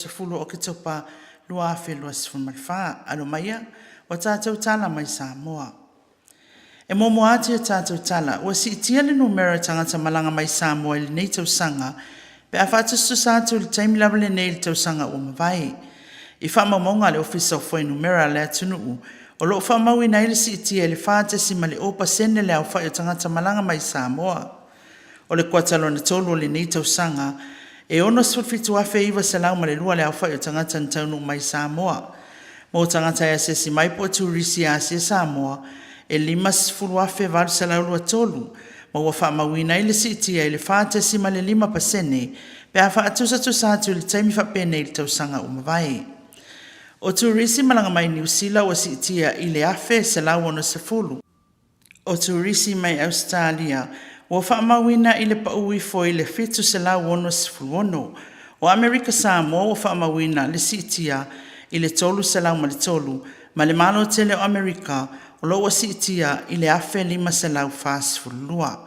10 o Oketopa 2024. Alo maia, ua tatou tala mai Samoa. E muamua atu i a tatou tala, ua siitia le numera o tagata malaga mai Samoa i lenei tausaga pe a faatusatusa atu i le taimi lava lenei i le tausaga ua mavae. I faamaumauga a le Ofisa o Fuainumera a le atunuu, o lo o faamauina ai le siitia i le 4.0% le aofai o tagata malaga mai Samoa. O le kuata lona tolu o lenei tausaga, e 67,902 le aofai o tagata na taunuu mai Samoa. Mo tagata e asiasi mai po o turisi e asia Samoa, e 50,823 ma ua faamauina ai le siitia i le 4.5% pe a faatusatusa atu i le taimi faapenei i le tausaga ua mavae. O turisi malaga mai Niu Sila ua siitia i le 1,160. O turisi mai Ausetalia ua faamauina i le pau ifo i le 766. O Amerika Samoa ua faamauina le siitia i le 303 ma le Malo tele o Amerika o lo ua siitia i le 1,542.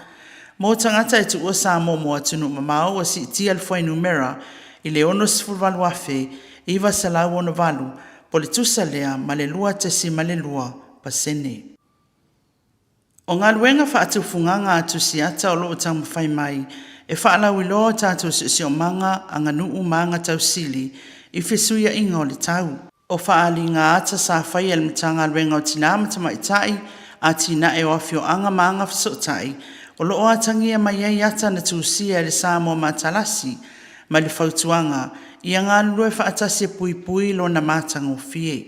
Mo tagata e tuua Samoa mo atunuu mamao ua siitia le fuainumera i le 68,968 po o le tusa lea ma le 2.2%. O galuega faatufugaga a Tusiata o lo o taumafai mai e faalauiloa o tatou siosiomaga, aganuu ma agatausili i fesuiaiga o le tau. O faaaliga ata sa faia e le Matagaluega o Tina ma Tamaitai, Atinae o Afioaga ma Agafesootai, o lo o atagia mai ai ata na tusia e le Samoa Matalasi ma le fautuaga ia galulue faatasi e puipui lona matagofie.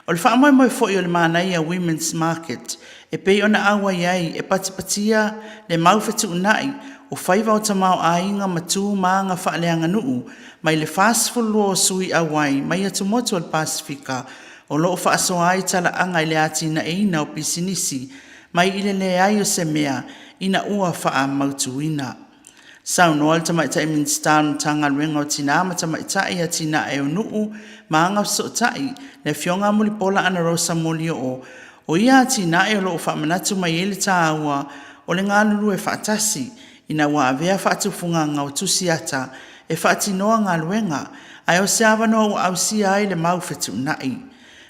O le faamoemoe foi o le Manaia Women's Market e pei ona auai ai e patipatia le mau fetuunai o faiva o tamaoaiga ma tu ma aga faaleaganuu mai le 42 o sui auai mai atumotu o le Pasefika o lo o faasoa ai talaaga i le atinaeina o pisinisi mai i le leai o se mea ina ua faamautuina. Saunoa le Tamaitai Minisita o le Matagaluega o Tina ma Tamaitai, Atinae o Nuu ma Agafesootai, le Afioga Mulipola Anarosa Molioo, o ia atinae o lo o faamanatu mai ai le taua o le galulue faatasi ina ua avea faatufugaga o tusiata e faatinoa galuega, ae o se avanoa ua ausia ai le mau fetuunai.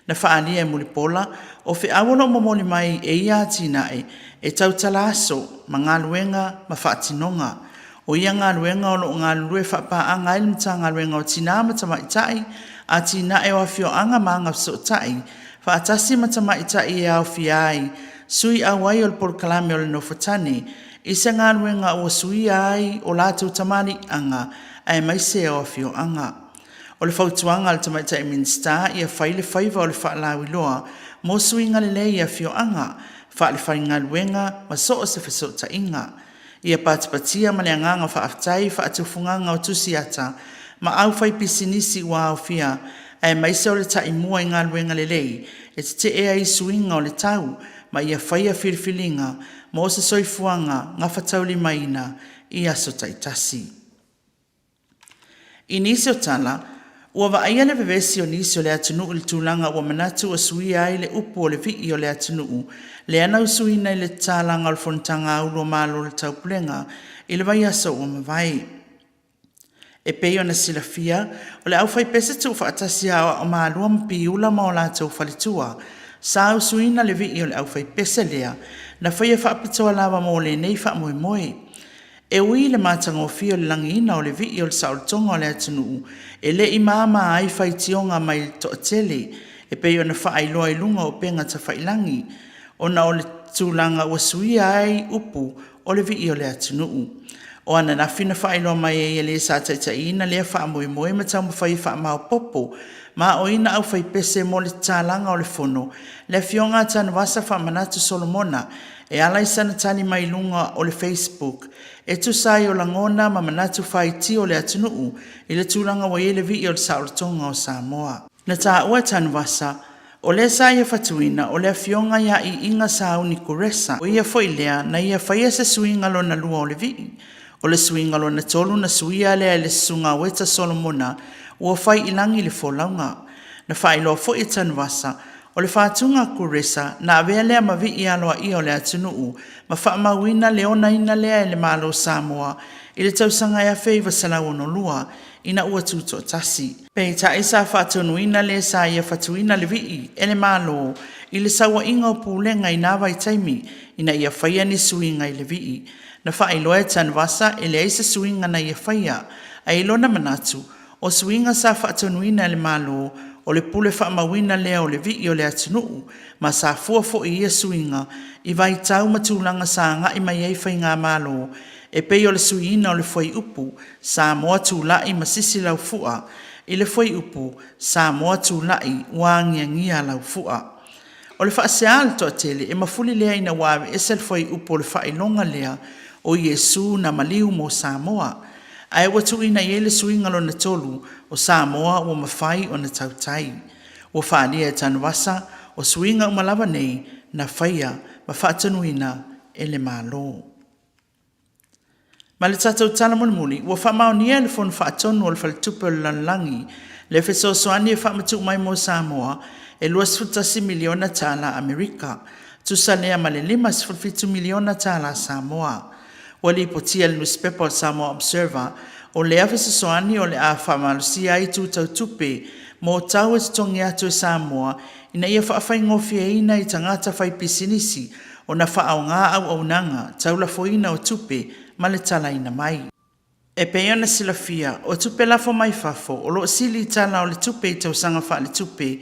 Na faaalia e Mulipola, o feau o lo o momoli mai e ia atinae, e tautala aso ma galuega ma faatinoga. O ia galuega o lo o galulue faapaaga ai le Matagaluega o Tina ma Tamaitai, Atinae o Afioaga ma Agafesootai, faatasi ma tamaitai e aofia ai sui auai o le polokalame o le nofo-tane i se galuega ua suia ai o latou tamaliiaga aemaise o afioaga. O le fautuaga a le Tamaitai Minisita ia fai le faiva o le faalauiloa mo suiga lelei i afioaga, faale-faigaluega ma so o se fesootaiga. Ia patipatia ma le agaga faafetai faatufugaga o tusiata ma aufaipisinisi ua aofia aemaise o le taimua i galuega lelei e tetee ai i suiga o le tau ma ia faia filifiliga mo se soifuaga gafataulimaina i aso taitasi. I nisi o tala, ua vaaia le vevesi o nisi o le atunuu i le tulaga ua manatu ua suia ai le upu o le vii o le atunuu lea na usuina i le tatalaga o le Fonotaga a Ulu o Malo o le Taupulega i le vaiaso ua mavae. E pei ona silafia, o le aufaipese tuufaatasi a Aoao Malua ma Piula ma o latou faletua, sa usuina le vii o le aufaipese lea na faia faapitoa lava mo lenei faamoemoe. E ui i le matagofie o le lagiina o le vii o le saolotoga o le atunuu, e le i mama ai faitioga mai le toatele e pei ona faailoa i luga o upega tafailagi, ona o le tulaga ua suia ai upu o le vii o le atunuu. O ananafi na faailoa mai ai e le sa taitaiina lea faamoemoe ma taumafai e faamaopoopo ma aoina aufaipese mo le tatalaga o le fono, le Afioga ia Tanuvasa Faamanatu Solomona e ala i sana tali mai luga o le Facebook e tusa ai o lagona ma manatu faitio o le atunuu i le tulaga ua i ai le vii o le saolotoga o Samoa. Na taua e Tanuvasa, o lea sa ia fatuina o le Afioga ia Iiga Sauni Kuresa, o ia foi lea na ia faia se suiga lona lua o le vii. O le suiga lona tolu na suia lea e le Susuga Ueta Solomona ua fai i lagi le folauga. Na faailoa foi e Tanuvasa, o le fatuga a Kuresa na avea lea ma vii aloaia o le atunuu ma faamauina le onaina lea e le Malo o Samoa i le tausaga e 1962. ina ua tutoatasi. Peitai sa faatonuina le sa ia fatuina le vii e le Malo i le sauaiga o pulega i na vaitaimi ina ia faia ni suiga i le vii. Na faailoa e Tanuvasa e leai se suiga na ia faia, ae i lona manatu, o suiga sa faatonuina e le Malo o le pule faamauina lea o le vii o le atunuu, ma sa fua foi ia suiga i vaitau ma tulaga sa agai mai ai faigamalo e pei o le suiina o le fuaiupu Samoa Tulai ma Sisi Laufua i le fuaiupu Samoa Tulai ua Agiagia Laufua. O le faasea a le toatele, e mafuli lea ina ua aveese le fuaiupu o le faailoga lea o Iesu na maliu mo Samoa, ae ua tuuina i ai le suiga lona tolu o Samoa ua mafai ona tautai. Ua faaalia e Tanuvasa, o suiga uma lava nei na faia ma faatonuina e le Malo. Ma le tatou tala mulimuli, ua faamaonia e le Fono Faatonu o le Faletupe o le Lalolagi le fesoasoani e faamatuu mai mo Samoa e $21 miliona tala Amerika, tusa lea ma le $57 miliona tala Samoa. Ua lipotia e le Nusipepa o le Samoa Observer, o lea fesoasoani o le a faamalosia ai itu tau tupe mo tau e totogi atu e Samoa ina ia faafaigofieina i tagata faipisinisi ona faaaoga auaunaga tau lafoina o tupe ma le talaina mai. E pei ona silafia, o tupe lafo mai fafo o lo o sili i tala o le tupe i tausaga faaletupe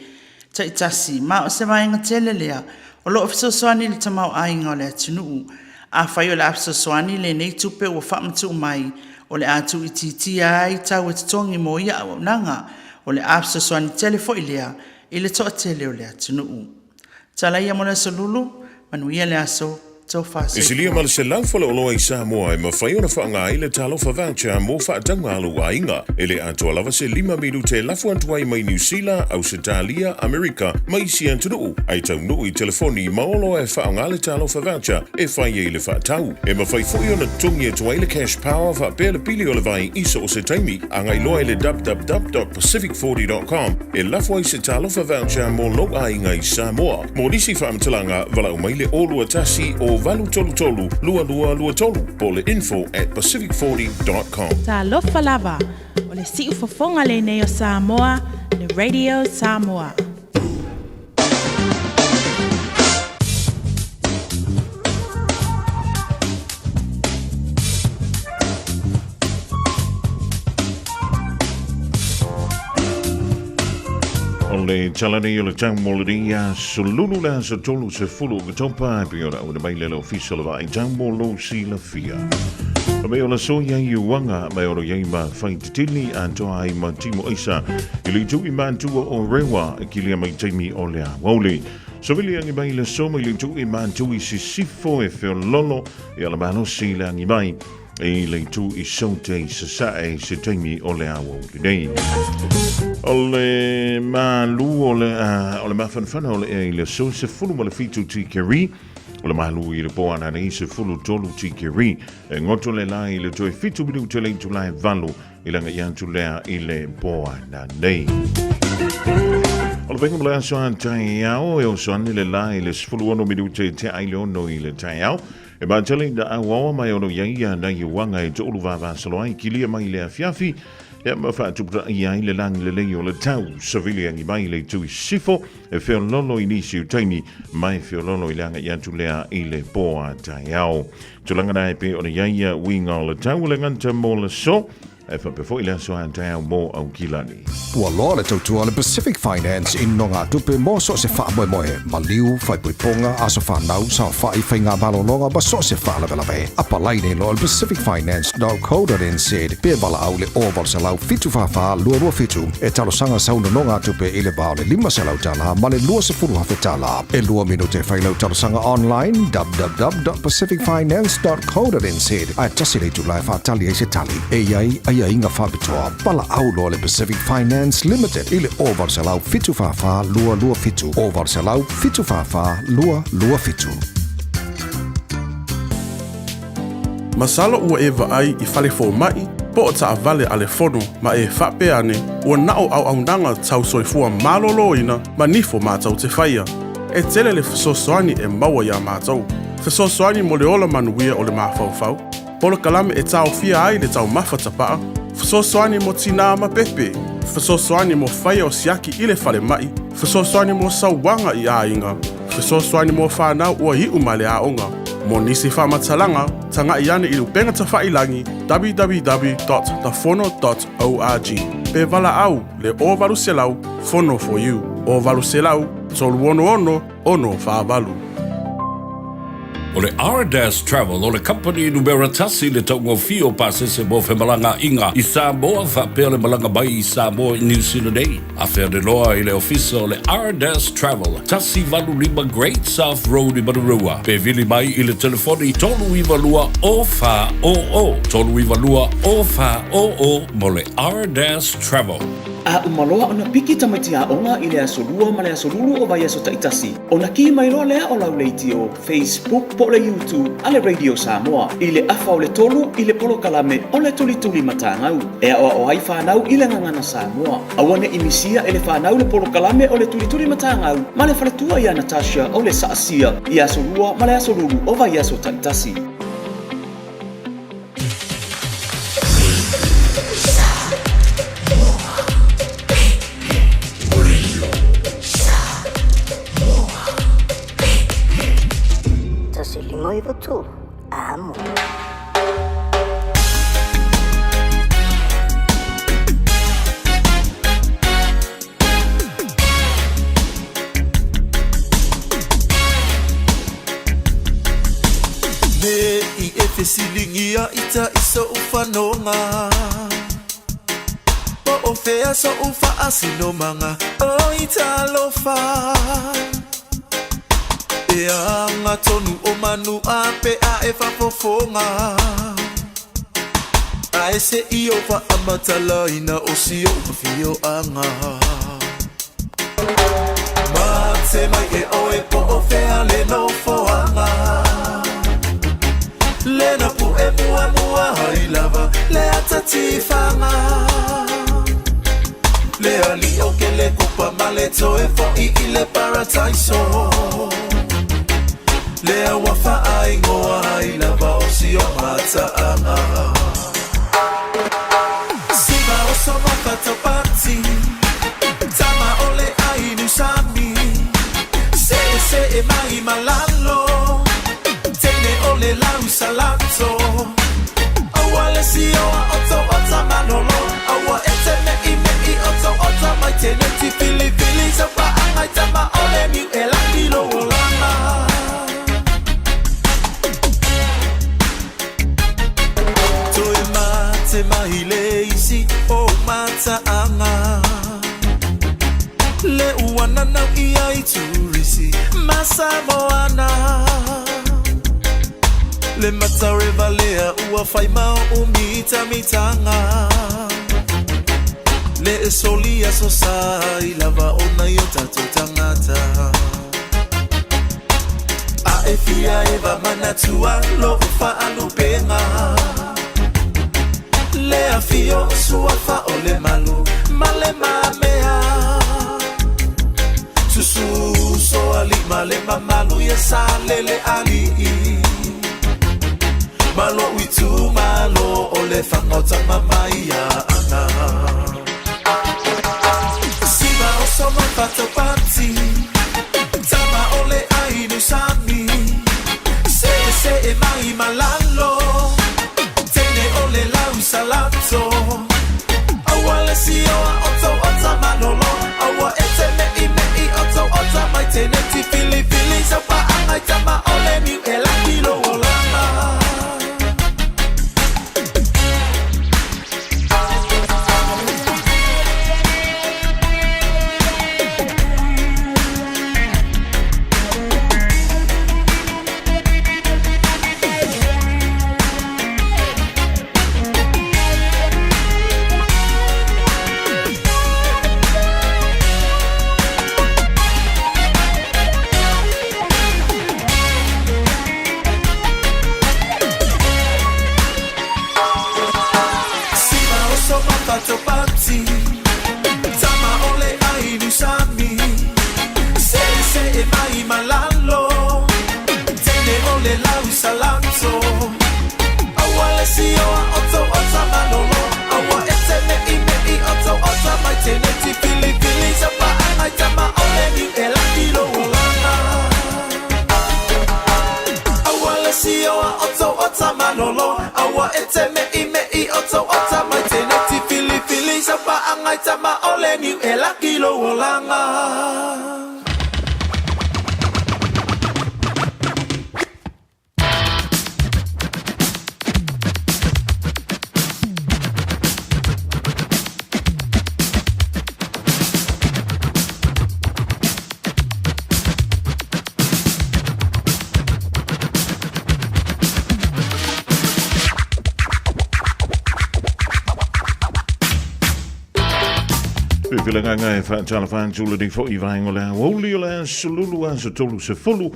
taitasi, ma o se vaega tele lea o lo o fesoasoani i le tamaoaiga o le atunuu. Afai o le a fesoasoani lenei tupe ua faamatuu mai, o le a tuuitiitia ai tau e totogi mo ia auaunaga. O le a fesoasoani tele foi lea i le toatele o le atunuu. Tala ia mo le aso Lulu, manuia le aso, tofa E silia soifua. ma le 100 faleoloa i Samoa e mafai ona faaaoga ai le Talofa Voucher mo faatauga a lou aiga. E le atoa lava se lima minute e lafo atu ai mai Niu Sila, Ausetalia, Amerika ma isi atunuu, ae taunuu i telefoni ma oloa e faaaoga le Talofa Voucher e fai ai le faatau. E mafai foi ona totogi atu ai le Cash Power faapea le pili o le vai i so o se taimi. Agai loa i le www.pacific40.com e lafo ai se Talofa Voucher mo lou aiga i Samoa. Mo nisi faamatalaga, valaau mai le 021 0833 2223 po o le info at pacific40.com. Talofa lava, o le siufofoga lenei o Samoa, le Radio Samoa. O le tala nei o le tau mo lenei aso Lulu le aso 30 o Oketopa e pei ona auina mai le le ofisa o le vaai tau mo lou silafia. Me o la so iai i uanga me o iai ma whai titini a toa ai ma timo aisa i le itu i mātua o rewa e kilia mai taimi o le awauli. So vili angi mai le so mai le itu i mātua i sisifo e feololo i ala malosi le angi mai i le itu i saute i sasae i se taimi o le aoauli nei. O le malu o le, o le mafanafana o le ea i le aso 17 tikeri, o le malu i le po ana nei 13 tikeri, e ngoto le la i le toe 7 minute le itula e valu i langa i atu lea i le po ana nei. O le venga mo le aso a taeao e oso ane le la i le 16 minute te ai le ono i le taeao. E matele ina auaoa mai ono iai ia nai uaga e toʻulu vavasolo ai kilia mai le afiafi, ia ma faatupulaia ai le lagi lelei o le tau. Savili agi mai le itu i sisifo, e feololo i nisi o taimi, ma e feololo i le agaʻi atu lea i le po a taeao. Tulaga na e pei ona iai ia uiga o le tau o le ganta mo le so, E faapea foi le aso a taeao mo Aukilani. Ua loa le tautua a le Pacific Finance i nogatupe mo so o se faamoemoe, maliu, faaipoipoga, aso fanau, saofai, faiga malologa ma so o se faalavelave. Apalai nei loa i le pacificfinance.co.nz pe valaau i le 0800 744 227 e talosaga sau nonogatupe i le va o le $500 ma le $20,000. E lua minute e fai lau talosaga online www.pacificfinance.co.nz ae tasi le itula e faatali ai se tali. E i ai aiaiga faapitoa, valaau loa le Pacific Finance Limited i le 0800 744 227, 0800 744 227. Masalo ua e vaai i fale fomai po o taavale a le fono ma e faapea ane ua na o auaunaga tau soifua maloloina ma nifo matou te faia. E tele le fesoasoani e maua iā matou. Fesoasoani mo le ola manuia o le mafaufau, polokalame e taofia ai le taumafa tapaa, Fesoasoani mo tinā ma pepe, fesoasoani mo faia o siaki i le falemai, fesoasoani mo sauaga i aiga, fesoasoani mo fanau ua iu ma le aoga. Mo nisi faamatalaga, tagai ane i le upega tafailagi www.thefono.org pe valaau le 0800 Fono for You, 0800 366 648. O le Ardas Travel o le kamupani numera tasi i le taugofie o pasese mo femalagaaiga i Samoa faapea le malaga mai i Samoa i Niu Sila nei. Afe ane loa i le ofisa o le Ardas Travel, 185 Great South Road i Manurewa, pe vili mai i le telefoni 392 0400, 392 0400 mo le Ardas Travel. A uma loa ona piki tamaiti aoga i le aso Lua ma le aso Lulu o vaiaso taitasi, ona kī mai loa lea o lau leitio, Facebook po o le YouTube a le Radio Samoa i le afa o le tolu i le polokalame o le Tulituli Matagau e aoao ai fanau i le gagana Samoa. Aua ne i misia e le fanau le polokalame o le Tulituli Matagau ma le faletua ia Natasha o le Saasia i aso Lua ma le aso Lulu o vaiaso taitasi. 1 5 9 3, amo. Me i e fesiligia i ta i so'u fanoga Po o fea so'u faasinomaga O i talofa E aga tonu o manu a pe a e faafofoga Ae se'i o faamatalaina o si o'u afioaga Mate mai e oe po o fea le nofoaga Le na pu'e muamua ai lava le ata tifaga Le ali'i o ke le kupa ma le toe fo'i i le parataiso Lea ua faaigoa ai lava o si o mataaga Siva o soma fatopati Tama o le ainu sami Se'ese'e mai ma lalo Teine o le lau salato Aua le sioa o tou ota malolo Aua e te me'ime'i o tou ota mai tene Tifilifili sau paaga i tama o le niu e laki lou olaga. Toe mate mai le isi o mataaga Le ua nanau ia i turisi ma Samoana Le matareva lea ua fai ma o mitamitaga Le e soli aso sa i lava ona i o tatou tagata A e fia eva manatua lo'u faalupega Le afio o suafa o le malu ma le mamea Susu soali ma le mamalu ia sa lele ali'i Ma lo'u itumalo o le fagaota mai ana Siva o soma fatopati Tama o le ainu sami Se'ese'e mai ma lalo Teine o le lau salato Aua le sioa o tou ota malolo Aua e te me'ime'i o tou ota mai tene Tifilifili sau paaga i tama o le niu e laki lou olaga. teneti filifili Sau paaga i tama o le niu e laki lou olaga Aua le sioa o tou ota malolo Aua e te meʻimeʻi o tou ota mai teneti filifili Sau paaga i tama o le niu e laki lou olaga. Whiwhilanganga e whaatala whaantula ni fo i vaengo le aouli o le asolulu aso tolu se fulu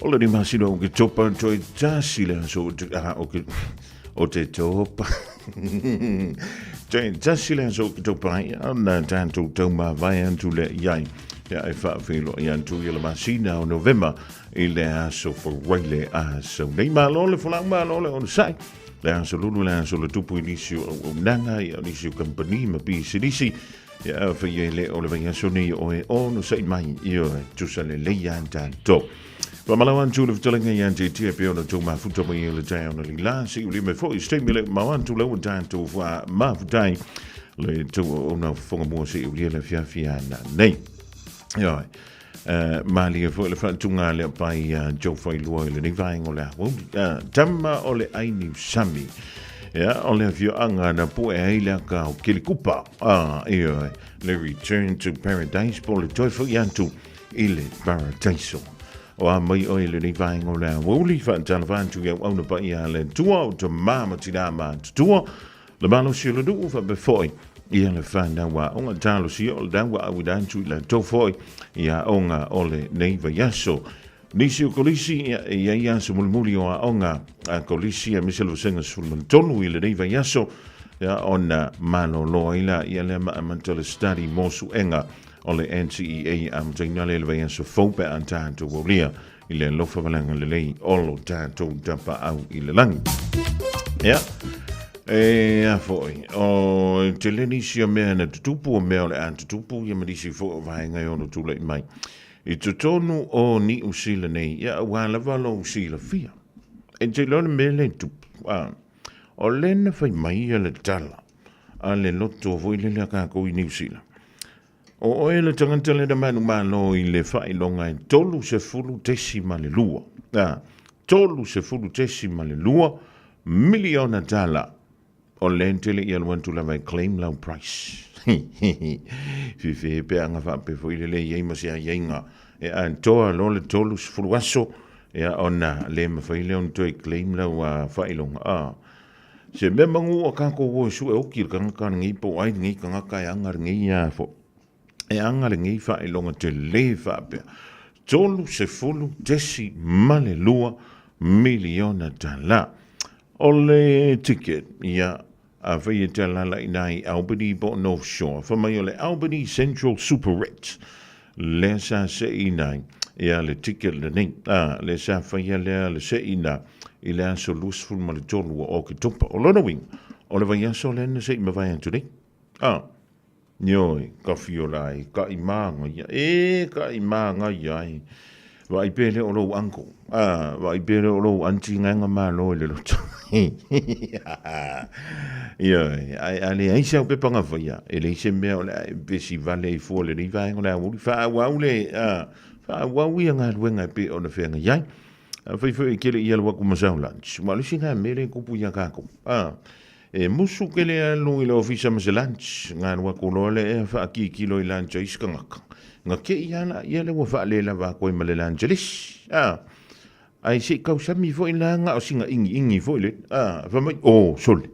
o le ni masina o ke topa toi tasi le aso o ke o te topa toi tasi le aso o ke topa ai ana tātou tau mavae atu le iai ia e whaawhilo i atu i le masina o Novema i le aso faraile aso nei malo le folau malo le ona sai le aso lulu le aso le tupu i nisi o auaunaga ia o nisi o kampani ma pisinisi ia a whai e le o le vai aso nei o e ono sai mai i o e tusa le leia an tātou. Whamalawa atu le whatalenga i ante tia pe ona tō mafuta mai e le tae ona li la si uli me fo i stay me le mawantu le tātou wha mafutai le tō ona whonga mua si uli le fiafia na nei. Ioi. Malie foi le faatuga a le apai ia Joe Failua i lenei vaega o le aoauli. Tama o le Aini Sami. Ia, o le afioaga na poe ai le aka o Kelikupa. Ah, ioe, le Return to Paradise po le toe foi atu i le Paradaiso. O a mai oe i lenei vaega o le aoauli, faatalofa atu i au auna paia a le Atua o tamā ma tinā matutua, Le malosi o le nuu faapea foi ia le whanau aoga talosia o le nau a auina atu i latou foi i aoga o lenei vaiaso. Nisi o kolisi ia e i ai aso mulimuli o aoga a kolisi aemaise le vasega 13 i lenei vaiaso ia ona malolo ai la ia lea ma amata le study mo suega o le NCEA amataina lea le vaiaso fou pe a tatou aulia i le alofa valaga lelei o lo tatou tapaau i le lagi. Ia, e a foi, o te le nisi o mea na tutupu, o mea o le a tutupu, ia ma nisi foi o vaega e ono tulai mai. I totonu o Niu Sila nei, ia ua lava lou silafia. E te iloa le mea le tupu, a, o le na fai mai ia le tala a le loto foi lele a kākou i Niu Sila. O oe le tagata lena manumalo i le faailoga e 30.2, a, 30.2 miliona tala o lea tele i alu atu lava e claim lau price. Fifi pe anga faapea foi le le iai ma se aiaiga e atoa loa le 30 aso ia ona le mafai lea ona toe claim lau faailoga. A, Se mea manu a kākou o e sue oki le kangaka lenei po o ai lenei kangaka e aga lenei a fo. E aga lenei faailoga tele faapea. 30.2 miliona tala. O le ticket, ia, a fai e te alala i nā i Albany po o North Shore. Fa mai o le Albany Central Superette. Lea sa seʻina ai ia le ticket lenei, a, lea sa faia lea le seʻina i le aso 23 o Oketopa. O lona uiga, o le vaiaso lea na seʻi mavae atu nei. A, ioe, ka fiola ai, ka i māngaia, e, ka i māngaia ai. Vaai pea lea o lou uncle, a, vaai pea lea o lou aunty gaega malo i le loto. Ioe, ae a leai se aupepa na faia, e leai se mea o le a e vesi vale ai fua lenei vaega o le aoauli. Faaauau le, a, faaauau ia galuega e pei ona feagai ai. Afai foi e kele i alu atu ma sau lunch, ua o le isi lena mea lea e tupu ia tatou. A, e musu kele alu i le ofisa ma se lunch, na alu atu loa lea e faakiikilo i lunch a isi tagata. Na kei lava laia lea ua faalelava atu ai ma le lunch a le isi. A, ae se i tausami foi la na o sina igiigi foi lele. A, fai mai, o, sole,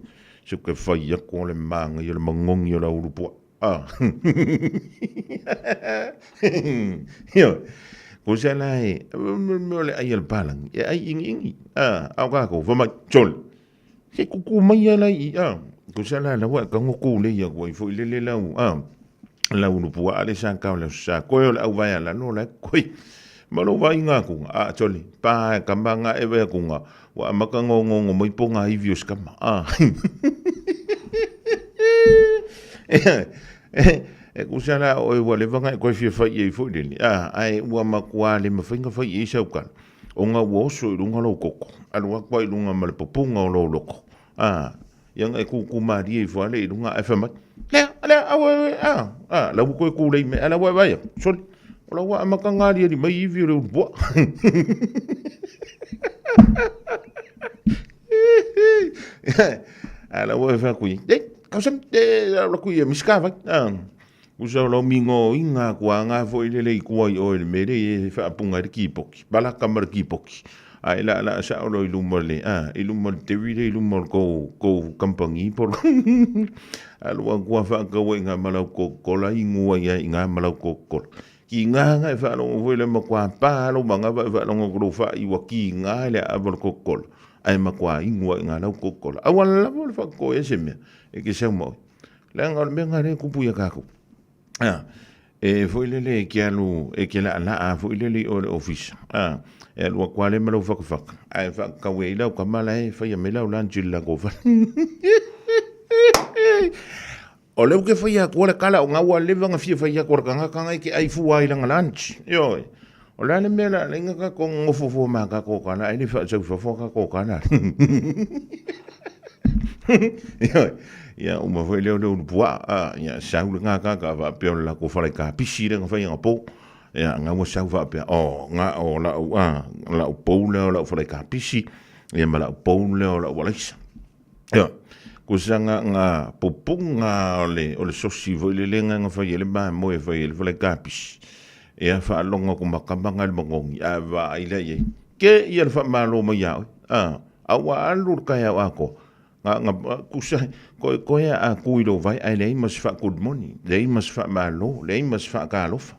se ou te fai atu o le manaia o le manogi o le aulu puaa. Ah. Ioe. Ko se la e, mea o le ai a le palangi, e ai igiigi. Ah, a o kākou, fai mai, sole, se kuku mai ala i, ah. Ko se la laua e kango kou lei aku ai foi lele lau, ah, lau ulu puaa le sa kau le sa koe o le au vai ala no la koe. Ma lou vaaiga akuga, ah, sole, pa e kama nga e vai akuga, ua amata ngongongo mai po ngā iwi o se kama. Ah. E kusa la oe ua leva ona e toe fia fai i ai foi lele, a, ae ua matua le mafai ona fai i ai sau tala, ona ua oso i luga lou toto, alu atu lava i luga ma le pupuga o lou loto, a, ia ona e tutu malie ifo lava lea i luga ae fai mai, Lea, lea, aua, aua, a, a, la ua toe tulei mai, a la ua e vaai atu, sole, o la ua amata ona aliali mai ivi o le ulupuaa. A la ua e fai atu i ai, Ei, kausani, e, alu atu i e Misika vai, a, usa o lau migoiga atu lava na foi lele i tua i o i le mea lea e faapuga ai le kipoti, palaka ma le kipoti, ae laalaa sao loa i luma o le, a, i luma o le teri lea i luma o le tou, tou kamupani po o le alu atu lava faatau ai i ina ma lau Coca-Cola, inu ai lava i ina ma lau Coca-Cola. Tiga na e faalogo foi le matua pa lou manava e faalogo atu lou fai ua tiga le aava o le Coca-Cola, ae matua inu lava i ina lau Coca-Cola. Aua lava le faatotoea se mea e te sau ma oe. Leaga o le mea lena lea e tupu ia tatou. A, e foi lele e te alu, e te laalaa foi lele i o i le ofisa. A, e alu atu lava lea ma lau fatafata, ae faatatau i ai lau tama la e faia mai lau lunch i le latou fale. O lea ou te faia atua le tala, ona ua leva ona fia fai atu o le tagata na e te ai fua ai lana lunch. Ioe. O le a le mea la alai na tatou nonofo fua ma tatou tala ai le faasau i fafo a tatou tala. Ioe. Ia uma foi lea o le ulu puaa, a, ia sau le gagata faapea o le latou fale kapisi lea na fai anapo. Ia na ua sau faapea, oh, na o lau, a, lau pou lea o lau fale kapisi, ia ma lau pou lea o lau alaisa. Ia, kusa nga, nga pupuga o le, o le sosi foi lele nga nga fai ai le mamoe e fai ai le fale kapisi. Ia, faalogo atu ma kama nga i le magogi, ae vaai la i ai. Ke ia le faamalo mai ia oe. A, a ua alu le taeao atoa. Nga, nga, kusa, koe, koe a ku i lou vai, ae leai ma se faa-good morning, leai ma se faamalo, leai ma se faatalofa.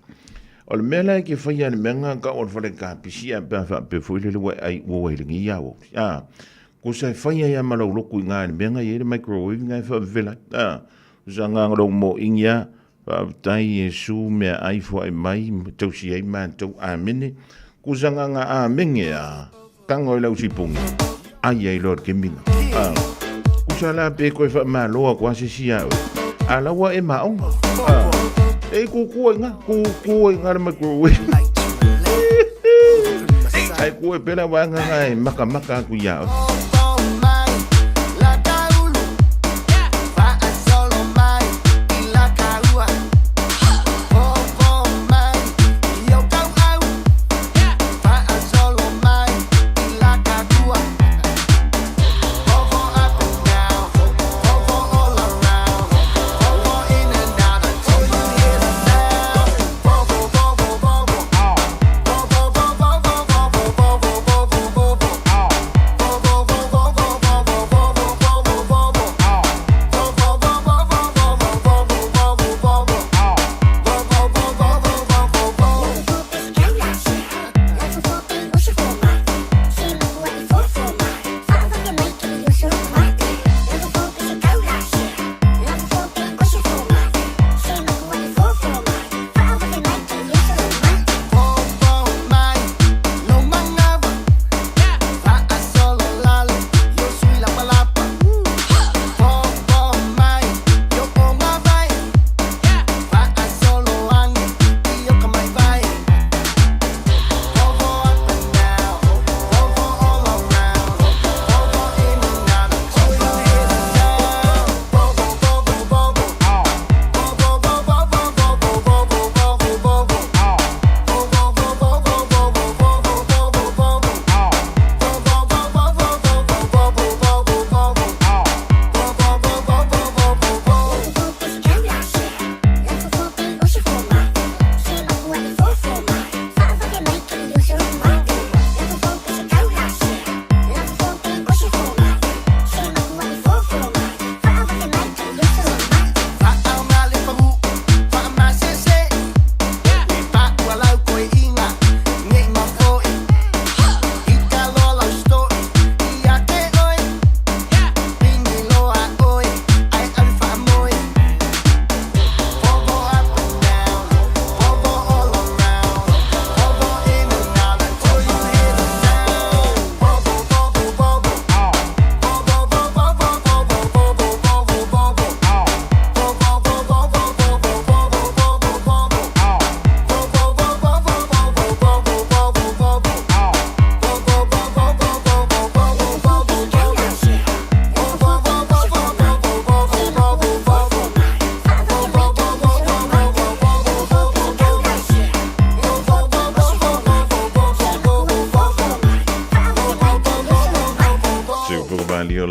O le mea la e ke faia le mea nga tau o le fale kapisi, a pe a faapea foi lele ua e ai ua ua i lenei aoauli. A, Kusa e fai ai a ma lau loku i ngā le mea nga i ai le microwave nga e whaawewela ai. A, kusa ngā rau mō ingi a, whaawtai Iesu mea ai fuai mai, tausi ai mātou, amene. Kusa ngā ngā amenge a, tango i lau sipungi, ai ai loa le keminga. A, kusa la pe koe whaamaloa kua se si a oe. A laua e maonga. A, e kukua i ngā, kukua i ngā le microwave. Ai koe pela wanga nga e makamaka aku ia oe.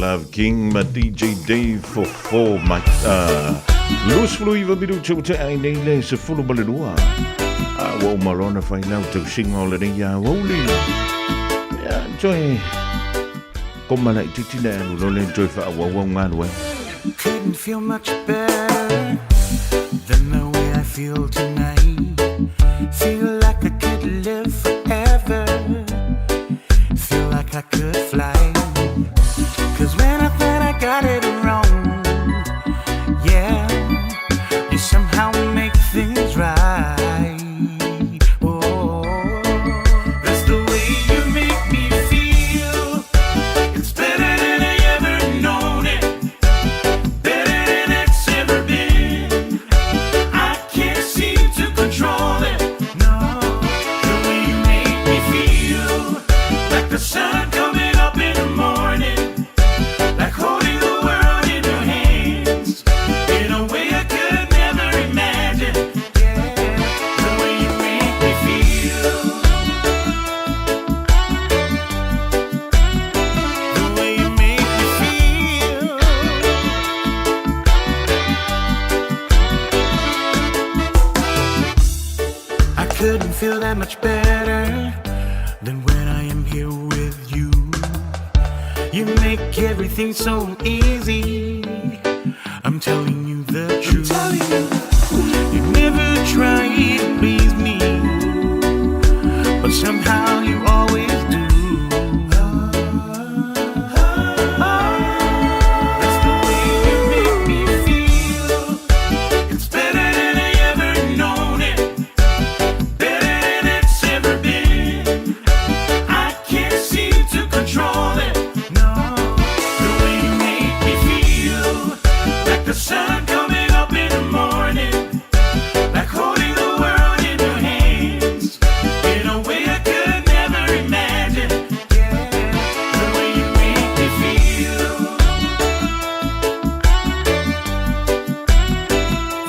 Love King ma DJ Dave Fofo ma 29 minute ua tea ai nei le 12. A ua uma loa ona fai lau tausiga o lenei aoauli. Ia, toe koma laitiiti le alu loa lea toe faaauau au galuega. Couldn't feel much better than the way I feel tonight. Feel like I could live forever. Feel like I could fly. Cause when I thought I got it wrong, yeah, you somehow make things right. Oh, that's the way you make me feel. It's better than I ever known it. Better than it's ever been. I can't seem to control it. No, the way you make me feel, like the sun coming up in the morning, like holding the world in your hands, in a way I could never imagine. Yeah, the way you make me feel, the way you make me feel. I couldn't feel that much better than when I am here with you. You make everything so easy. I'm telling you the truth. You never try to please me, but somehow you always do. That's the way you make me feel. It's better than I ever known it. Better than it's ever been. I can't seem to control it. No, the way you make me feel, like the sun coming up in the morning, like holding the world in your hands, in a way I could never imagine. Yeah, the way you make me feel,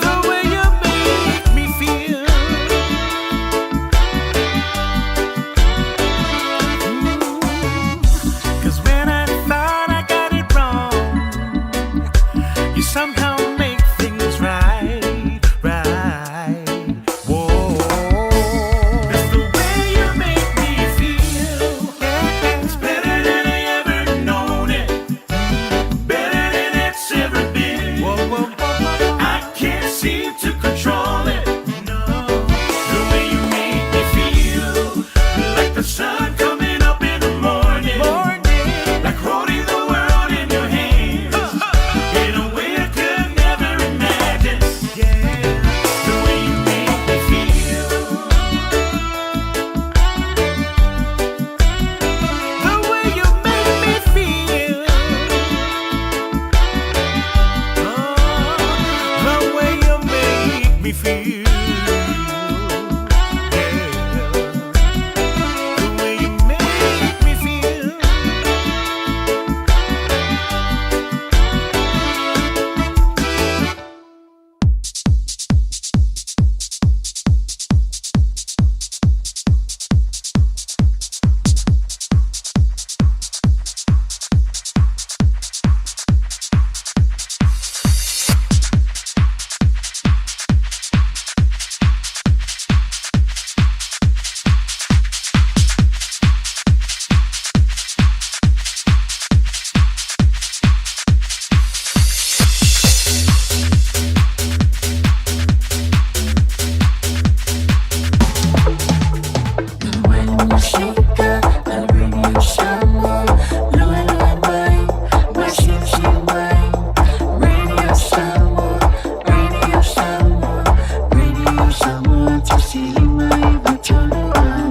the way you make me feel. Cause when I thought I got it wrong, you somehow make things right, right. Whoa. That's the way you make me feel. It's better than I ever known it. Better than it's ever been. Whoa, whoa, whoa. I can't seem to control it. No. The way you make me feel, like the sun coming up in the morning, like holding the world in your hands, in a way I could never imagine. Yeah, the way you make me feel, the way you make me feel, oh, the way you make me feel. Yeah. The way you make me feel.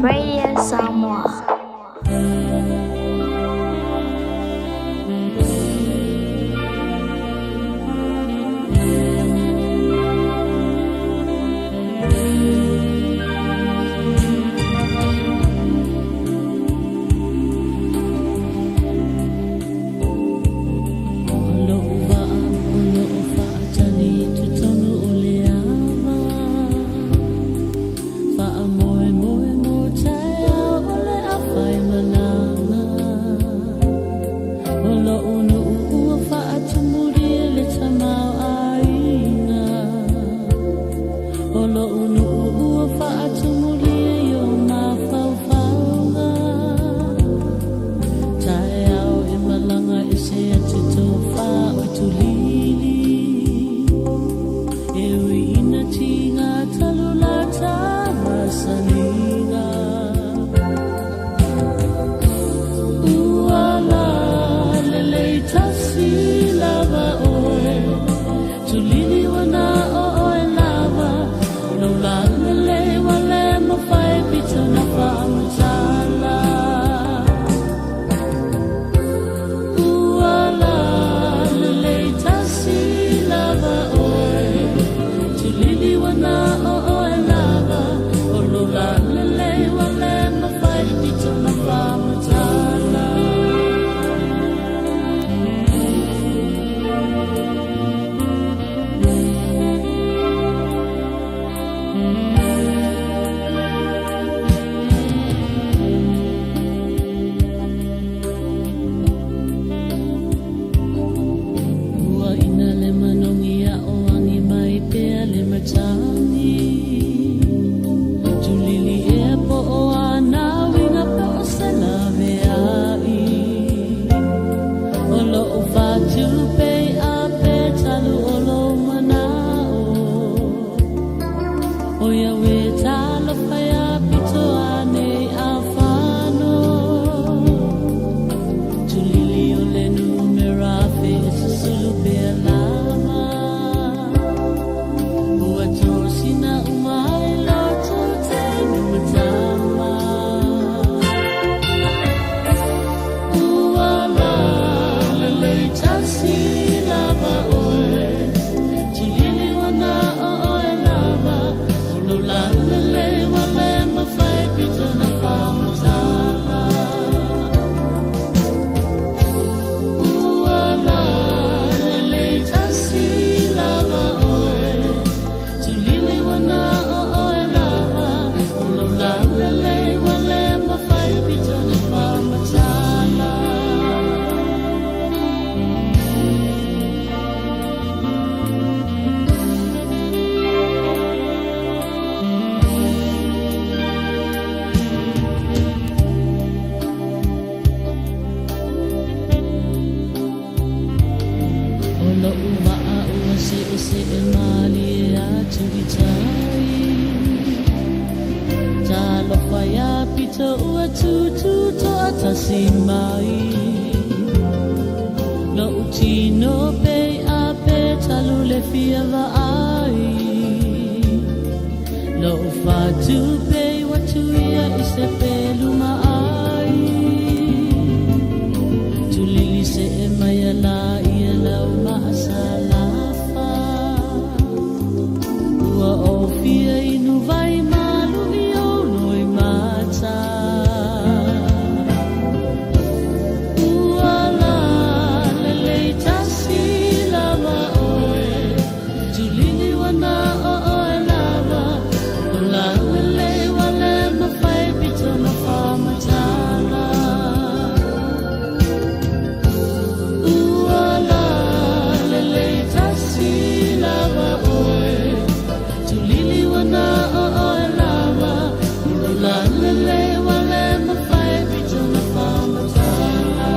Radio Samoa. nuu ua faatumulia i o mafaufauga. Taeao e malaga ese atu tofa o tulili. E ui ina tiga talu lata masaniga. Ua la lelei tasi lava oe, tulili ua na o oe lava, lou lalelei ua le mafai pito na faamatala. Ua la lelei tasi lava oe, tulili ua na o oe lava, o lou lalelei ua le mafai pito na faamatala. Ua ina le manogi a o agi mai pea le matagi. Tulili ea po o a nā uiga po o se laveai. O lou faatupei a pe talu o lou manao. O ia ue talofa ia pito ane a fano. Tulili o le numera fe e susulu pea lama. Ua tosina uma ai loto te numatama. Ua la lelei tasi lava oe, tulili ua na o oe lava, o lou lalelei ua le mafai pito na faamatala. Ua la lelei tasi lava oe, tulili ua na o oe lava, o lou lalelei ua le mafai pito na faamatala. O lou vaa ua se'ese'e malie atu i tai. Talofa ia pito ua tūtū to'atasi mai. Lou tino pei a pe talu le fia vaai. Lou faatupei ua tuia i se pelu maai. Tulili se'e mai ala ia lau maasalafa. Ua ofia inu vai malu i ou loimata. Ua la lelei tasi lava oe, tulili ua na o oe lava, o lalelei ua le mafai pito na faamatala. Ua la lelei tasi lava oe, tulili ua na o oe lava, o lalelei ua le mafai pito na faamatala.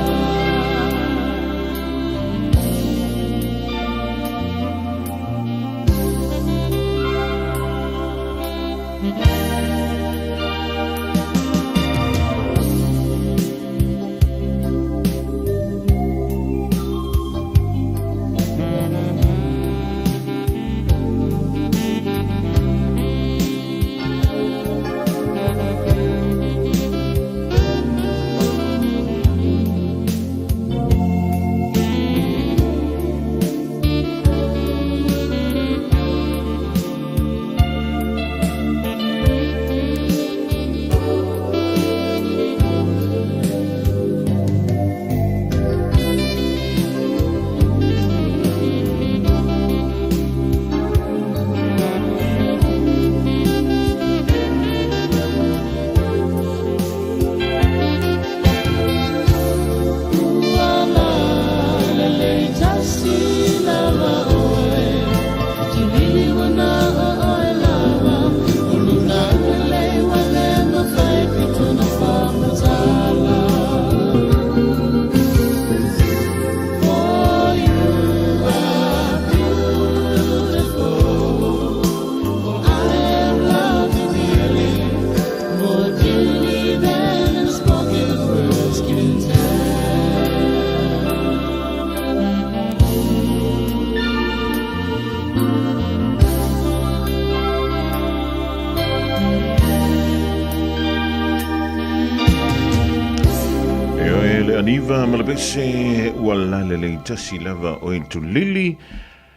Aniva ma le pese ua lale lei tasi lava o e tulili.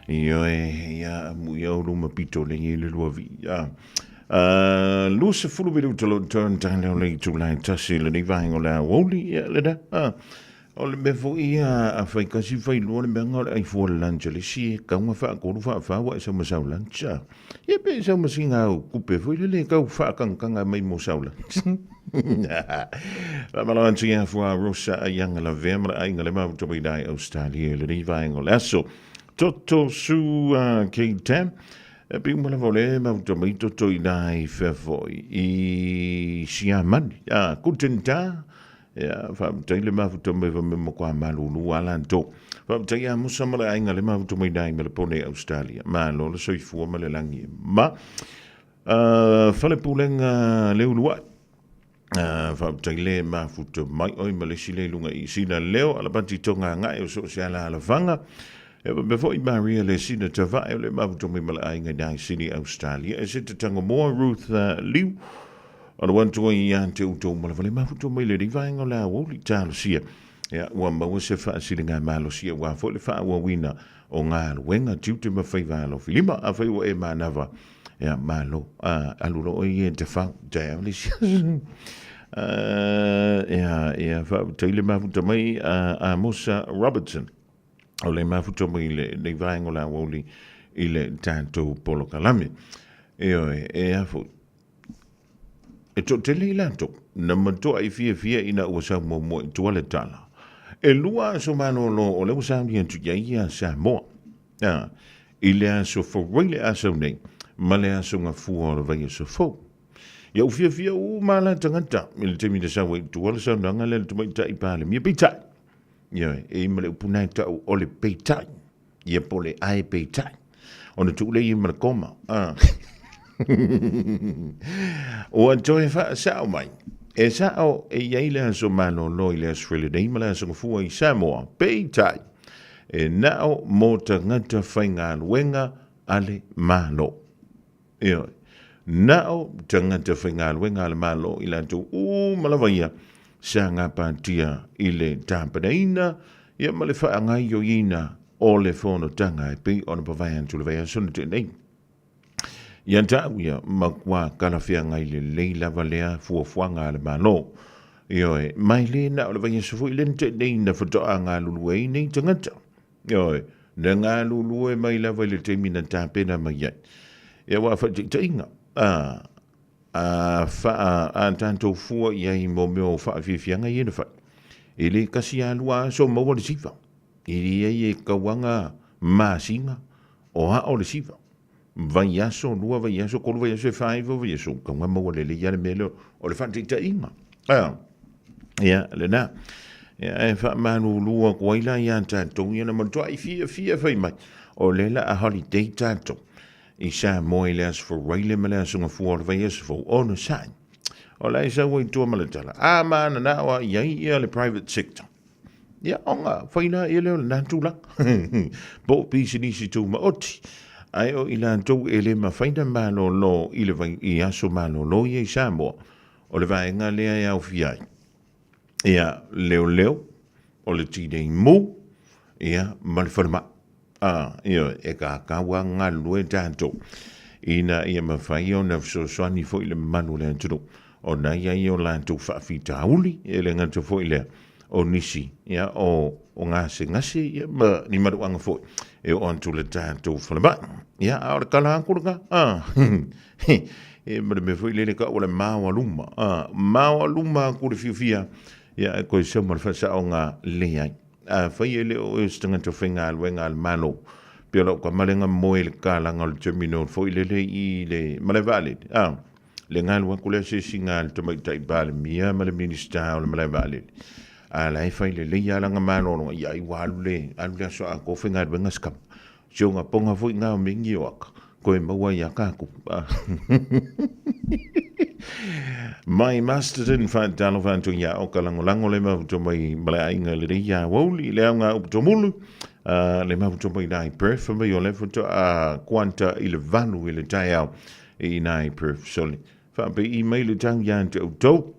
Ioe, ia amu ia o luma pito le i le lua vi. A. 20 minuta lo turn tau leo le itu lai tasi le nei vaenga o le aoauli, ia le na. O le mea foi ia a fai kasi fai lua le mea o le ai fua le lunch a le isi e kauga faatolu faafa ua e sau ma sau lunch a. Ia pe sau ma sina au kupe foi lele e tau faatagataga mai mo sau lunch. Faamalo atu ia fua Rosa a ianga lavea ma le aiga le mafuta mai dai Australia i lenei vaega o le aso. Toto su Kate Tam. E pei uma lava o le mafuta mai toto i nai fea foi i Siamani. A, guten Tag. Ia, faafetai le mafuta mai fa me matua malulu a latou. Faafetai ia Musa ma le aiga le mafuta mai nai Melepone i Australia. Malo le soifua ma le lagi e ma. Falepulega le uluai. Faafetai le mafuta mai oi ma le isi le luga i sina leo alapati tonga agai o so o se ala alavaga. E faapea foi Maria le sina tavae o le mafuta mai ma le aiga i nai Sydney, Australia. E se te tango moa Ruth Liu. Alo atu ai ia te outou ma le fale mafuta mai lenei vaega o le aoauli talosia. Ia, ua maua se faasiliga malosi aua foi le faaauauina o galuega tiute ma faiva alofilima. Afai ua e manava, ia, malo, a, alu loa oe ia e tafau, taeao le isi aso. Ia, ia, faafetai le mafuta mai a Amosa Robertson. O le mafuta mai lenei vaega o le aoauli i le tatou polokalame. Ioe, e a foi. E toatele i latou na matuai fiafia ina ua sau muamua i tua le tala. E lua aso malolo o lea ua sauni atu i ai ia Samoa. A, i le aso Faraile a sau nei ma le aso Gafua o le vaiaso fou. Ia ua fiafia uma la tagata i le taimi na sau ai i tua le saunoaga lea a le Tamaitai Palemia. Peitai, ioe, e i ai ma le upu na e tau o le peitai. Ia po o le ae peitai. Ona tuu lea i ai ma le koma. Ah. Ua toe faasao mai. E sao e i ai le aso malolo i le aso Faraile nei ma le aso Gafua i Samoa. Peitai, e nao mo tagata faigaluega a le Malo. Ioe. Nao tagata faigaluega a le Malo i latou uma lava ia sa gapatia i le tapenaina ia ma le faagaioiina o le fonotaga e pei ona pavae atu le vaiaso na tea nei. Ia tau ia matua talafeagai lelei lava lea fuafuaga a le Malo. Ioe, mai le na o le vaiaso foi lea na tea nei na faatoa galulue ai nei tagata. Ioe, na galulue mai lava i le taimi na tapena mai ai. Ia aua faataitaiga, a, a faa, a tatou fua i ai mo mea o faafiafiaga ia na fai, e le kasi a lua aso maua le siva. E leai e tauaga masina o ao le siva. Vaiaso, lua vaiaso, tolu vaiaso, e fa iva vaiaso, tauga maua lelei lava le mea lea o le faataitaiga. A, ia, lena. Ia, e faamalulu atu ai la ia tatou, ia na matuai fiafia fai mai, o lea la a holiday tatou i Samoa i le Aso Faraile ma le Aso Gafua o le vaiaso fou, onosai. O la e sau ai i tua ma le tala, a mananao a i ai ia le private sector. Ia, ona fai laia lea o lena tulaga. Po o pisinisi tumaoti. Ae o i latou e le mafai ona malolo i le vai, i aso malolo ia i Samoa, o le vaega lea e aofia ai. Ia, leoleo, o le tinei mu, ia, ma le falemai. A, ioe, e kākau a galulue tatou ina ia mafai ona fesoasoani foi le mamalu o le atunuu ona e i ai o latou faafitauli, e le gata foi lea o nisi ia, o, o gasegase ia, ma ni maluaga foi e oo atu le tatou falemai. Ia, a o le tala atu lena, a, e ma le mea foi lele tau o le mao a luma, a, mao a luma atu le fiafia, ia, e toe sau ma le faasaoga leai. Afai e le o oe o se tagata faigaluega a le Malo, pei o lau tama lea na moe i le tatalaga o le terminal foi lele i le malae vaalele, a, le galu atu lea asiasiga a le Tamaitai Palemia ma le Minisita o le malae vaalele, a la e fai lelei lava lana malologa, ia ai ua alu le, alu le aso atoa faigaluega si tama. Si ona poga foi na o mea ni o aka, koe maua ia tatou. Mai Masterton whaatalofa atu ia o ka langolango le mafuto mai ma le aiga le rei ia wauli le au ngā upu mulu le mafuto mai nai Perth mai o le futo a kuanta i le valu i le taiao i nai Perth soli. Whaape i mai le tau ia te outou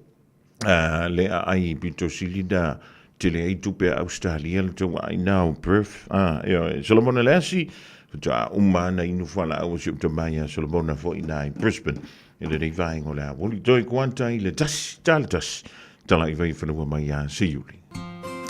le aai pito sili na. Tele ai tupe a Ausetalia le tauaaina o Perth. A, ioe, Solomona Leasi, faatoa uma ana inu fualaau a si ou tama ia Solomona foi ina i Brisbane i lenei vaega o le aoauli. Toe kuata i le 1.1, tala i Vaifanua mai ia Seiuli.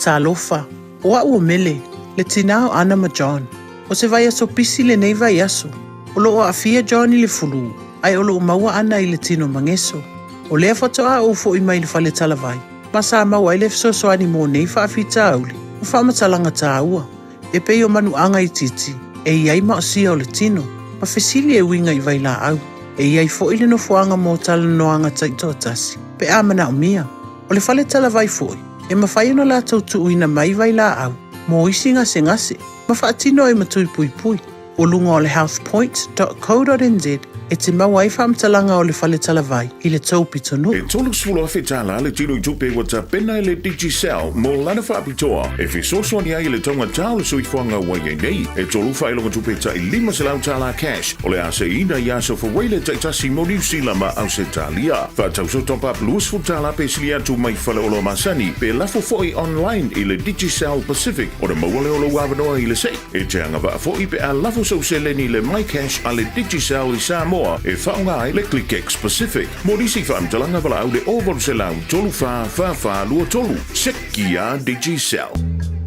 Talofa, o a'u o Mele, le tinā o Ana ma John. O se vaiaso pisi lenei vaiaso. O lo'o aafia John i le fulū, ae o lo'o maua ana i le tino mageso. O lea faatoa ou fo'i mai le fale talavai, ma sa maua ai le fesoasoani mo nei faafitauli ma faamatalaga tāua, e pei o manuaga itiiti e i ai maosia o le tino, ma fesili e uiga i vailaau. E i ai foi le nofoaga mo talanoaga taitoatasi pe a manaomia. O le fale talavai foi, e mafai ona latou tuuina mai vailaau mo isi gasegase ma faatino ai ma tui puipui. O luga o le healthpoint.co.nz e te maua ai faamatalaga o le fale talavai i le tou pitonuu. E 30,000 tala le tino i tupe ua tapena e le Digicel mo lana faapitoa e fesoasoani ai i le taugata o le soifuaga ua i ai nei. E tolu faailoga tupe tai $500 tala cash o le a seiina i aso Fawele taitasi mo Niu Sila ma Ausetalia. Faatauso top up 20 tala pe sili atu mai faleoloa masani pe lafo foi online i le Digicel Pacific ona maua lea o lou avanoa i le sei. E te agavaa foi pe a lafo sou seleni i le MyCash a le Digicel i Samoa e faaaoga ai le ClickX Pacific. Mo nisi faamatalaga valaau le 0800 34 44 23. Seki a Digicel.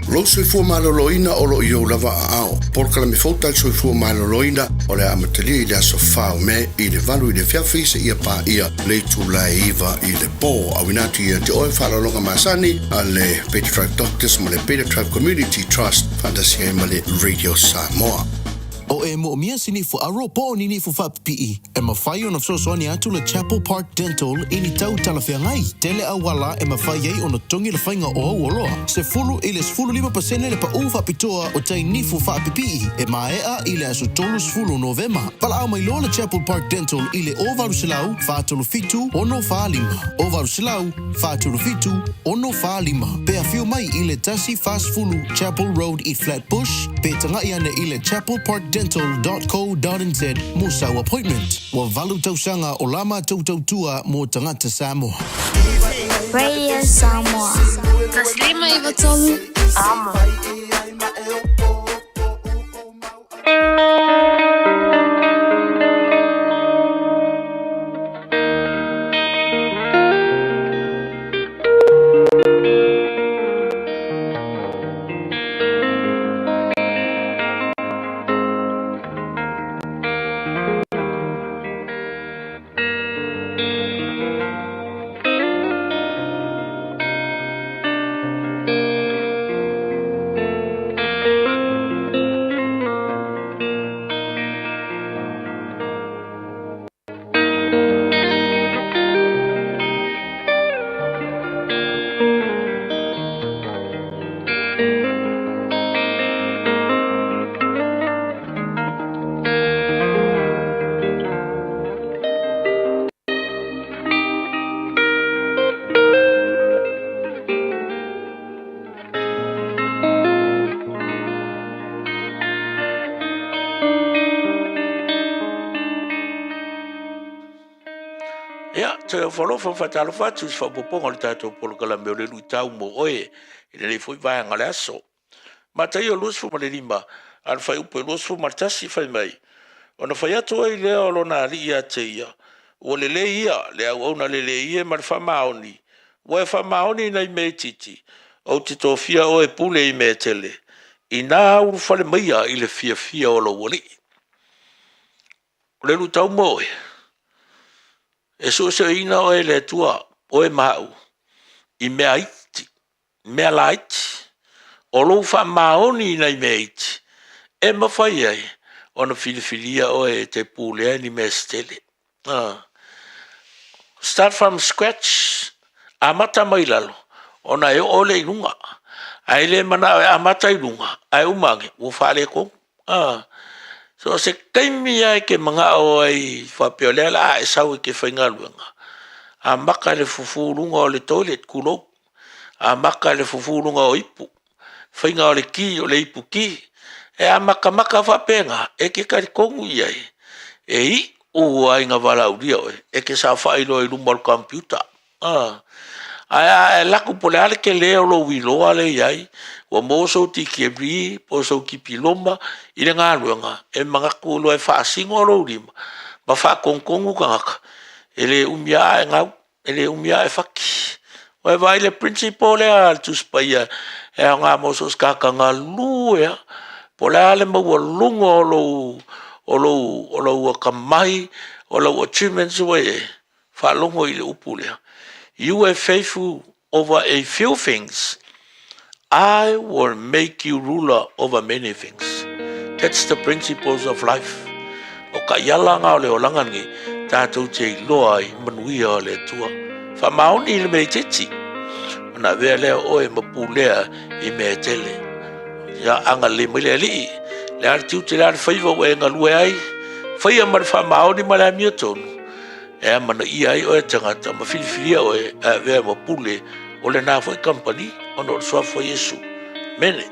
Lou soifua maloloina o lo o i ou lava aao. Polokalame fou tali soifua maloloina o le a amatalia i le aso 4 o Me i le 8 i le afiafi seia paia le itula e 9 i le po. Auina atu ia te oe faaaloaloga masani a le Pediatric Doctors ma le Pediatric Community Trust faatasi ai ma le Radio Samoa. O e moomia se nifu aro po o ni nifu faapipii, e mafai ona fesoasoani atu le Chapel Park Dental i ni tau talafeagai. Tele auala e mafai ai ona togi le faiga o au oloa. 10 i le 15% le paʻū faapitoa o tai nifu faapipii e maea i le aso 30 Novema. Valaau mai loa le Chapel Park Dental i le 0800 437 645, 0800 437 645. Pe afio mai i le 140 Chapel Road i Flat Bush, pe taga'i ane i le chapelparkdental.co.nz mo sau appointment. Ua valu tausaga o la matou tautua mo tagata Samoa. Radio Samoa. 153 Amo. Ia, toe ofo alofa ma faatalofa atu i se faaopoopoga o le tatou polokalame o le luitau mo oe i lenei foi vaega o le aso. Mataio 25, a o le fuaiupu e 21 fai mai, Ona fai atu ai lea o lona alii ia te ia, Ua lelei ia le auauna lelei e ma le faamaoni, ua e faamaoni i nai mea itiiti, ou te tofia oe e pule i mea e tele, inā ulufale maia i le fiafia o lou alii. O le luitau mo oe, e suesueina oe e le Atua, oe ma au, i mea iti, mea laiti, o lou faamaoni i nai mea iti, e mafai ai ona filifilia oe e te pulea ni mea se tele. Start from scratch, amata mai lalo, ona e oo lea i luga. Ae le manao e amata i luga, ae uma ane, ua faaletonu. So o se taimi lava e te manao ai faapea o lea o le a e sau e te faigaluega, amata le fufu luga o le toilet, tulou. Amata le fufu luga o ipu, faiga o le ki o le ipu ki. E amatamata faapena, e te talitonu i ai, e iu lava ina valaaulia oe, e te saofai loa i luma o le computer. Ae a e alu atu po o le a le tele o lou iloa lea e i ai, ua maua sou tikeri po o sou tipiloma i le galuega, e manatu loa e faasino lou lima ma faatonutonu tagata, e le umi lava ae gau, e le umi lava ae fati. Ua e vaai i le priniciple lea a le Tusi Paia e aoga mo so o se tagata galue lava. Po o le a le maualuga o lou atamai, o lou achievements ua i ai, faalogo i le upu lea, you are faithful over a few things, I will make you ruler over many things. That's the principles of life. O taiala na o le olaga lenei, tatou te iloa ai manuia o le Atua. Faamaoni i le mea itiiti, ona avea lea o oe ma pulea i mea e tele. Ia agalelei mai le Alii, le a le tiute, le a le faiva ua e galue ai, faia ma le faamaoni ma le amiotonu, e amanaia ai oe tagata ma filifilia oe e avea ma pule o lena foi kamupani ona o le suafa o Iesu. Amene.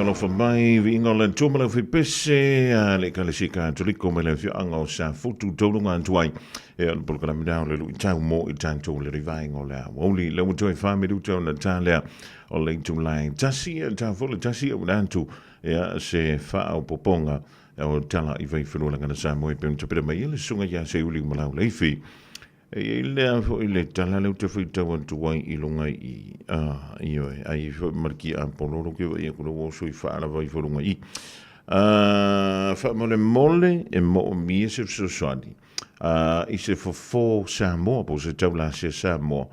alofa mai, viiga o le Atua ma le aufaipeese a le Ekalesia Katoliko mai le afioaga o Safotu tauluga atu ai. E o le polokalame lea o le luitau mo i tatou le vaega o le aoauli. Lea ua toe 4 minuta ona ta lea o le itula e tasi, e ta foi le tasi au atu ia se faaopoopoga o tala i Vaifanua Lagana Samoa e pei ona tapena mai ai le susuga ia Seiuli Malauleifi. E i ai lea foi le tala lea ou te faitau atu ai i luga i i, ah, ioe, ai i foi ma le kiapololo ke vaai atu lea ua oso i faalava ifo luga i i. Ah, faamolemole e moomia se fesoasoani ah, i se fofo Samoa po o se taulasia Samoa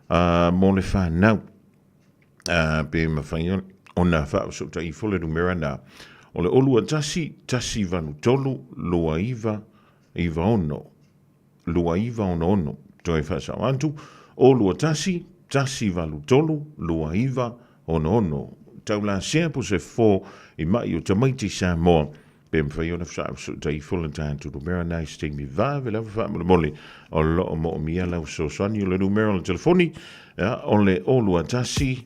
ah, mo le fanau. Ah, pe mafai ona faafesootai ifo le numera na o le 021 183 2996. 2966. Toe faasao atu, o 21 183 2966. Taulasea po se fofo i mai o tamaiti Samoa, pe mafai ona fesoasoatai ifo le tatou numera na i se taimi vave lava faamolemole o lo o moomia lau fesoasoani. O le numera o le telefoni, ia, o le o 21 183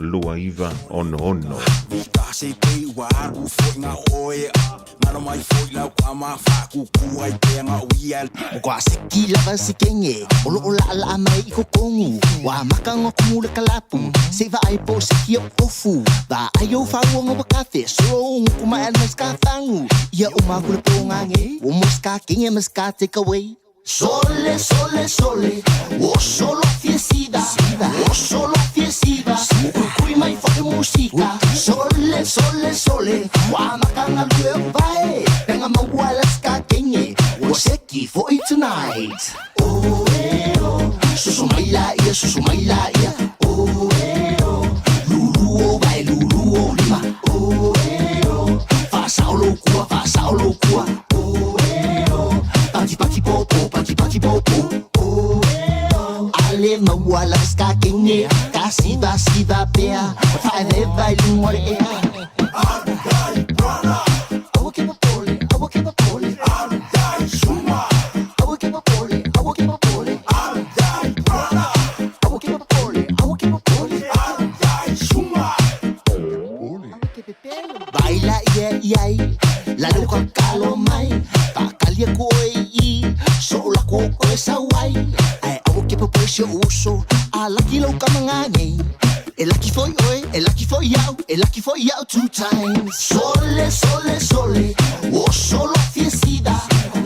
2966. Ua siki lava se kenge o loo laalaa mai i kokogu Ua maka nga kumu le kalapu Se vaai po o siki o ofu Vaai o fauanga ua kafe Solo o nguku mai ana ska fangu Ia o maku le pongange Ua mo ska kenge ma ska take away Sole, sole, sole O solo fiesida O solo fiesida Kui mai foi musika Sole, sole, sole Ua makanga lue o vae Penga maua la ska kenge Ua seki foi tonight Oh, eh, oh Susu mai la ia, susu mai la ia Oh, eh, oh Lulu o vae, lulu o lima Oh, eh, oh Faasao lou kua, faasao lou kua Oh, eh, oh Pati pati popo, pati pati popo Oh, eh, oh Ale maua la ska kenge Ka siva siva pea Faeveva i luga o le ea Aua ke popole, aua ke popole Aua ke popole, aua ke popole Aua ke popole, aua ke popole Vaila ia iai, lalo ka kalo mai, whakalia ko oe i, so la ko oe sauai. Ai aua ke popole si o uso, a laki lau kamanga nei. E laki foi oe, e laki foi au, e laki foi au two times. Sole, sole, sole, o solo fiesida,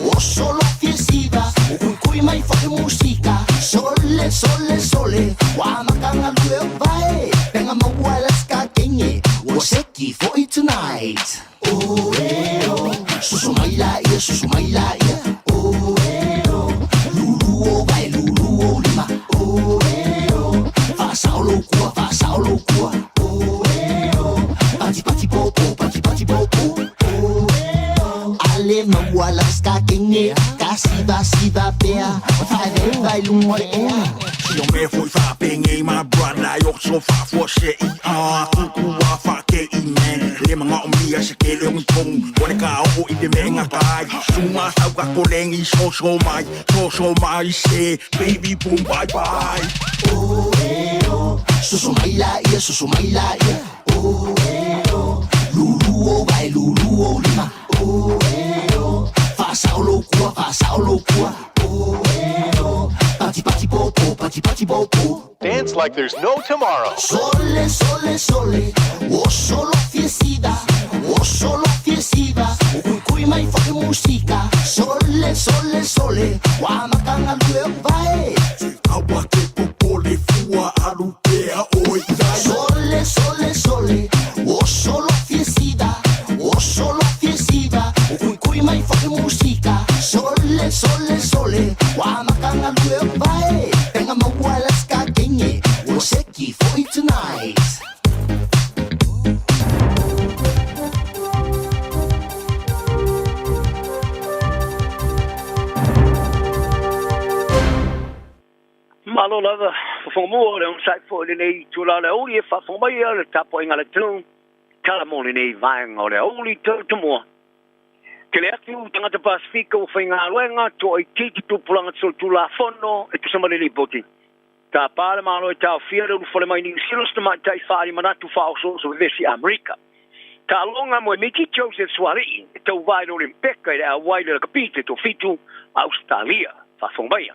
o solo fiesida, o kui kui mai foi musika. Sole, sole, sole, wa makanga lue o vae, penga maua la ska kenge, ua seki foi tonight. Oh, eh, oh, susu mai la ia, susu mai la ia. Oh, eh, oh, lulu o vae, lulu o lima. Oh, eh, oh, faasao lou kua, faasao lou kua. Oh, eh, oh, pati pati popo, pati pati popo. Oh, eh, oh, ale maua la ska kenge, ka siva siva pea, faeveva i luga o le ea. Si o mea foi faapengei my brother Yok so faafua se i a kuku a whake i man Le manga o mia se ke leong i tongu Wa le ka o i te menga kai Suma sau ka kolengi so so mai So so mai se baby boom bye bye Oh eh oh Susu mai la ia susu mai la ia Oh eh oh Lulu o vai lulu o lima Oh eh oh Faasao lou kua faasao lou kua Oh eh oh Pati pati popo pati pati popo Dance like there's no tomorrow. Sole, sole, sole, o solo fiesida, o solo fiesida, o kui kui mai foi musika. Sole, sole, sole, ua makanga lue o vae. Aua ke popole fua alu pea oi tai. Sole, sole, sole, o solo fiesida, o solo fiesida, o kui kui mai foi musika. Sole, sole, sole, ua makanga lue o vae. Penga maua la ska kenge, ua seki foi tonight. Malo lava, fofoga mua o le onosai foi i lenei itula o le aoauli e faafofoga mai a le tapuaiga a le atunuu, tala mo lenei vaega o le aoauli tautumua. Tele atu tagata Pasifika ua faigaluega, toaitiiti tupulaga solitulafono e tusa ma le lipoti. Tāpā le Malo e taofia le ulufale mai Niu Sila o se tamaitai faaali manatu faaosooso vevesi Amerika. Taaloga mo Miki Joseph Suaalii e tauvā i le Olimpeka i le auai i le lakapi i le toafitu a Ausetalia. Faafofoga maia.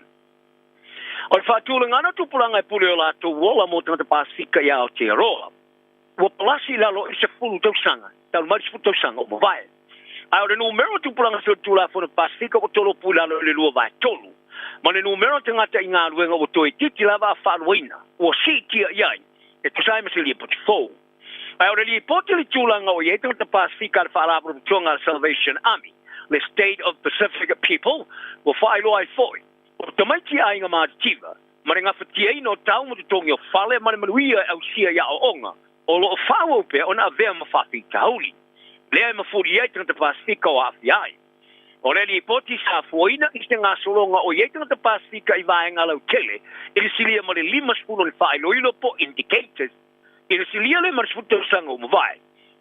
O le faatulagaga o tupulaga e pule o latou ola mo tagata Pasefika i Aotearoa ua palasi i lalo i le 10 tausaga talu mai le 10 tausaga ua mavae. Ae o le numera o tupulaga solitulafono Pasefika ua tolopu i lalo i le 2/3, ma le numera o tagata i galuega ua toeitiiti lava a faaluaina ua siitia i ai e tusa ai ma se lipoti fou. Ae o le lipoti i le tulaga o i ai tagata Pasefika a le Faalapotopotoga a le Salvation Army, le State of Pacific People, ua faailoa ai foi, o tamaiti aiga matitiva, ma le gafatiaina o tau ma totogi o fale ma le manuia e ausia i aoaoga, o lo o faaauau pea ona avea ma faafitauli. Lea e mafuli ai tagata Pasefika o aafia ai. O le lipoti sa fuaina i se gasologa o i ai tagata Pasefika i vaega lautele i le silia ma le 50 o ni faailoilo po indicators i le silia le ma le 10 tausaga ua mavae.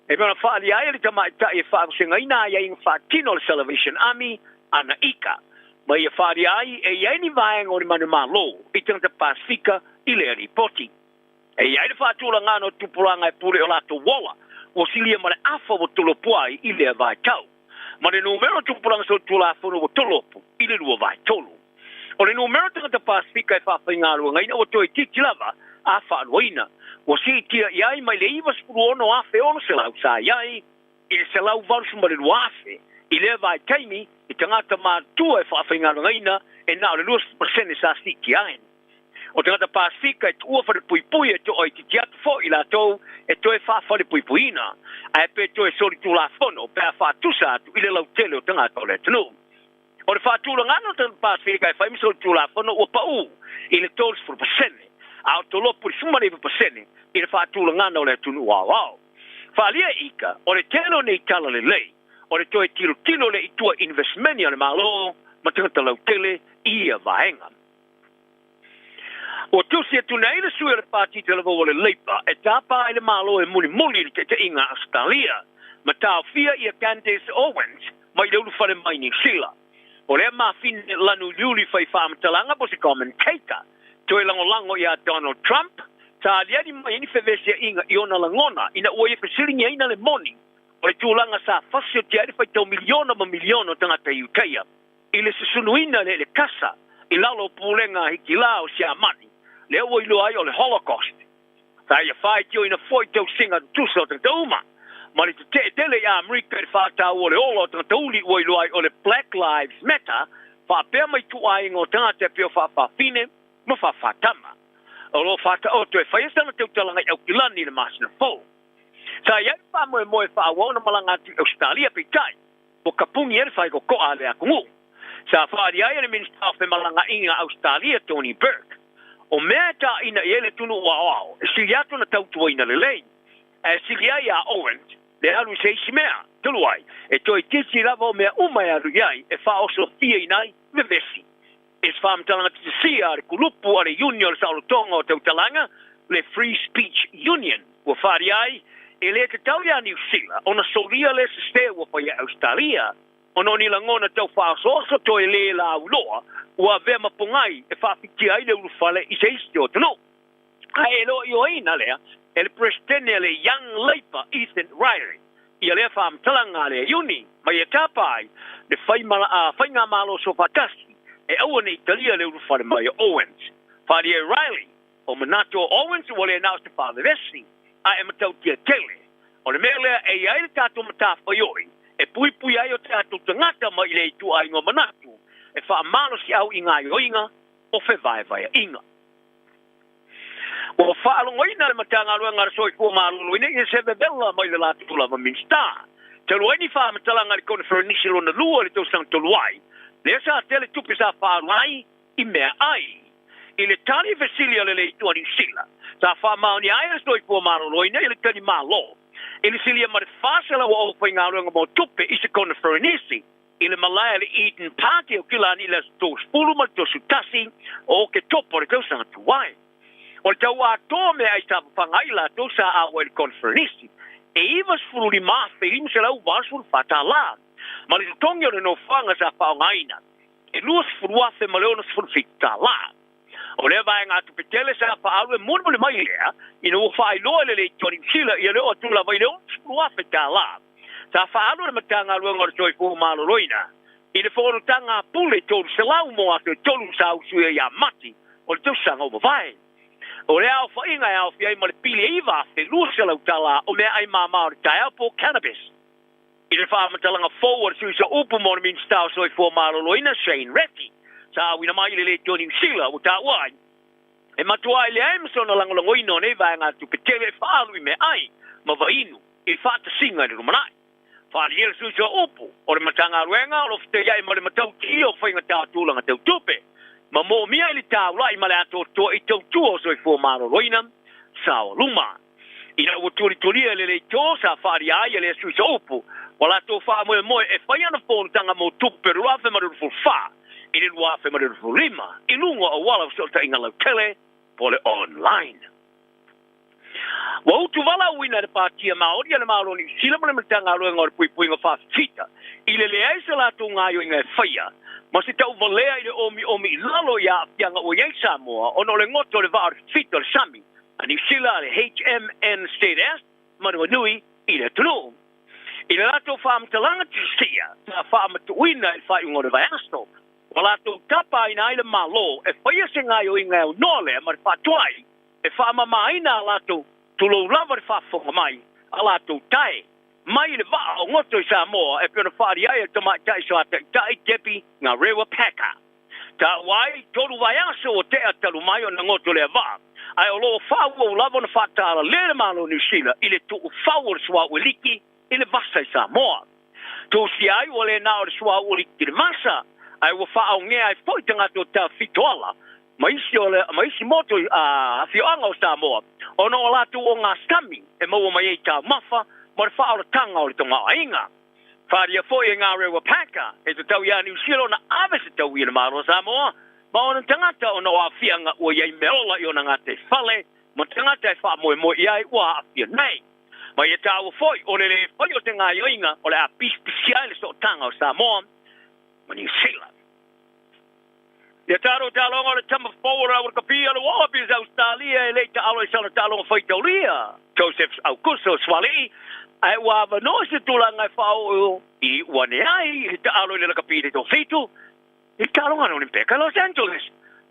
E pei ona faaalia ai e le tamaitai e faavasegaina aiaiga faatino a le Salvation Army ana ika, ma ia faaalia ai e i ai ni vaega o le manumalo i tagata Pasefika i lea lipoti. E i ai le faatulagana o tupulaga e pule o latou ola ua silia ma le afa ua tolopo ai i lea vaitau, ma le numera o tupulaga solitulafono ua tolopo i le 2/3. O le numera o tagata Pasefika e faafaigaluegaina ua toeitiiti lava a faaluaina, ua siitia i ai mai le 96,600 sa i ai i le 182,000 i lea vaitaimi i tagata matutua e faafaigaluegaina e na o le 20% sa siitia ai. O tagata Pasefika e tuua falepuipui e toaitiiti atu foi i latou e toe faafalepuipuiina, ae pe toe solitulafono pe a faatusa atu i le lautele o tagata o le atunuu. O le faatulagaga o tagata Pasefika e fai ma solitulafono ua pau i le 30%, a o tolopo i le 19% i le faatulagaga o le atunuu aoao. Faaalia e ika, o le tele o nei tala lelei, o le toe tilotilo lea i tua i invesemeni a le Malo ma tagata lautele i ia vaega. Ua tusi atu nei le sui o le Pati Talavou o le Labour e tapa ai le Malo e mulimuli i le taitaiga a Ausetalia ma taofia ia Candace Owens mai le ulufale mai Niu Sila. O lea mafine lanuliuli fai faamatalaga po se commentator toe lagolago ia Donald Trump, sa aliali mai ai ni fevesiaiga i ona lagona ina ua ia fesiligiaina le moni o le tulaga sa fasiotia ai le faitau miliona ma miliona o tagata i Utaia i le susunuina le kasa i lalo o pulega a Hitila o Siamani, lea ua iloa ai o le Holocaust. Sa ia faitioina foi tausiga tutusa o tagata uma, ma le tetee tele i Amerika i le faataua o le ola o tagata uli ua iloa ai o le Black Lives Matter, faapea mai ituaiga o tagata e pei o faafafine ma faafatama. O lo o faataoto e faia sana tautalaga i Aukilani i le masina fou. Sa i ai le faamoemoe e faaauau ona malaga atu i Ausetalia, peitai, ua kapuni ai le faikokoa a le atunuu. Sa faaali ai e le Minisita o Femalagaaiga a Ausetalia, Tony Burke, o mea e taina i ai le atunuu aoao e sili atu ona tautuaina lelei, ae sili ai iā Owens le alu i se isi mea, talu ai, e toeitiiti lava o mea uma e alu i ai e faaosofiaina ai vevesi. I se faamatalaga titisia a le kulupu a le Iuni o le Saolotoga o Tautalaga, le Free Speech Union, ua faaali ai, e le tatau iā Niu Sila ona solia le sese ua faia e Ausetalia, ona o ni lagona tau faaosooso toe lē lauiloa ua avea ma pogai e faafitia ai le ulufale i se isi o atunuu. Ae e le o ioeina lea e le Peresetene a le Young Labour Ethan Riley ia lea faamatalaga a le Iuni mai e tapa ai le faigamalo soofaatasi e aua ne i talia le ulufale mai o Owens. Faaalia e Riley, o manatu o Owens ua le na o se faavevesi ae e matautia tele. O le mea lea e i ai le tatou matafaioi e puipui ai o tatou tagata mai i le ituaiga o manatu e faamalosiau i gaoioiga o fevaevaeaiga. Ua faalogoina le Matagaluega a le Soifua Maloloina i se vevela mai le latou lava Minisita. Talu ai ni faamatalaga i le Koneferenisi lona lua i le tausaga talu ai, lea sa tele tupe sa faaalu ai i mea ai. I le tali fesili a le Leitu a Niu Sila, sa faamaonia ai e le Soifua Maloloina i le tali Malo i le silia ma le 400 o aufaigaluega mo tupe i se Koneferenisi i le malae a le Eden Park i Aukilani i le aso 30 ma le 31 o Oketopa o le tausaga tuai. O le tau atoa o meaai sa fafaga ai latou sa auai i le koneferenisi, e $95,584 tala, ma le totogi o le nofoaga sa faaaogaina, e $20,067 tala. O lea vaegatupe tele sa faaalu e mulimuli mai lea ina ua faailoa e le Leitio a Niu Sila ia le oo atu lava i le $60,000 tālā sa faaalu e le Matagaluega o le Soifua Maloloina i le fonotaga a pule 300 mo aso e tolu sa usuia ia Mati o le tausaga ua mavae. O lea aofaiga e aofia ai ma le pili e $9,200 tālā o meaai māmā o le taeao po o cannabis. I le faamatalaga fou a le Sui Sooupu mo le Minisita o Soifua Maloloina, Shane Reti, sa auina mai i le Leitio Niu Sila, ua taua ai, e matuai leai ma sona lagolagoina o nei vaegatupe tele e faaalu i meaai ma vaiinu i faatasiga i le lumanai. Faaalia le Sui Sooupu o le Matagaluega o lo o fetaiai ma le matautia o faigata o tulaga tau tupe ma moomia i le taulai ma le atoatoa i tautua o soifua maloloina saoaluma. Ina ua tulitulia e le leitio sa faaalia ai e lea sui sooupu ua latou faamoemoe e fai ana fonotaga mo tupe o le 2024 i le 2025 i luga o auala o fesootaiga lautele po o le online. Ua utuvalaauina e le Patia Maori a le Malo o Niu Sila ma le Matagaluega o le Puipuiga Faafita i le leai se latou gaoioiga e faia ma se tauvalea i le omiomi i lalo i aafiaga ua i ai Samoa ona o le goto o le vaa o le fifita o le sami a Niu Sila le HMNZS Manuanui i le atunuu. I le latou faamatalaga tusia sa faamatuuina i le faaiuga o le vaiaso, ua latou tapaina ai le Malo e faia se gaoioiga e aunoa lea ma le faatuai e faamamaina a latou tulou lava le faafofoga mai a latou tae mai i le vaa o goto i Samoa e pei ona faaalia ai e le tamaitai soataitai Debbie Ngarewa Packer. Taua ai, tolu vaiaso ua tea talu mai ona goto lea vaa, ae o lo o faaauau lava ona faatalalē le Malo o Niu Sila i le tuufau o le suauu e liki i le vasa i Samoa. Tusia ai ua le na o le suauu liki i le vasa, ae ua faaogea ai foi tagata o Tafitoala ma isi o le ma isi motu i afioaga o Samoa ona o latou ogasami e maua mai ai taumafa ma le faaolataga o le tamaoaiga. Faaalia foi e Ngarewa Packer e tatau iā Niu Sila ona ave se taui i le Malo o Samoa ma ona tagata ona o aafiaga ua i ai meaola i ona gataifale ma tagata e faamoemoe i ai ua aafia nei. Ma ia taua foi o le lē fai o se gaoioiga o le a pisipisia ai le sootaga o Samoa ma Niu Sila. Ia tatou taaloga o le tama fou o le Aurakapia o le Wallabies Ausetalia e le i taalo i sana taaloga faitaulia, Joseph Aukuso Suaalii, ae ua avanoa se tulaga e faaoo i ua-ane ai i le taalo i le lakapi i le toafitu i le taaloga a le Olimpeka i Los Angeles.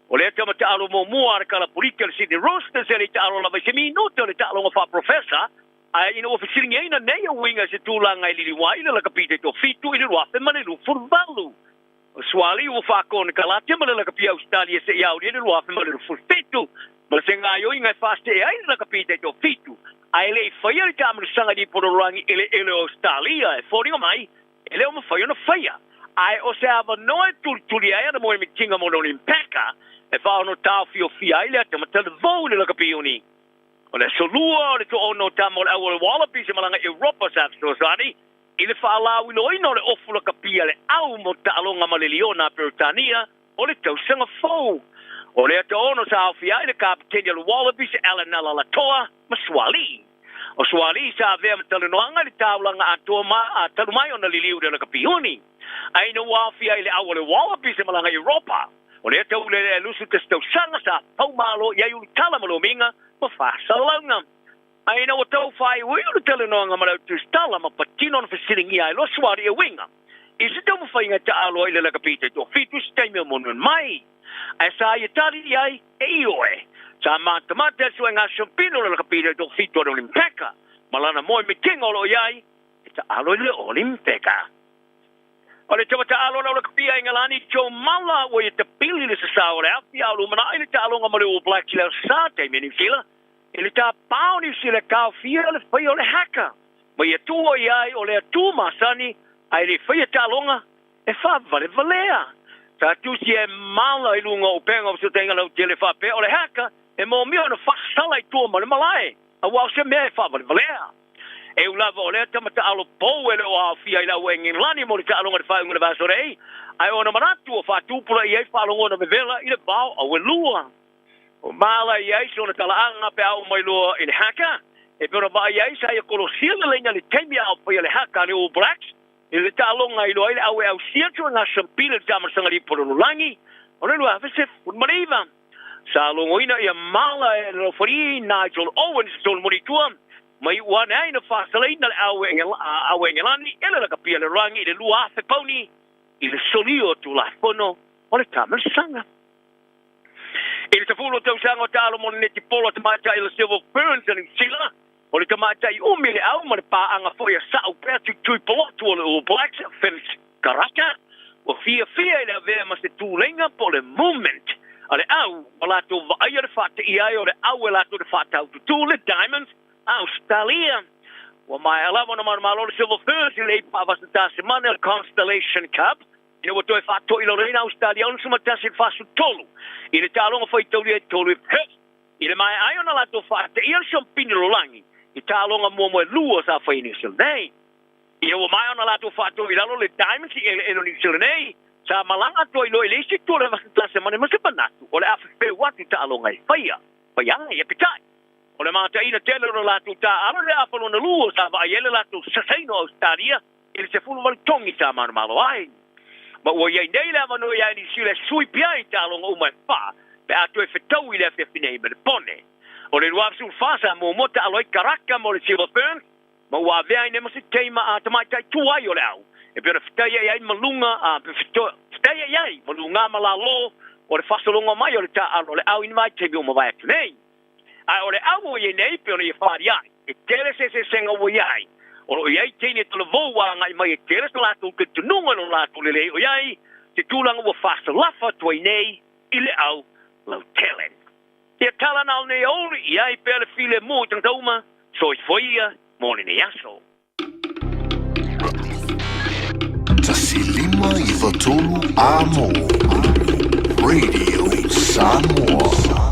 O lea tama taalo muamua a le kalapulita o le Sydney Roosters e le i taalo lava i se minute o le taaloga faaprofesa, ae ina ua fesiligiaina nei e uiga i se tulaga e liliu ai le lakapi i le toafitu i le 2028. O Suaalii ua faakonekarate ma le lakapi Ausetalia seia aulia le 2027 ma se gaoioiga e faasee ai le lakapi taitoafitu, ae le i faia le taamilosaga i lipololoagi eleele o Ausetalia e foliga mai e le o mafai ona faia. Ae o se avanoa e tulituli ai ana moemitiga mo le Olimpeka e faaono taofiofia ai le atamatalavou i le lakapi uni. O le aso Lua o le toaono o tama o le au o le Wallabies e malaga i Europa sa fesoasoani I le faalauiloaina o le ofu lakapi a le au mo taaloga ma le Liona a Peretania o le tausaga fou. O lea toaono sa aofia ai le kapeteni o le Wallabies Allan Alaalatoa ma Suaalii. O Suaalii sa avea ma talanoaga i le taulaga atoa ma a talu mai ona liliu i le lakapi uni. Ae ina ua aofia ai le au o le Wallabies e malaga i Europa, o lea taulelea e 21 tausaga sa paumalo i ai ulutala ma lomiga ma faasalalauga. Ae ina ua tau faaiuiu le talanoaga ma le au tusitala ma patino ona fesiligia ai loa Suari e uiga i se taumafaiga e taalo ai le lakapi taitoafitu i se taimi o monuan mai. Ae sa ia tali i ai e ioe. Sa matamata e le suega siampino le lakapi taitoafitu a le Olimpeka ma lana moe mitiga o lo o i ai e taalo i le Olimpeka. O le tama taalo lau lakapi a Ingelani Joe Mala ua ia tapili le sasao o le afi a o lumanai le taaloga ma le All Blacks i le Aso Sa taimi a Niu Sila. I le tapao Niu Sila e kaofia le faia o le haka ma ia tua i ai o lea tu masani ae le faia taaloga e faavalevalea. Sa tusi e mala i luga o upega o fesootaiga lautele faapea o le haka e moomia ona faasala i tua ma le malae aua o se mea e faavalevalea. E u lava o lea tama taalo pou e le o aofia i le au Engelani mo le taaloga i le faaiuga o le vaiaso nei, ae ona manatu ua faatupulaia ai faalogona vevela i le vao auelua. O mala i ai sona talaaga pe a oo mai loa i le haka, e pei ona vaai ai sa ia kolosia le laina i le taimi a o faia le haka a le All Blacks i le taaloga i iloa ai le au e ausia atu e ngā sampili le taamalasaga lipo lololagi o le 2019. Sa logoina ia mala e le lofalii Nigel Owens solomoni i tua, ma iu ane ai na faasalaina le au Engelani e le lakapia le lalolagi i le 2,000 pauni i le solia o Tulafono o le Tamilosaga. I le 10 tausaga o taalo mo le netipolo a tamaitai le Silver Ferns a Niu Sila, o le tamaitai umi le au ma le paaga foi a sa'u pea tuitui polotu o le All Blacks, Felix Karaka, ua fiafia i le avea ma se tuleiga po o le movement a le au ua latou vaaia le faateia ai o le au e latou te faataututū le Diamonds a Ausetalia. Ua maea lava ona manumalo le Silver Ferns i le ipu faavasatasemane o le Constellation Cup ina ua toe faatoilaloina Ausetalia 61 i le 43 i le taaloga faitaulia e tolu i Perth. I le maea ai ona latou faateia le siampini lolagi i taaloga muamua e lua sa fai i Niu Sila nei. Ina ua maea ona latou faatoi i lalo le Diamonds i eleele o Niu Sila nei, sa malaga atu ai loa i le isi itu o le Vasatasemane ma se manatu o le a fefeu atu taaloga e faia, faia ai, aepeitai, o le mataina tele o le latou taaalo i le afa lona lua sa vaai ai le latou sasaina o Ausetalia i le 18 togi sa manumalo ai. Ma ua i ai nei le avanoa iā Niu Sila e sui pea i taaloga uma e fa pe a toe fetau i le afiafi nei ma le pone. O le 24 sa muamua taalo ai Karaka mo le Silver Ferns ma ua avea ai nei ma se teima a tamaitai tuai o le au e pei ona fetaia'i ai ma luga a fetaia'i ai ma luga ma lalo o le faasologa mai o le taaalo o le au i ni vaitaimi ua mavae atu nei. Ae o le au ua i ai nei pei ona ia faaalia'i, e tele se eseesega ua i ai. O lo o i ai teine talavou ua agai mai e tele so latou talitonuga i lo latou lelei o i ai se tulaga ua faasalafa atu ai nei i le au lautele. Ia tala na o lenei aoauli, i ai pea le filemu i tagata uma, soifua ia mo lenei aso. 1 5 9 3 Amo Radio Samoa.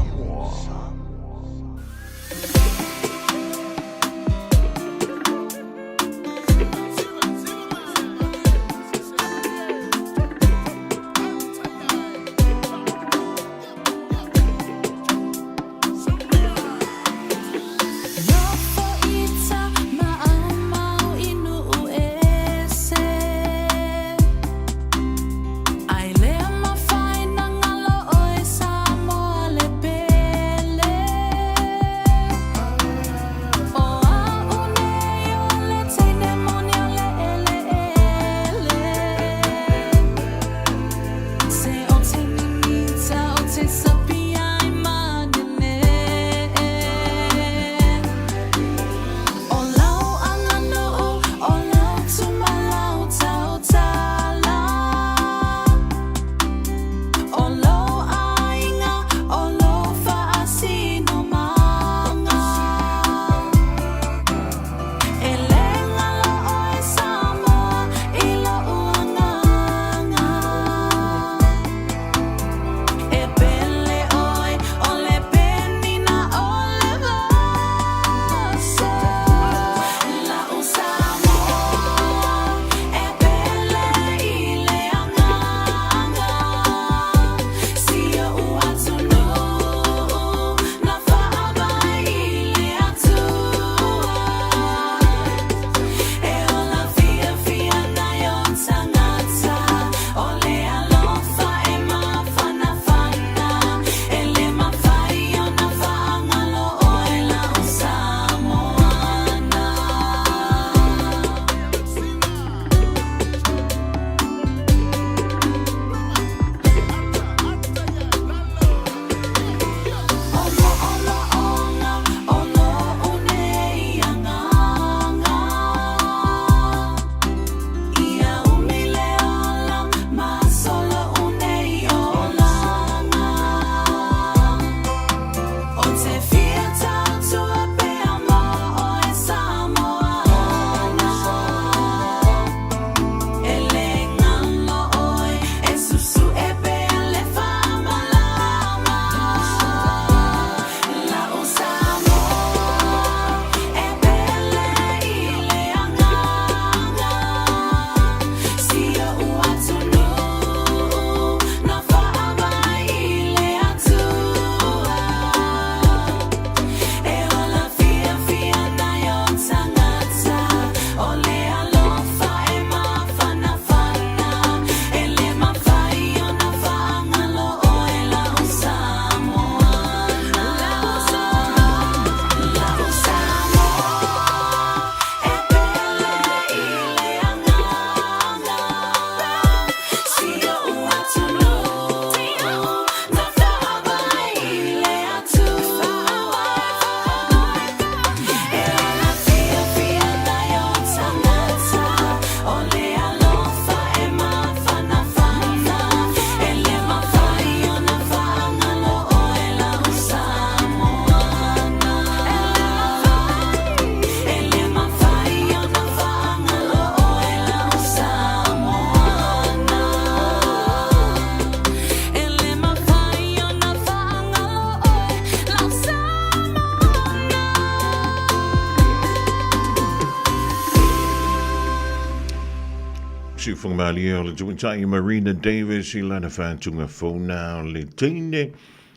Siufoga malie o le Tuitai Marina Davis i lana whātunga fōna o le teine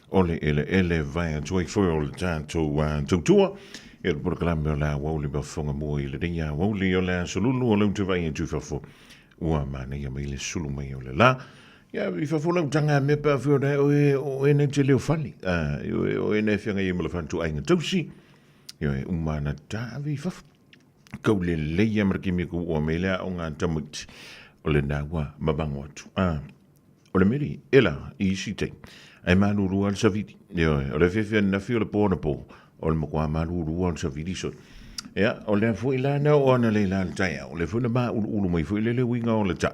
o le eleele vai atu ai foi o le tātou tautua. E le polokalame o le awauli ma fofoga mua i lenei awauli o le aso lulu o lau te vai atu i fafo. Ua manaia mai le sulu mai o le la. Ia, i fafo lau tanga mea pe a whio nei oe o e nei te leo fali. Oe o e nei whianga i ma le whantu ainga tausi. Ia, e umana tāwe i fafo. Kau le leia ma le kimi ku ua me lea o ngā tamaiti o le nā ua mamango atu. O le meri, e la, i isi te, ai malulu a le savili. Ioe, o le fiafia nafi o le pō na pō, o le makuā malulu a le savili soi. Ia, o lea foi la na o ana le la le taeao, o le foi na māuluulu mai foi le le uiga o le ta.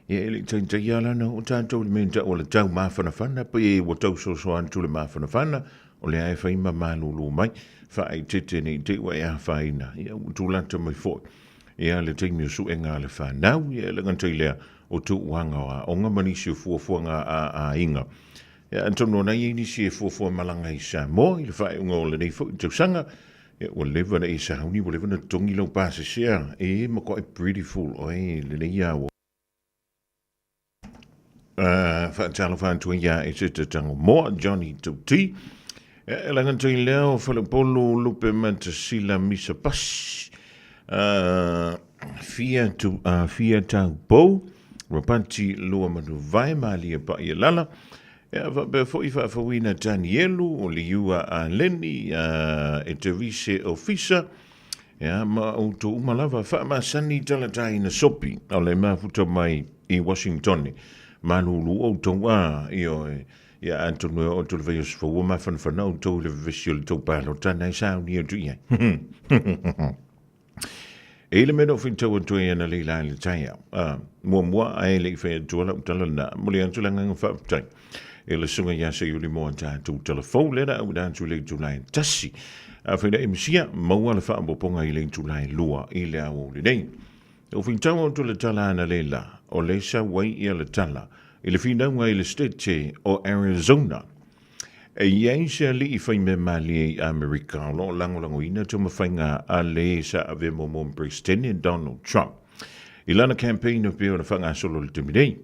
Ia, e le i taitai a la na o tātou le mea o le tau māwhanawhana, pe e ua tau soso atu le māwhanawhana, o lea e whai ma malulu mai, whaaitete nei te ua e awhaina, ia ua tūlata mai foi. Ia le taimi o suenga a le whanau, ia le ngata i lea o tuuanga o aoga ma nisi o fuafuaga a aiga. Ia atonu ona i ai nisi e fuafua malaga i Samoa i le faaiuga o lenei foi tausaga, ia ua leva na e sauni, ua leva na totogi lau pasese e makuai beautiful oe lenei aoga. Faatalofa atu ai ia e se tatango moa Johnny Tauti. E laga tui lea o Faleupolu Lupe Matasila Misa Pasi. Fia tu fia tau pou Rapati lua manu vai malia pa ia lala. Ia faapea foi faafauina Danielu o Liua a Leni e te vise ofisa. Ia, ma outou uma lava, faamasani talataina sopi, o le mafuta mai i Washingtone. Malulu outou a, ioe, ia atonu e oo atu le vaiaso fou ua mafanafana outou i le vevesi o le tou palota na e sauni atu i ai. E i le mea na ou faitau atu ai ana lei la i le taeao. Muamua ae le i fai atua lau tala lena, momoli atu le agaga faafetai e le susuga ia Seiuli mo a tatou tala fou lea na auina atu i le itula e tasi. Afai na e misia, maua le faaopoopoga i le itula e lua i le aoauli nei. Ua faitau atu le tala ana le la, o le sau ai ia le tala i le finauga i le State o Arizona. E i ai se alii fai mea malie i Amerika o lo o lagolagoina taumafaiga a le sa avea muamua ma Peresetene Donald Trump i lana campaign e pei ona faagasolo i le taimi nei.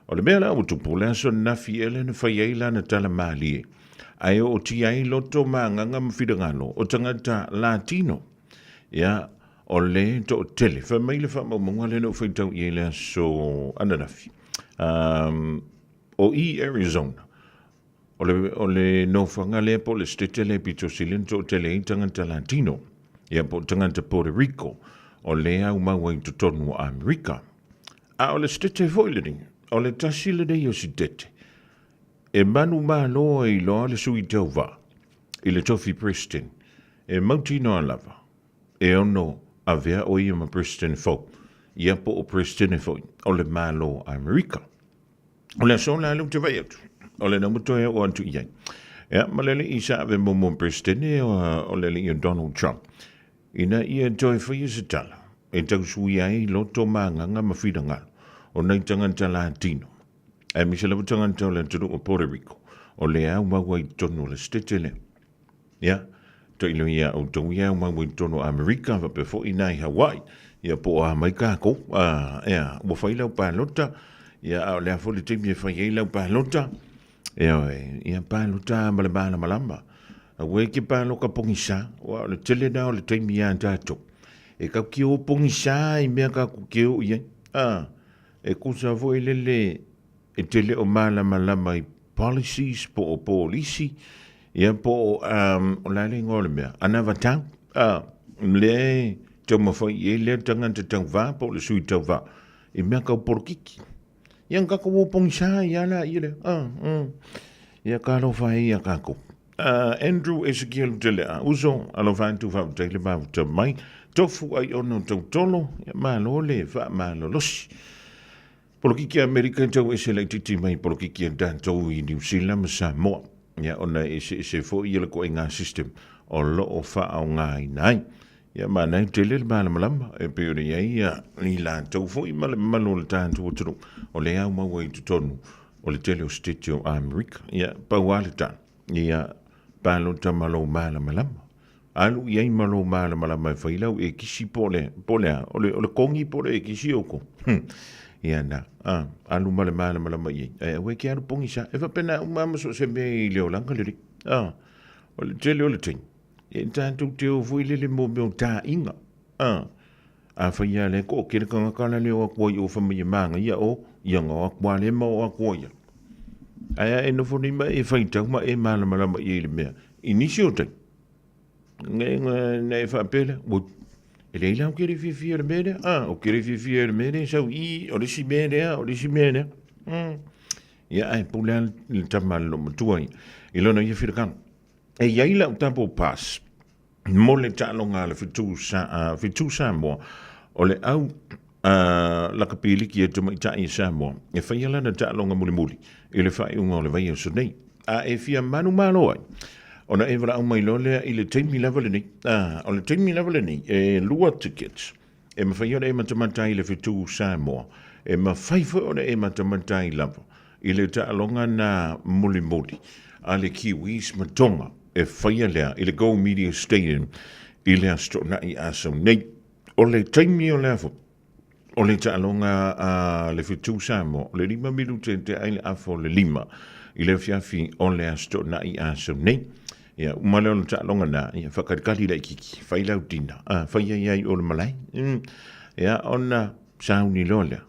O le mea la ua tupu, o le aso ananafi ea lea na fai ai lana tala malie, ae ootia ai loto ma agaga ma finagalo o tagata Latino. Ia, o le toatele. Fai mai le faamaumauga lea na ou faitau i ai i le aso ananafi. Um, o i Arizona, o le, o le nofoaga lea po o le state lea pito sili ona toatele ai tagata Latino, ia po o tagata Puerto Rico, o lea aumau ai i totonu o Amerika. A o le state foi lenei, o le tasi lenei o sitete e manumalo ai loa le sui tauva i le tofi President e mautinoa lava e ono avea o ia ma President fou, ia po o President foi o le Malo Amerika. O le aso la lea ou te vaai atu, o lena ua toe oo atu i ai. Ia, ma le alii sa ave muamua ma Peresetene, o le alii o Donald Trump, ina ia toe faia se tala e tausuia ai loto ma agaga ma finagalo o nai tagata Latino, aemaise lava tagata o le atunuu o Puerto Rico, o lea aumau ai i totonu o le Setete lea. Ia, tailo ia outou ia aumau ai i totonu o Amerika, faapea foi i ina i Hawaii, ia po o a mai kākou, ea, ua fai lau palota, ia, a o le a foi le taimi e fai ai lau palota, ioe, ia palota ma le malamalama. Aua e te paloka pogisa, aua o le tele lena o le taimi ia tatou. E kau te o pogisa i mea kākou te o i ai. E kusa foi lele e te le o malamalama i policies po o polisi, ia po o, o le a le igoa o le mea, anavatau, lea e taumafai i ai lea tagata tauvā po o le sui tauvā i mea kau polokiki. Ia na kākou o pogisa ai lava laia lea, Ia ka alofa ai ia kākou. Andrew Ezekiel Telea, uso, alofa atu faafetai le mafuta mai, tofu ai ono tautolo, ia malo le faamalolosi. Polokiki a Amerika e tau ese laitiiti mai polokiki a tatou i New Zealand ma Samoa. Ia ona e eseese foi ia le koaiga system o lo o faaaogaina ai. Ia manaia tele le malamalama e pei ona i ai ia i latou foi ma le mamalu o le tatou atunuu o lea aumau ai i totonu o le tele o Setete o Amerika. Ia pau lava le tala, ia palota ma lou malamalama. Alu i ai ma lou malamalama e fai lau ekisi po o le, po o le a, o le, o le kongi po o le ekisi o ko. Ia na, a, alu ma le malamalama i ai. Ae aua e ke alu pogisa. E faapena uma lava ma so o se mea i le olaga lenei. A, o le tele o le taimi, e tatou te o foi lele mo mea o taaiga. A, afai lava lea e toatele tagata la le o atu ai i o fai mai e manaia o, ia ona o atu lava lea ma o atu ai lava. Ae a e nofo nei ma e faitau ma e malamalama i ai i le mea, i nisi o taimi, na e faapea lea, oi, e leai la ou te le fiafia i le mea lea, a, ou te le fiafia i le mea lea e sau i i, o le isi mea lea, o le isi mea lea. Ia, ae pule lava le tama a le loomatua ia i lona ia finagalo. E i ai lau double pass mo le taaloga a le Fetu, Fetu Samoa, o le au lakapiliki a tamaitai a Samoa e faia lana taaloga mulimuli i le faaiuga o le vaiaso nei. A e fia manumalo ai, ona e valaau mai loa lea i le taimi lava lenei. O le taimi lava lenei, e 2 tickets e mafai ona e matamata ai i le Fetu Samoa, e mafai foi ona e matamata ai lava i le taaloga na mulimuli a le Kiwis ma Tonga e faia lea i le Go Media Stadium i le Aso Toonai a sau nei. O le taimi o le afu, o le taaloga a le Fetu Samoa, o le 5 minute te ai le afa o le 5 i le afiafi o le Aso Toonai a sau nei. Ia, uma lea o le taaloga na, ia, whakalikali laititi, fai lau tina, fai ai ai o le malae. Ia, ona sauni loa lea.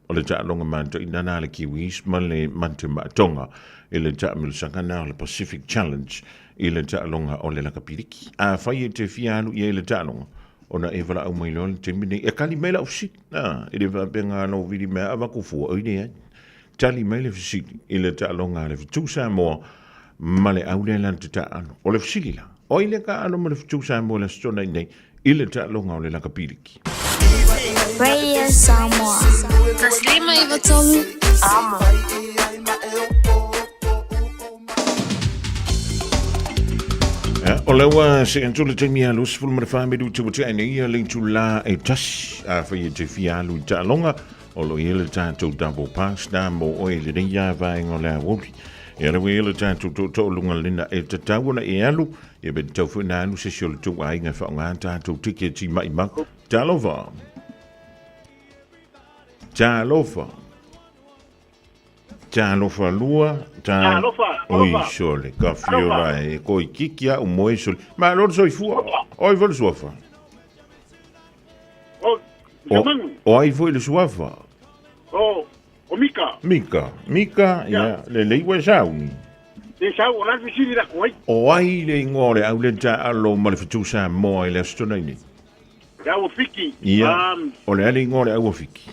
O le taaloga mataina na a le Kiwis ma le Mate-ma-Tonga i le taamilosaga na o le Pacific Challenge i le taaloga o le lakapiliki. Afai e te fia alu i ai i le taaloga, ona e valaau mai loa le taimi nei. E kali mai lau fesili, a, e le faapea nga lou vili mea avatu fua, oi leai. Tali mai le fesili i le taaloga a le Fetu Samoa ma le au lea la te taaalo. O le fesili la, o ai lea taaalo ma le Fetu Samoa i le Aso Toonai nei i le taaloga o le lakapiliki? Radio Samoa. Taslima Ivatolu. Amo. Ia, o le ua se atu le taimi a 24 minuti ua tea nei ia le itula e tasi. Afai e te fia alu i taaloga, o lo o i ai le tatou double pass na mo oe i lenei lava vaega o le aoauli. Ia le ua i ai le tatou tootoo luga lena e tatau ona e alu, ia pe tatau foi ona alu se isi o le tou aiga e faaaoga tatou tiketi maimau. Talofa! Talofa! Talofa lua, ta... Talofa, Oi, talofa. sole, ka fiola e koi kiki a umoe sole. Ma lo le soifua, oi foi le suafa. O, O, o ai foi le suafa. O, o Mika. Mika, Mika, ia, le lei ua e sauni. E sau, o la le fesili la ku ai. O ai le ingoa o le au le taalo ma le fetu Samoa i le Aso Toonai nei? Le au o Fiki. Ia, o le a le ingoa o le au o Fiki?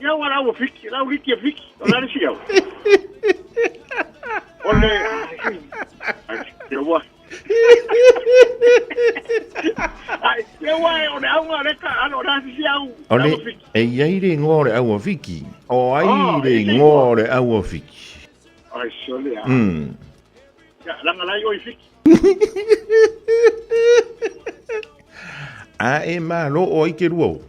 Ia ua lau o Fiki, lau liki e Fiki, o la le si au. O le... Ai, te ua. Ai, te ua e o le auga le ka alo la si au. O le, e i ai le ingoa o le au o Fiki. O ai oh, le ingoa o le au o Fiki. Ai, sole a. Ya, langa lai o i Fiki. A e malo o ai ke rua o.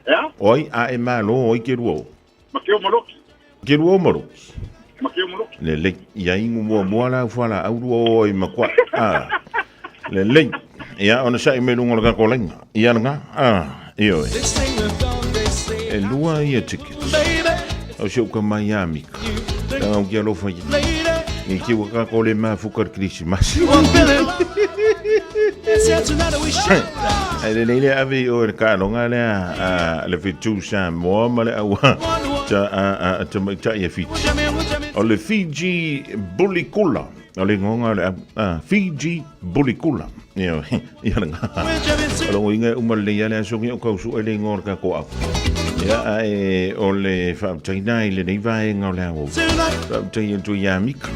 Ea? Oi, a e malo oi ke rua o. Ma ke o maloki. Ke rua o maloki. Ma ke o maloki. Le lei, ia ingu mua mua la ufua la au rua o i makua. A, le lei, ia ona sa'i me lunga o le kako lainga. Ia nga, a, ioe. E lua ia tickets. O se uka mai a mika. Tanga uki alofa ia. Ni ki ua kako le mafuka le Krisimasi. Ai le lei le ave i oe le kaaloga lea a le Fetu Samoa ma le au a tamaitai e Fiji. O le Fiji Bulikula. O le igoa o le au. Fiji Bulikula. Ia, ia le ngā. O le uiga e uma lelei lava le aso o kau sue le igoa o le tatou au. Ia, ae o le faafetai i lenei vaega o le ao. Faafetai atu ia Mika.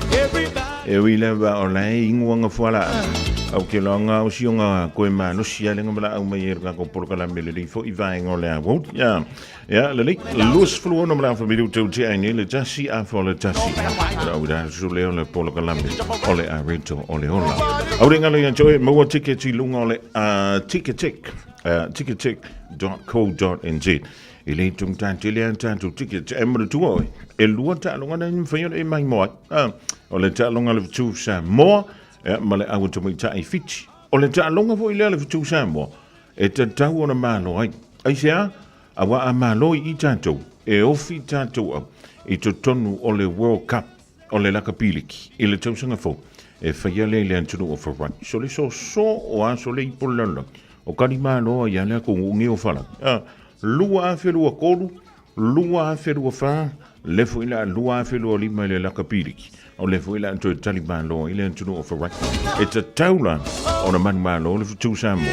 E ui lava o la e ingoa nga fualaau. Au ke loa nga o sionga koe malosi a lenga malaau mai e le tatou polokalame lenei foi vaega o le ao. Ia, ia lelei, 26 ma le afa minuta u tea ai nei le tasi afa o le tasi. Ora au rā su leo le polokalame o le areto o le ola. Au re ngalo ia te oe, maua tiketi lunga o le Ticketek, ticketek.co.nz. E le tung tā tele a tātou ticket e manatua oe. E lua taaloga nei mawhai ona e mai moai. O le taaloga le fetu Samoa, ma le au tamaitai Fiti. O le taaloga foi lea a le Fetu Samoa e tatau ona malo ai. Aisea? Aua a malo i i tatou, e ofi tatou au i totonu o le World Cup o le lakapiliki i le tausaga fou e faia lea i le atunuu o Farani. So le soso o aso le ipo le lalolagi o kali malo ai a le atunuu o Farani. 2023, 2024, le foi la 2025 i le lakapiliki o le foi la toe tali malo i le atunuu o Farani. E tatau la ona manumalo le Fetu Samoa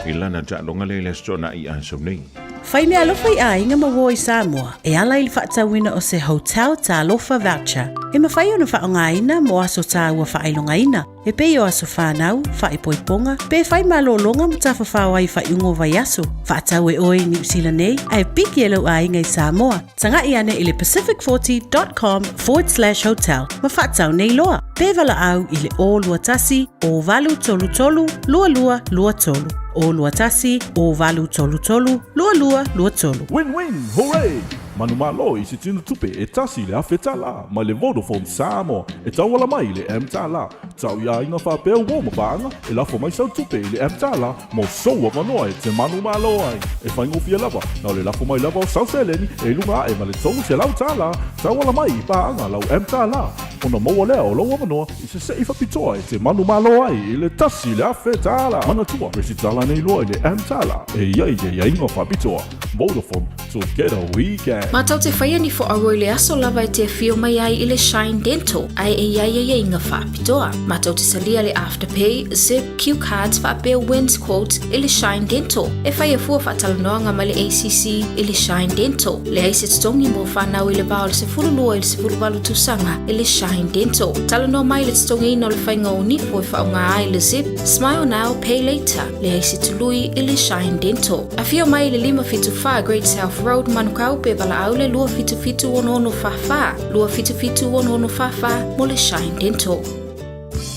i lana taaloga lea i le Aso Toonai i aso nei. Fai meaalofa i aiga ma uo i Samoa e ala i le faatauina o se Hotel Talofa Voucher e mafai ona faaaogaina mo aso tāua faailogaina e pei o aso whānau, whaipoiponga, pe whai malōlōga ma tafafao ai whaiungo o vaiaso. Faatau e oe i Niu Sila nei, ae piki e lou aiga i Samoa. Taga'i ane i le pacific40.com/hotel ma faatau nei loa. Pe valaau i le 021 0833 2223. 021 0833 2223. Win win! Hooray! Manumalo i se tino tupe e tasi le afe tala mai le Vodafone Samoa e tauala mai i le mTala. Tau i aiga faapea uo ma paaga e lafo mai sau tupe i le mTala mo sou avanoa e te manumalo ai. E faigofie lava, na o le lafo mai lava o sau seleni e i luga ae ma le $300 tauala mai i paaga lau mTala. Ona maua lea o lou avanoa i se se'i faapitoa e te manumalo ai i le $1,000. Manatua, resitala nei loa i le mTala e i ai aiaiga faapitoa. Vodafone, together we can. Mātou te whaia ni whoaroa i le aso lava e te awhio mai ai i le Shine Dental, ae e iai ai aiga whaapitoa. Mātou te salia le Afterpay, Zip, Q Cards whaapea Wins Quote i le Shine Dental. E whai a fua whaatalanoanga mai le ACC i le Shine Dental. Leai se totogi mo whanau i le va o le 12 i le 18 tausaga i le Shine Dental. Talanoa mai le totogiina o le whainga o nifo e whaonga ai le Zip, Smile Now, Pay Later. Leai se tului i le Shine Dental. Afio mai i le 574 Great South Road, Manukau, pe valaau le 277 6644, 277 6644 mo le Shine Dental.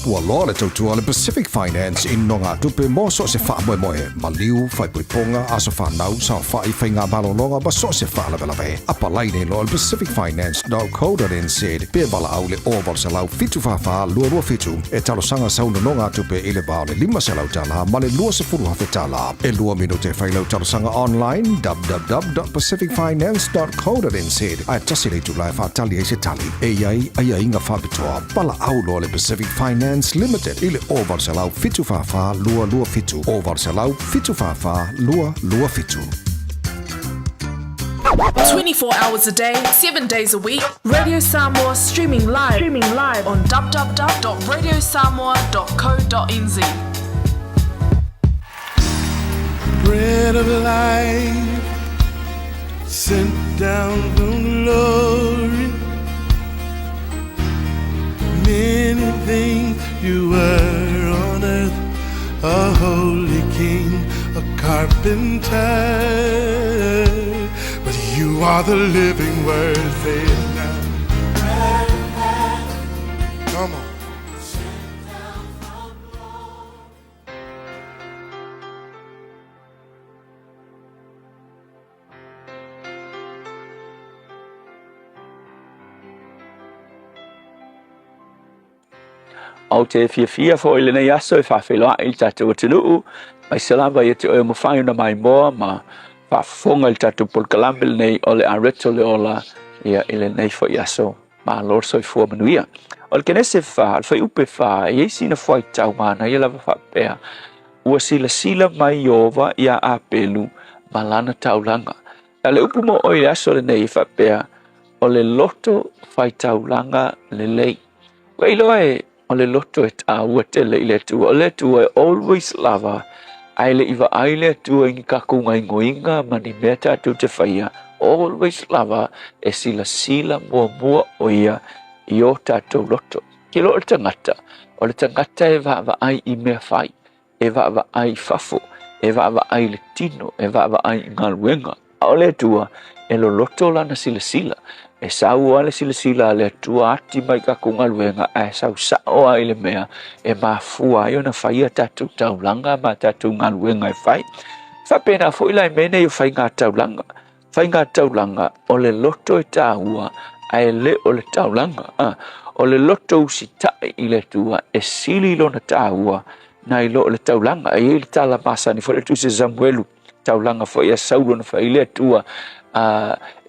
Ua loa le tautua a le Pacific Finance i nogatupe mo so o se faamoemoe, maliu, faaipoipoga, aso fanau, saofai, faiga malologa ma so o se faalavelave. Apalai nei loa le pacificfinance.co.nz pe valaau le 0800 744 227 e talosaga sau nonogatupe i le va o le $500 ma le $20,000. E lua minute e fai lau talosaga online www.pacificfinance.co.nz ae tasi le itula e faatali ai se tali. E i ai aiaiga faapitoa. Valaau loa le Pacific Finance Limited i le 0800 744 227, 0800 744 227. 24 hours a day, 7 days a week, Radio Samoa streaming live, streaming live on www.radiosamoa.co.nz. Bread of life sent down from glory. Many things you were on earth, a holy king, a carpenter. But you are the living word, say it now. Come on. Ou te fiafia foi i lenei aso e faafeiloai i le tatou atunuu, aemaise lava ia te oe ua mafai ona maimoa ma faafofoga i le tatou polokalame lenei o le Areto le Ola ia i lenei foi aso. Malo le soifua manuia. O le Kenese 4, o le fuaiupe 4, e i ai sina fuaitau manaia lava faapea, Ua silasila mai Ieova iā Apelu ma lana taulaga. A o le upu mo oe i le aso lenei e faapea, o le loto faitaulaga lelei. Ua iloa e o le loto e taua tele i le Atua. O le Atua e always lava, ae le i vaai le Atua i ni tatou gaoioiga ma ni mea tatou te faia, always lava e silasila muamua o ia i o tatou loto. Ke loa o le tagata, o le tagata e vaavaai i mea fai, e vaavaai i fafo, e vaavaai i le tino, e vaavaai i galuega. A o le Atua, e loloto lana silasila. E sau lava le silasila a le Atua ati mai i tatou galuega, ae sau sao lava i le mea e mafua ai ona fai a tatou taulaga ma a tatou galuega e fai. E faapena foi la i mea nei o faiga taulaga. Faiga taulaga, o le loto e taua, ae le o le taulaga. O le loto usitai i le Atua e sili lona taua nai lo le taulaga. E i ai le tala masani foi le Tusi a Samuelu, taulaga foi a Saulo na fai i le Atua,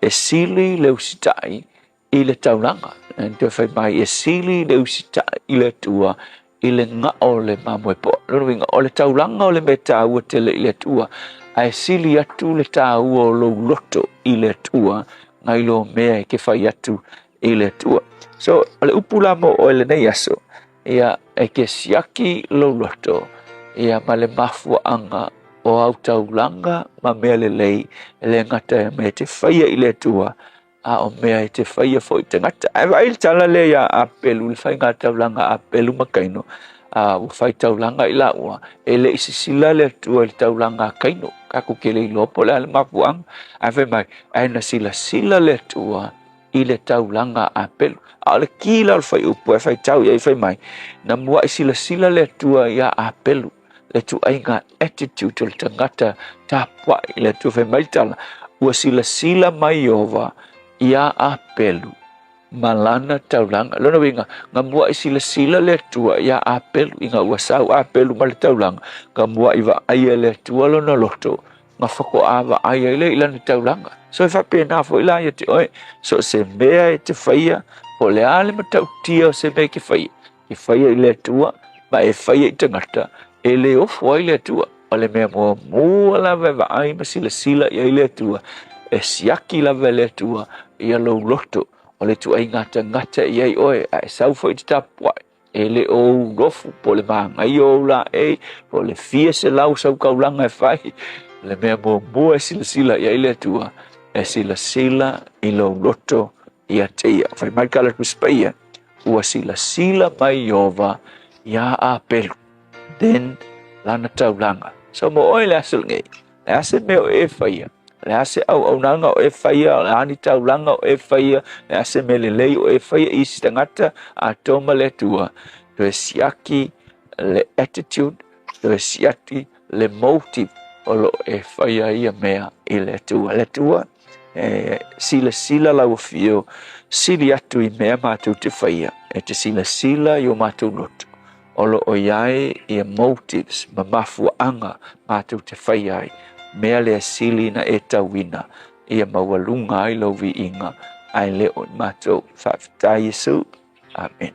e sili le usitai i le taulaga. Na toe fai mai, e sili le usitai i le Atua i le gao o le mamoe poa. Lona uiga, o le taulaga o le mea taua tele i le Atua, ae sili atu le taua o lou loto i le Atua nai lo mea e ke fai atu i le Atua. So, o le upu la mo oe lenei aso, ia, e ke siaki lou loto, ia, ma le mafuaaga o au taulaga ma mea lelei, e le gata e mea e te faia i le Atua, a o mea e te faia foi i tagata. Ae vaai le tala lea iā Apelu, le faiga taulaga a Apelu ma Kaino, a ua fai taulaga i laua, e le i sisila le Atua i le taulaga a Kaino. Tatou te le iloa po o le a le mafuaaga, ae fai mai, ae na silasila le Atua i le taulaga a Apelu. A o le ki la o le fuaiupu e faitau i ai fai mai, na mua'i silasila le Atua iā Apelu, le ituaiga attitude o le tagata tapuai i le Atua. Fai mai le tala, ua silasila mai Ieova iā Apelu ma lana taulaga. Lona uiga, na mua'i silasila le Atua iā Apelu, ina ua sau Apelu ma le taulaga, na mua'i vaaia e le Atua lona loto, na faatoa vaai ai lea i lana taulaga. So e faapena foi la ia te oe, so o se mea e te faia, po o le a le matautia o se mea e te faia, e faia i le Atua ma e faia i tagata, e le ofo ai le Atua. O le mea muamua lava e vaai ma silasila i ai le Atua, e siaki lava e le Atua ia lou loto, o le ituaiga tagata e i ai oe, a e sau foi i te tapuai, e le o ou lofu, po o le manaia o ou laei, po o le fia selau sau taulaga e fai. O le mea muamua e silasila i ai le Atua, e silasila i lou loto ia te ia. Fai mai ka le Tusi Paia, ua silasila mai Ieova iā Apelu, then lana taulaga. So mo oe le aso lenei, le a se mea o e faia, le a se auaunaga o e faia, o le a ni taulaga o e faia, le a se mea lelei o e faia i isi tagata, atoa ma le Atua, toe siaki le attitude, toe siaki le motive o lo o e faia ia mea i le Atua. Le Atua, e silasila lau afio, sili atu i mea matou te faia, e te silasila i o matou loto, o lo o i ai ia motives ma mafuaaga matou te faia ai, mea lea sili na e tauina, ia maualuga ai lou viiga, ae le o i matou. Faafetai Iesu. Amen.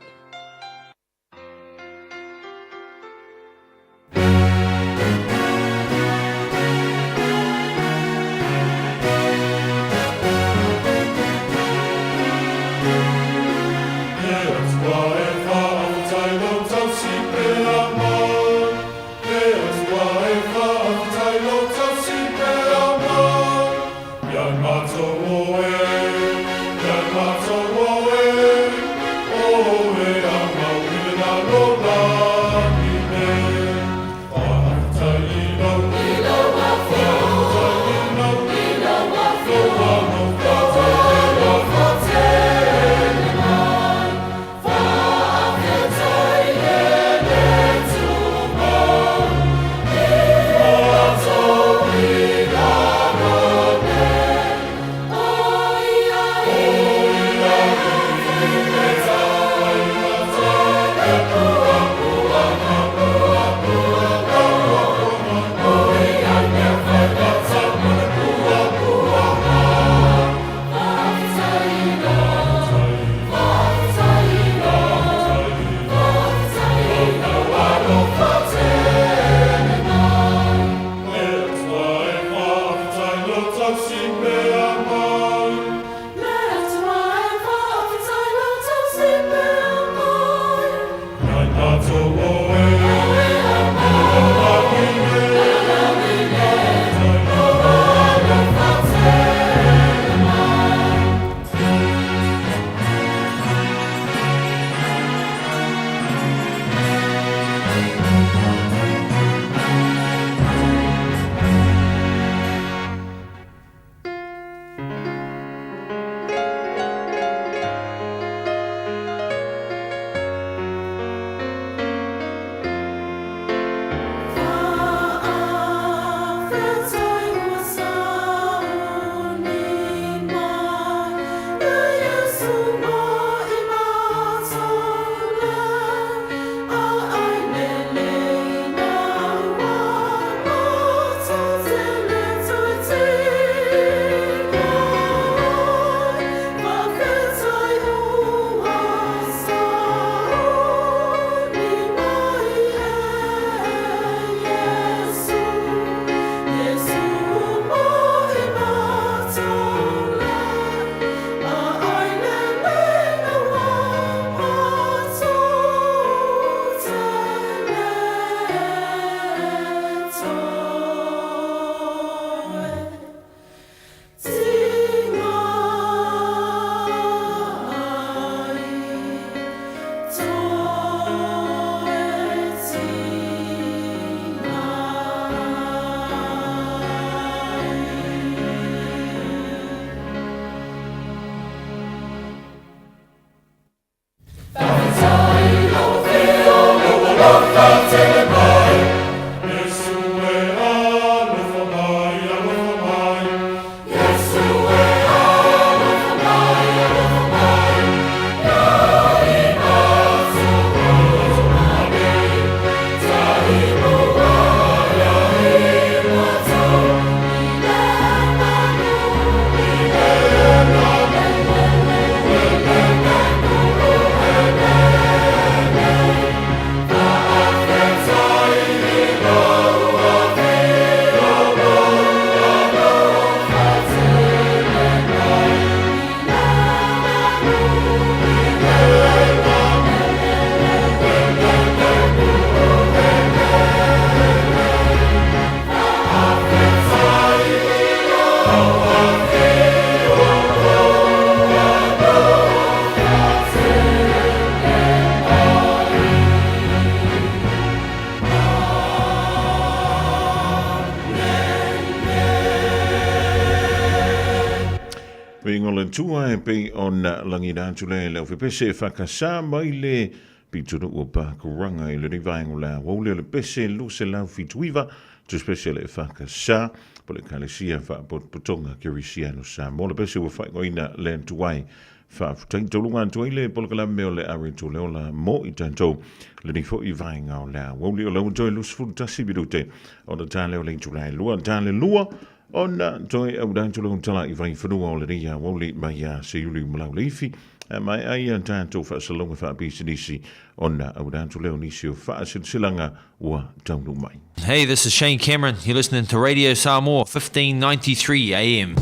Viiga o le Atua e pei ona lagina atu lea i le aufepese e whakasā mai le pitonuu o Pakuranga i lenei vaega o le aoauli o le pese 279 tuspese le whakasā po le Ekalesia Faapotopotoga Kerisiano Samoa. Le pese ua faaigoaina le Atuai Faafetai tauluga atu ai le polokalame o le Areto le Ola mo i tatou lenei foi vaega o le aoauli o le ua toe 21 minute ona tale o le itula e lua tale lua ona toe auina atu lau tala i vaifanua o lenei aoauli mai ia Seiuli ma Lauleifi e maea ai a tatou faasalalauga faapisinisi ona auina atu lea o nisi o faasilasilaga ua taunuu mai. Hey, this is Shane Cameron. You're listening to Radio Samoa, 1593 AM.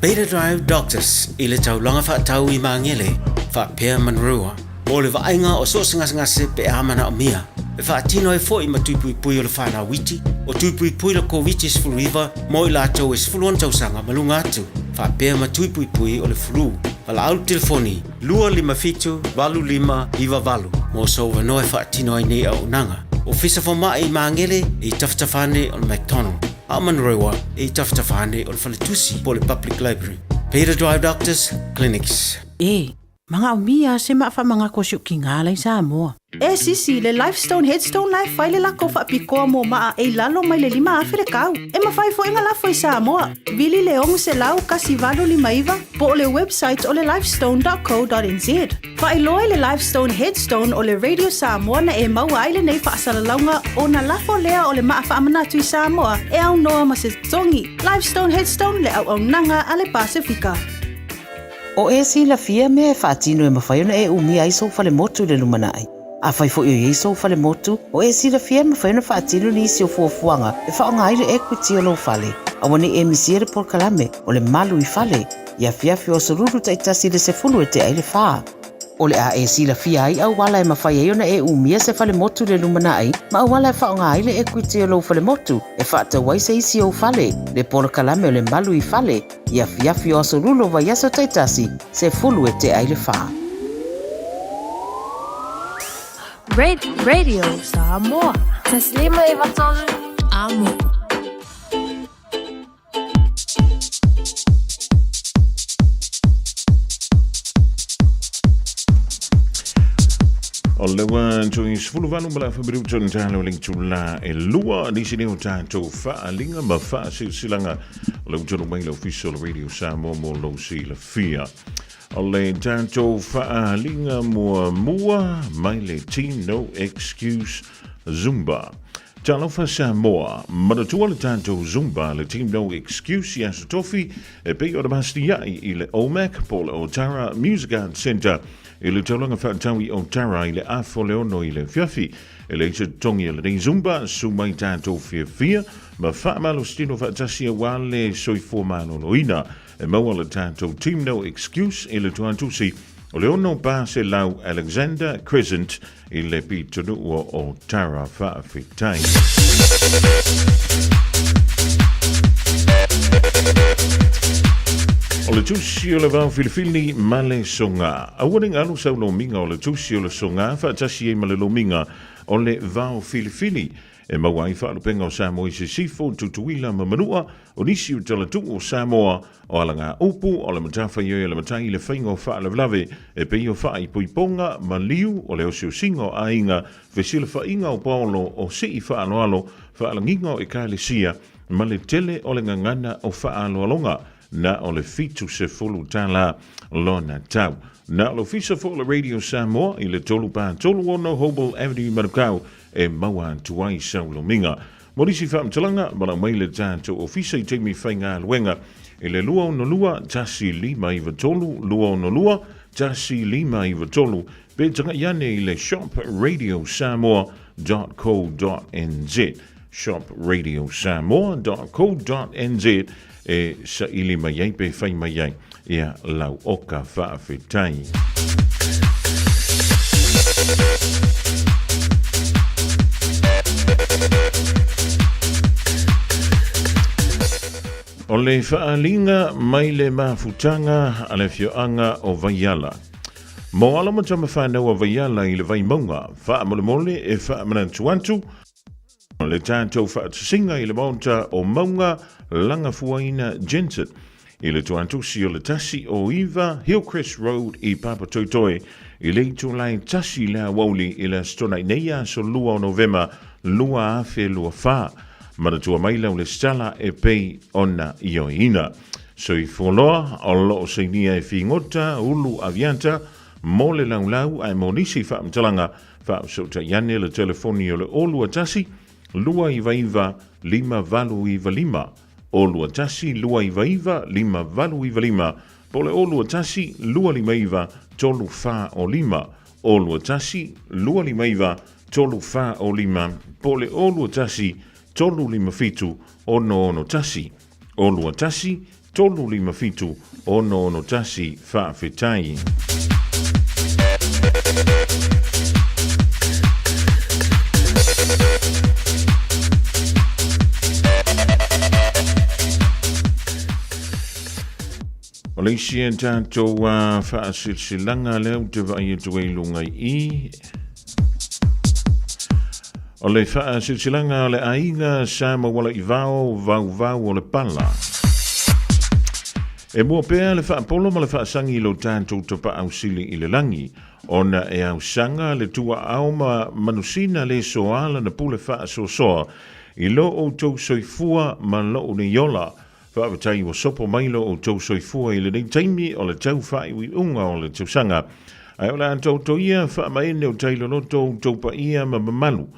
Beta Drive Doctors i le taulaga faatau i Magele, faapea Manrua, mo le vaaiga o so o se gasegase pe a manaomia. E faatino ai foi ma tui puipui o le whanau iti, o tui puipui le Koviti-19 mo i latou e 16 tausaga ma luga atu, faapea ma tui puipui o le flu. Valaau le telefoni 257 8598 mo sou avanoa e faatino ai nei auaunaga. Ofisa Fomai i Magele e i tafatafa ane o le McDonald, a o Manurewa e i tafatafa ane o le Faletusi po o le Public Library. Peter Drive Doctors Clinics. E, manaomia se maa faamagako si ou kigā la i Samoa. E sisi, le Lifestone Headstone la e fai le lako faapikoa mo maa e i lalo mai le 5000 le kau. E mafai foi ona lafo i Samoa. Vili le 600 1859 po o le website o le lifestone.co.nz. Faailoa i le Lifestone Headstone o le Radio Samoa na e maua ai lenei faasalalauga ona lafo lea o le maa faamanatu i Samoa e aunoa ma se totogi. Lifestone Headstone le auaunaga a le Pasefika. O e silafia mea e faatino e mafai ona e umia ai sou falemotu i le lumanai. Afai foi o i ai sou falemotu, o e silafia e mafai ona faatino nisi o fuafuaga e faaaoga ai le equity o lou fale. Aua ne i e misia le polokalame o le Malu i Fale i afiafi o aso Lulu taitasi i le 10 e tea ai le fa. O le a e silafia ai auala e mafai ai ona e umia se falemotu i le lumanai ma auala e faaaoga ai le equity o lou falemotu e faatau ai se isi ou fale, le polokalame o le Malu i Fale i afiafi o aso Lulu o vaiaso taitasi, 10 e tea ai le fa. Radio Samoa. 153 Amo. O le ua toe 18 ma le afa minuta ona talo o le itula e lua nisi nei o tatou faaaliga ma faasilasilaga o le ua tonu mai le ofisa o le Radio Samoa mo lou silafia. O le tatou faaaliga muamua mai le Team No Excuse Zumba. Talofa Samoa, manatua le tatou Zumba le Team No Excuse i Aso Tofi e pei ona masiniai i le OMAC po o le Otara Music Arts Centre i le taulaga faatau i Otara i le afa o le ono i le afiafi. E leai se totogi a lenei Zumba, su mai tatou fiafia ma faamalositino faatasi aua le soifua maloloina. E maua le tatou Team No Excuse i le tuatusi o le 600 Alexander Crescent i le pitonuu o Tara. Faafetai. O le tusi o le vao filifili ma le soga. Aua ne i galo sau lomiga o le tusi o le soga faatasi ai ma le lomiga o le vao filifili e maua ai faalupega o Samoa i Sisifo, Tutuila ma Manua, o nisi o talatuu o Samoa, o alagaupu, o le matafaioi a le matai i le faiga o faalavelave e pei o faaipoipoga, maliu, o le osiosiga o aiga, fesilafaiga o paolo, o sii faaaloalo, faalagiga o ekalesia, ma le tele o le gagana o faaaloaloga. Na o le $70 lona tau. Na o le Ofisa foi o le Radio Samoa i le 336 Hobel Avenue Manukau e maua atu ai sau lomiga. Mo nisi faamatalaga, valaau mai le tatou ofisa i taimi faigaluega i le 262 1593 262 1593 pe tagai ane i le shopradiosamoa.co.nz shopradiosamoa.co.nz e saili mai ai pe fai mai ai ia lau oka faafetai. O le faaaliga mai le mafutaga a le afioaga o Vaiala. Mo alo ma tama fanau a Vaiala i le Vaimauga, faamolemole e faamanatu atu, Le tatou faatasiga i le Maota o Mauga Lagafuaina Jensen. i le tuatusi o le 109 Hillcrest Road i Papatoetoe i le itula e 1 le aoauli i le Aso Toonai nei aso 2 o Novema 2024. Manatua mai lau lesitala e pei ona ioeina. Soifua loa o lo o sainia e figota ulu aviata mo le laulau ae mo nisi faamatalaga faafesootai ane le telefoni o le 021 299 5895, 021 299 5895, po o le 021 259 345, 021 259 345, po o le 021 357 661, 021 357 661. Faafetai. O le isi e tatou faasilasilaga lea ou te vaai atu ai i luga i i, o le faasilasilaga o le aiga sa Maualaivao Vauvau o le Pala. E mua pea le faapolo ma le faasagi i lo tatou tapaau sili i le lagi, ona e ausaga le tuaao ma manusina le soa lana pule faasoasoa i lo outou soifua ma lou nei ola. Faafetai ua sopo mai lo outou soifua i lenei taimi o le tau faaiuiuga o le tausaga. Ae o le a taoto ia faamaene o tai loloto outou paia ma mamalu.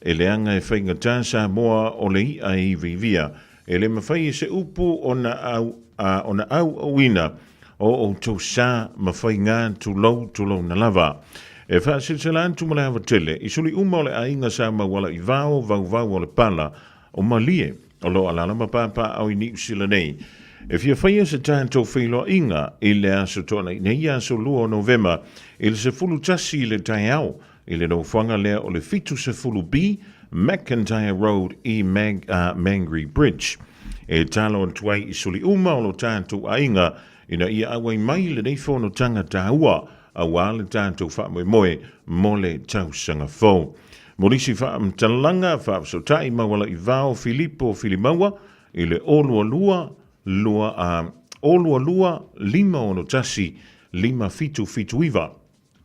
E leaga e faigata Samoa o le i'a e iviivia. E le mafai e se upu ona au, a, ona auauina o outou sa ma faiga tulou tulouna lava. E faasilsila atu ma le ava tele i suli uma o le aiga sa mauala i vao vauvau o le pala o Malie o lo o alaala ma papaaao i Niu Sila nei. E fia faia se tatou feiloaiga i le aso Toonai nei aso 2 o Novema i le 11 i le taeao i le nofoaga lea o le 70B McIntyre Road i Mag, Mangere Bridge. E talo atu ai i suli uma o lo tatou aiga ina ia auai mai lenei fonotaga taua aua le tatou faamoemoe mo le tausaga fou. Mo nisi faamatalaga, faafesootai Maualaivao Filipo Filimaua i le 022 2 a 022 561 5779,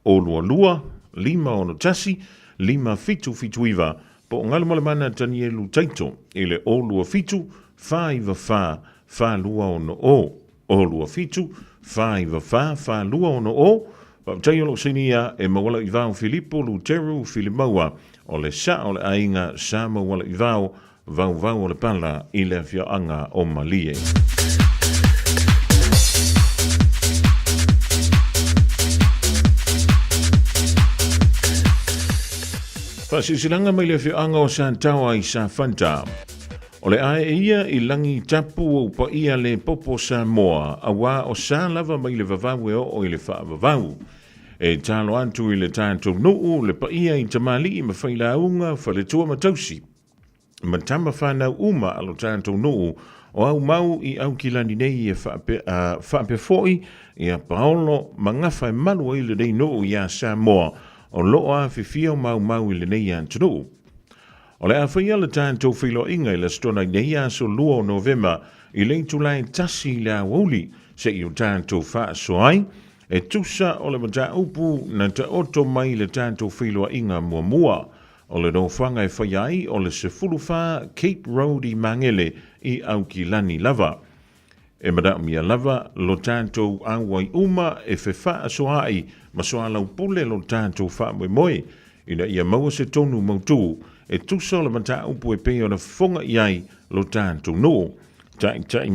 022 561 5779, po o Galumalemana Tanielu Taito i le 027 494 4260. 027 494 4260, Faafetai o lou sainia e Maualaivao Filipo Luteru Filimaua o le sa o le aiga Sa Maualaivao Vauvau o le Pala i le afioaga o Malie. Faasilasilaga mai le afioaga o Sataoa i Safata. O le ae ia i lagi tapu ou paia le popo Samoa, auā o sa lava mai le vavau e oo i le faavavau. E talo atu i le tatou nuu, le paia i tamalii ma failauga, faletua ma tausi, ma tama fanau uma a lo tatou nuu, o au mau i Aukilani nei e faape, faapea foi ia Paolo ma gafa e malu ai lenei nuu iā Samoa, o loo afifio maumau i lenei atunuu. O le a faia le tatou feiloaiga i le Aso Toonai nei aso 2 o Novema i le itula e 1 i le aoauli seia o tatou faasoa ai, e tusa o le mataupu na taoto mai i le tatou feiloaiga muamua. O le nofoaga e faia ai o le 14 Cape Road i Magele i Aukilani lava. E manaomia lava lo tatou auai uma e fefaasoaai ma soalaupule lo tatou faamoemoe ina ia maua se tonu mautū e tusa o le mataupu e pei ona fofoga i ai lo tatou nuu. Taitai,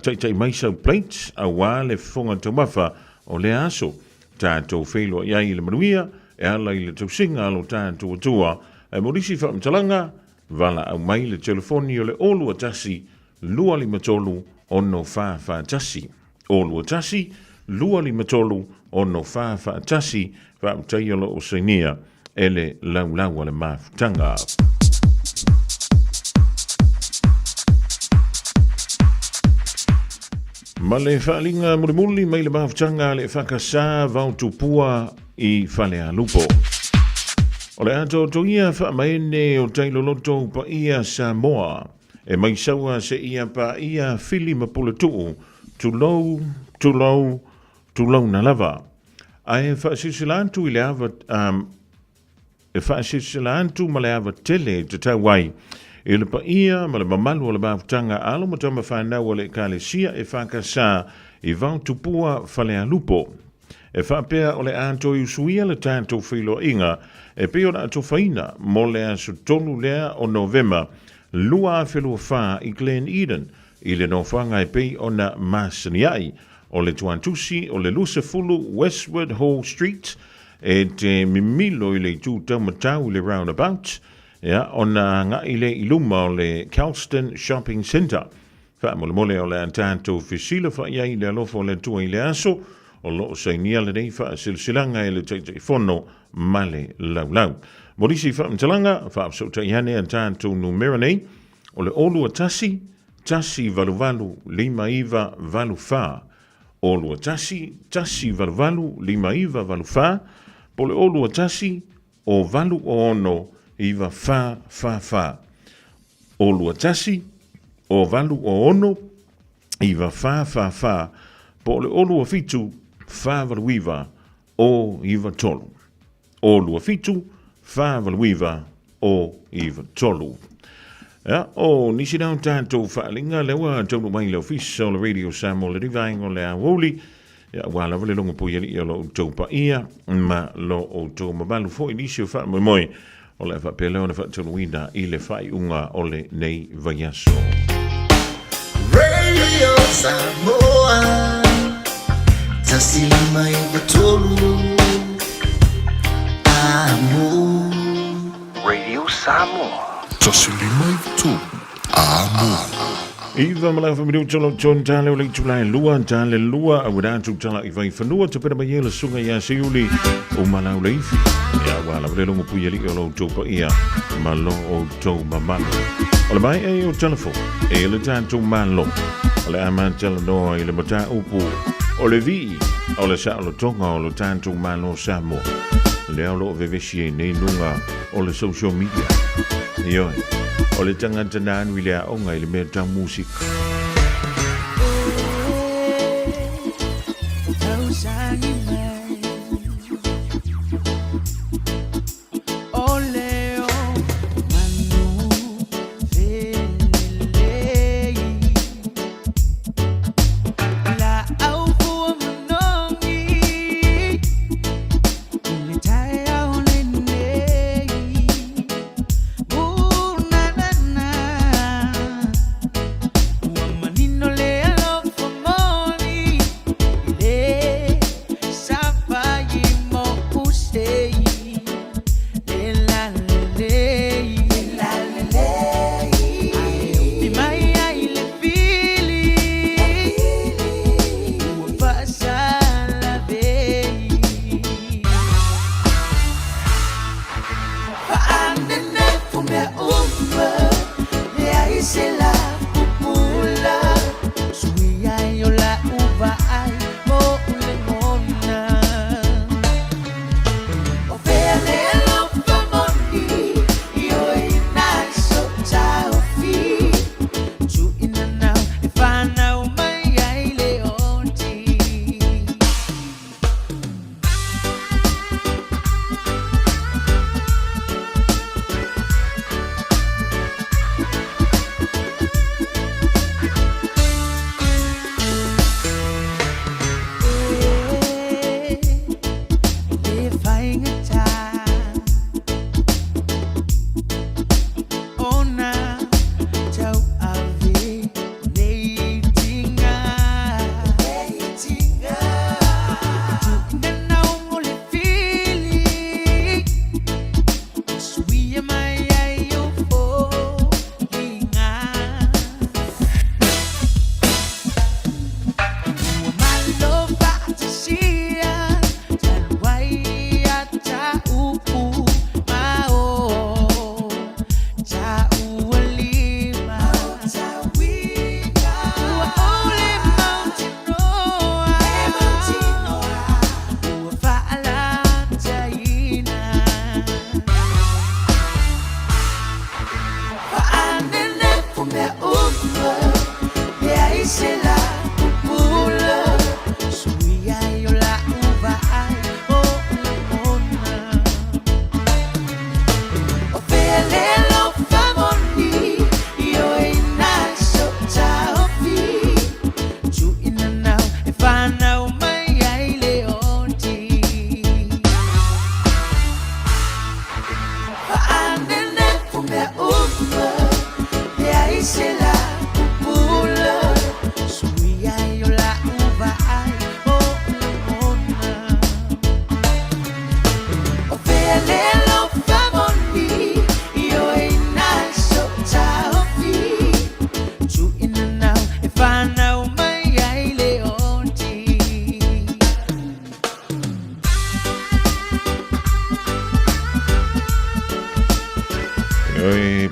taitai mai sau plate auā le fofoga taumafa o lea aso. Tatou feiloai ai i le manuia e ala i le tausiga a lo tatou Atua. Ae mo nisi faamatalaga, valaau mai le telefoni o le 021 253 6441. 021 253 6441, faafetai o lo o sainia e le laulau a le mafutaga. Ma le faaaliga mulimuli mai le mafutaga a le EFKS Vao Tupua i Falealupo. O le atoatoia faamaene o Tailoloto Paia Samoa. E mai saua seia paia Fili ma Puletuu. Tulou, tulou, tulouna lava. Ae faasilasila atu i le ava, um, e faasilasila atu ma le ava tele e tatau ai i le paia ma le mamalu o le mafutaga a alo ma tama fanau a le Ekalesia EFKS i Vaotupua Falealupo. E faapea o le a toe usuia le tatou feiloaiga e pei ona atofaina mo le aso 3 lea o Novema 2024 i Glen Eden i le nofoaga e pei ona masani ai o le tuatusi o le 20 Westward Ho Street e te mimilo i le itu taumatau i le roundabout, ia, ona agai lea i luma o le Kelston Shopping Centre. Faamolemole o le a tatou fesilafai ai i le alofa o le Atua i le aso o lo o sainia lenei faasilasilaga e le Taitaifono ma le Laulau. Mo nisi faamatalaga, faafesootai ane a tatou numera nei, o le 021 188 5984, 021 188 5984, po o le 021 o 8 06 9444. 021 o 8 06 9444, po o le 027 489 093. 027 489 093. Ia, o nisi na o tatou faaaliga lea ua taunuu mai i le ofisa o le Radio Samoa le vaega o le aoauli, ia, aua lava le logo puialii o lo outou paia ma lo outou mamalu foi nisi o faamoemoe o le a faapea lea ona faataunuuina i le faaiuga o lenei vaiaso. Radio Samoa 153 Amo. Radio Samoa. 153 Amo. Iva ma laufa minuta lo ton tale o le itula e lua, tale lua, a wera atu tala i vai whanua, te pera mai e la sunga ia se uli, o malau le ifi. Ia wā la vele longo pui ali o lo tau paia, ma lo o tau mamalu. O le mai e o telefo, e le tātou malo, o le ama tala noa i le mata upu, o le vi, o le saolotoga o lo tātou malo Samoa. Lea o lo o vevesi ai nei luga o le social media. Ioe, o le tagata na anu i le aoga i le mea tau musika.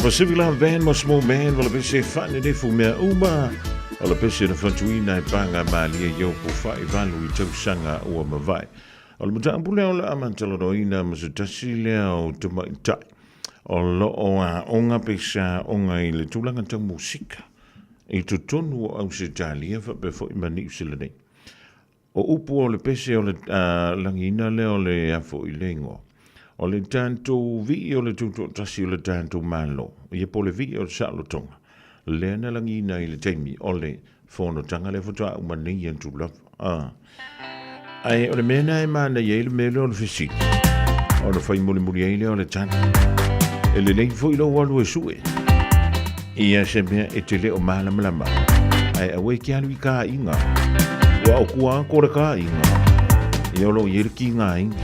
Pacific Love Band ma Small Man ma le pese faanenefu mea uma o le pese na fatuina e paga malie i opo faaivalu i tausaga ua mavae. O le mataupu lea o le a matalanoaina ma se tasi lea o tamaitai o lo o aoga pe sa aoga i le tulaga tau musika i totonu o Ausetalia faapea foi ma Niu Sila nei. O upu o le pese o le lagiina lea o le afo i le igoa. O le tatou vii o le tutoatasi o le tatou Malo, ia po o le vii o le saolotoga, lea na lagiina i le taimi o le fonotaga lea faatoa uma nei atu lava. Ae o le mea lena e manaia ai le mea lea o le fesili, ona fai mulimuli ai lea o le tali. E lelei foi lou alu e sue ia se mea e te le o malamalama ai, ae aua e te alu i kāiga, ua o kua ako le kāiga, ia o lo o i ai le kīgāiga.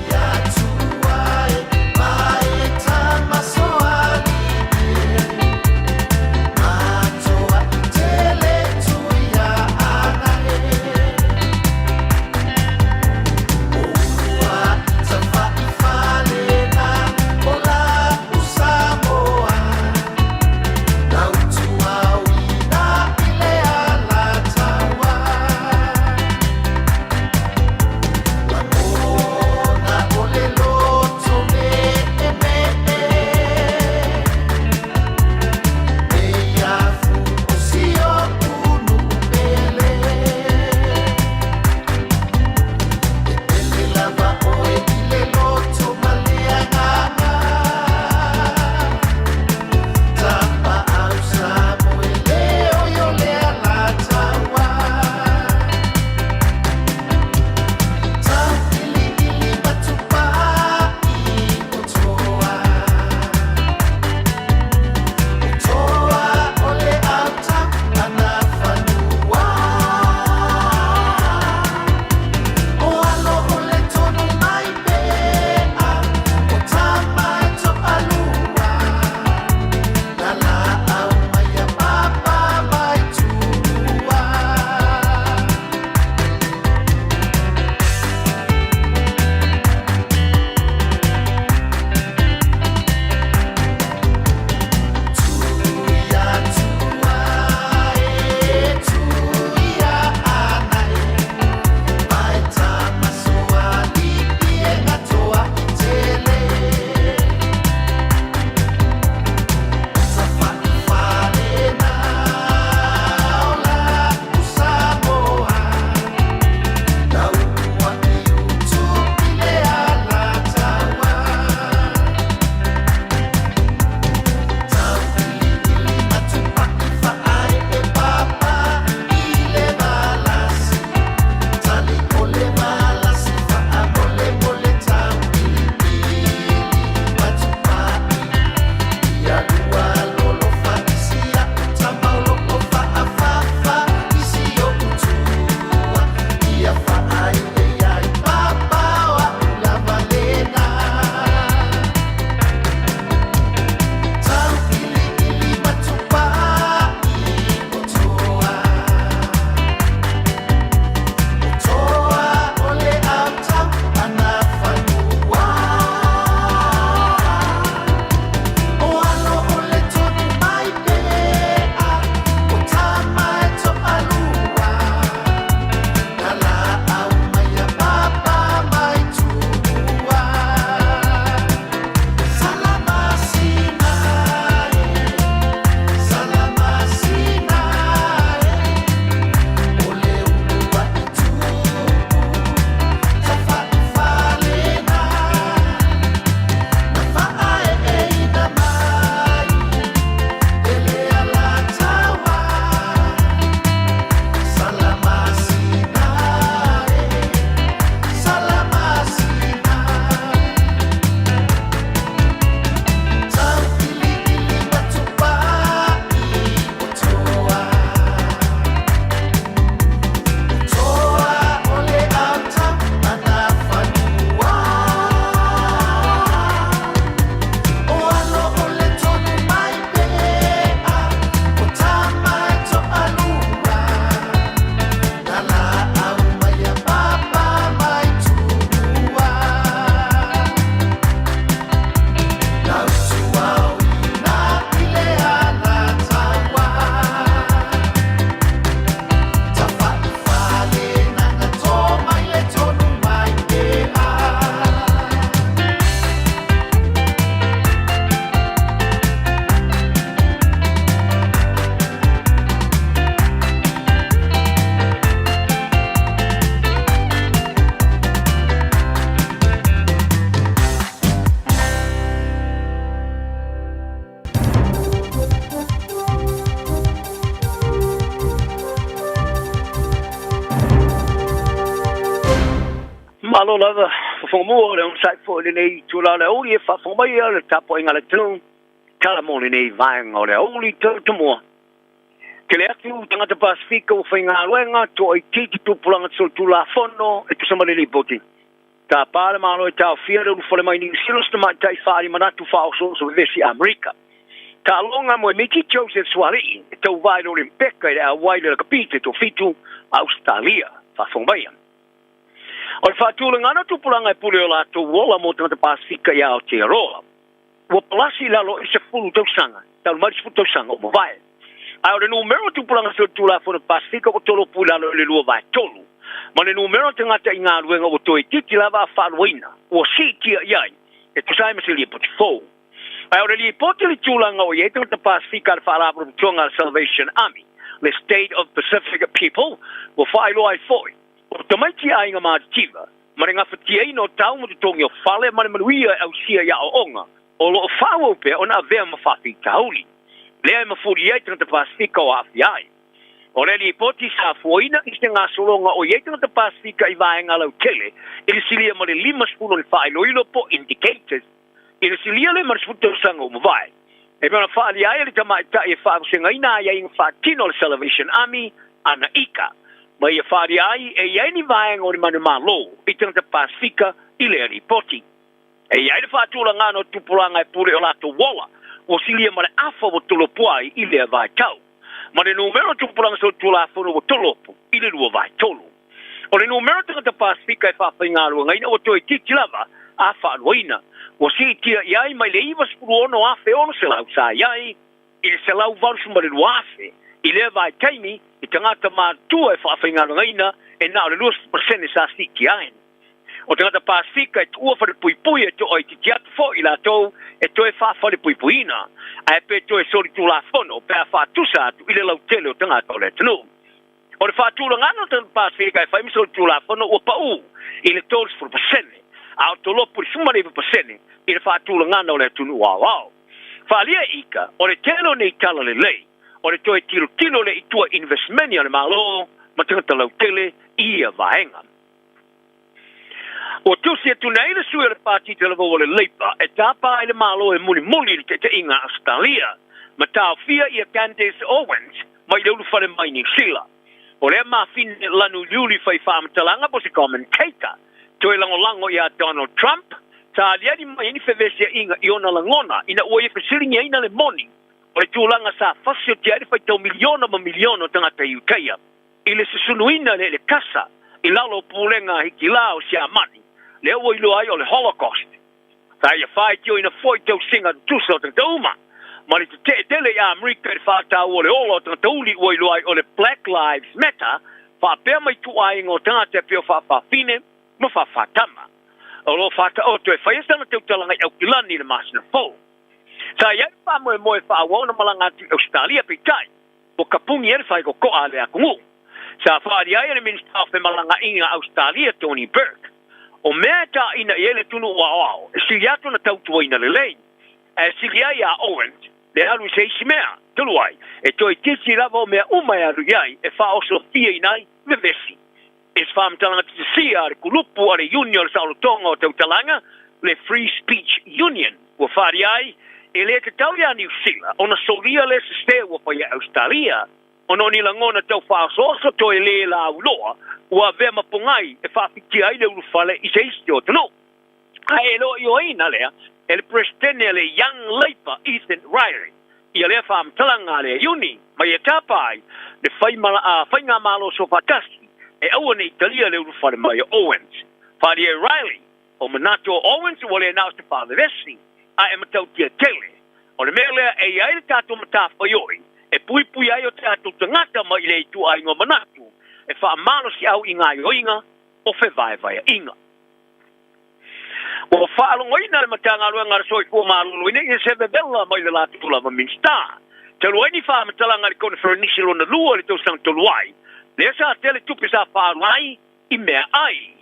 Malo lava, fofoga mua, le onosai foi i lenei itula o le aoauli e faafofoga mai le tapuaiga a le atunuu, tala mo lenei vaega o le aoauli tautamua. Tele atu tagata Pasefika ua faigaluega toaitiiti tupulaga solitulafono e tusa ma le lipoti. Tapa le Malo e taofia le ulufale mai Niu Sila o se tamaitai faaali manatu faaosooso vevesi Amerika. Taaloga mo Emiti Joseph Suaalii e tauva i le Olimpeka i le auai i le lakapi te toafitu a Ausetalia. Faafofoga maia. O le faatulagaga o tupulaga e pule o latou ola mo tagata Pasefika i Aotearoa ua palasi i lalo i le 10 tausaga talu mai le 10 tausaga ua mavae. Ae o le numera o tupulaga solitulafono Pasefika ua tolopu i lalo i le 2/3, ma le numera o tagata i galuega ua toeitiiti lava a faaluaina ua siitia i ai e tusa ai ma se lipoti fou. Ae o le lipoti i le tulaga o i ai tagata Pasefika a le Faalapotopotoga a le Salvation Army, le State of Pacific People, ua faailoa ai foi, o tamaiti aiga matitiva ma le gafatiaina o tau ma totogi o fale ma le manuia e ausia i aoaoga o lo o faaauau pea ona avea ma faafitauli lea e mafuli ai tagata Pasefika o aafia ai. O le lipoti sa fuaina i se gasologa o i ai tagata Pasefika i vaega lautele i le silia ma le 50 o ni faailoilo po indicators i le silia lea ma le 10 tausaga ua mavae. E pei ona faaalia ai e le tamaitai e faavasegaina aiaiga faatino a le Salvation Army, Ana Ika, ma ia faaalia ai e i ai ni vaega o ni manumalo i tagata Pasefika i lea lipoti. E i ai le faatulagana o tupulaga e pule o latou ola ua silia ma le afa ua tolopo ai i lea vaitau, ma le numera o tupulaga solitulafono ua tolopo i le 2/3. O le numera o tagata Pasefika e faafaigaluegaina ua toeitiiti lava a faaluaina, ua siitia i ai mai le 96,600 sa i ai i le 182,000 i lea vaitaimi i tagata matutua e faafaigaluegaina e na o le 20% sa siitia ai. O tagata Pasefika e tuua falepuipui e toaitiiti atu foi i latou e toe faafalepuipuiina, ae pe toe solitulafono pe a faatusa atu i le lautele o tagata o le atunuu. O le faatulagaga o tagata Pasefika e fai ma solitulafono ua pau i le 30%, a o tolopo i le 19% i le faatulagaga o le atunuu aoao. Faaalia e Ika, o le tele o nei tala lelei, o le toe tilotilo lea i tua i inivesimeni a le Malo ma tagata lautele i ia vaega. Ua tusi atu nei le sui o le Pati Talavou o le Leipa e tapa ai le Malo e mulimuli i le taitaiga a Ausetalia ma taofia ia Candace Owens mai le ulufale mai Niu Sila. O lea mafine lanuliuli fai faamatalaga po se commentator toe lagolago ia Donald Trump sa aliali mai ai ni fevesiaiga i ona lagona ina ua ia fesiligiaina le moni o le tulaga sa fasiotia ai le faitau miliona ma miliona o tagata i Utaia i le susunuina le elekasa i lalo o pulega a Hitila o Siamani, lea ua iloa ai o le Holocaust. Sa ia faitioina foi tausiga tutusa o tagata uma, ma le tetee tele i Amerika i le faataua o le ola o tagata uli ua iloa ai o le Black Lives Matter, faapea ma ituaiga o tagata e pei o faafafine ma faafatama. O lo o faataoto e faia sana tautalaga i Aukilani i le masina fou. Sa i ai le faamoemoe e faaauau ona malaga atu i Ausetalia, peitai, Ua kapuni ai le faikokoa a le atunuu. Sa faaali ai e le Minisita o Femalagaaiga a Ausetalia, Tony Burke, o mea e taina i ai le atunuu aoao e sili atu ona tautuaina lelei, ae sili ai iā Owens le alu i se isi mea, talu ai, e toeitiiti lava o mea uma e alu i ai e faaosofiaina ai vevesi. I se faamatalaga titisia a le kulupu a le Iuni o le Saolotoga o Tautalaga, le Free Speech Union, ua faaali ai, e le tatau iā Niu Sila ona solia le sese ua faia e Ausetalia, ona o ni lagona tau faaosooso toe lē lauiloa ua avea ma pogai e faafitia ai le ulufale i se isi o atunuu. Ae e le o ioeina lea e le Peresetene a le Young Labour Ethan Riley ia lea faamatalaga a le Iuni ma ia tapa ai le faigamalo soofaatasi e aua ne i talia le ulufale mai o Owens. Faaalia e Riley, o manatu o Owens ua le na o se faavevesi ae e matautia tele. O le mea lea e i ai le tatou matafaioi e puipui ai o tatou tagata mai i le ituaiga o manatu e faamalosiau i gaoioiga o fevaevaeaiga. Ua faalogoina le Matagaluega a le Soifua Maloloina i se vevela mai le latou lava Minisita. Talu ai ni faamatalaga i le Koneferenisi lona lua i le tausaga talu ai, lea sa tele tupe sa faaalu ai i mea ai.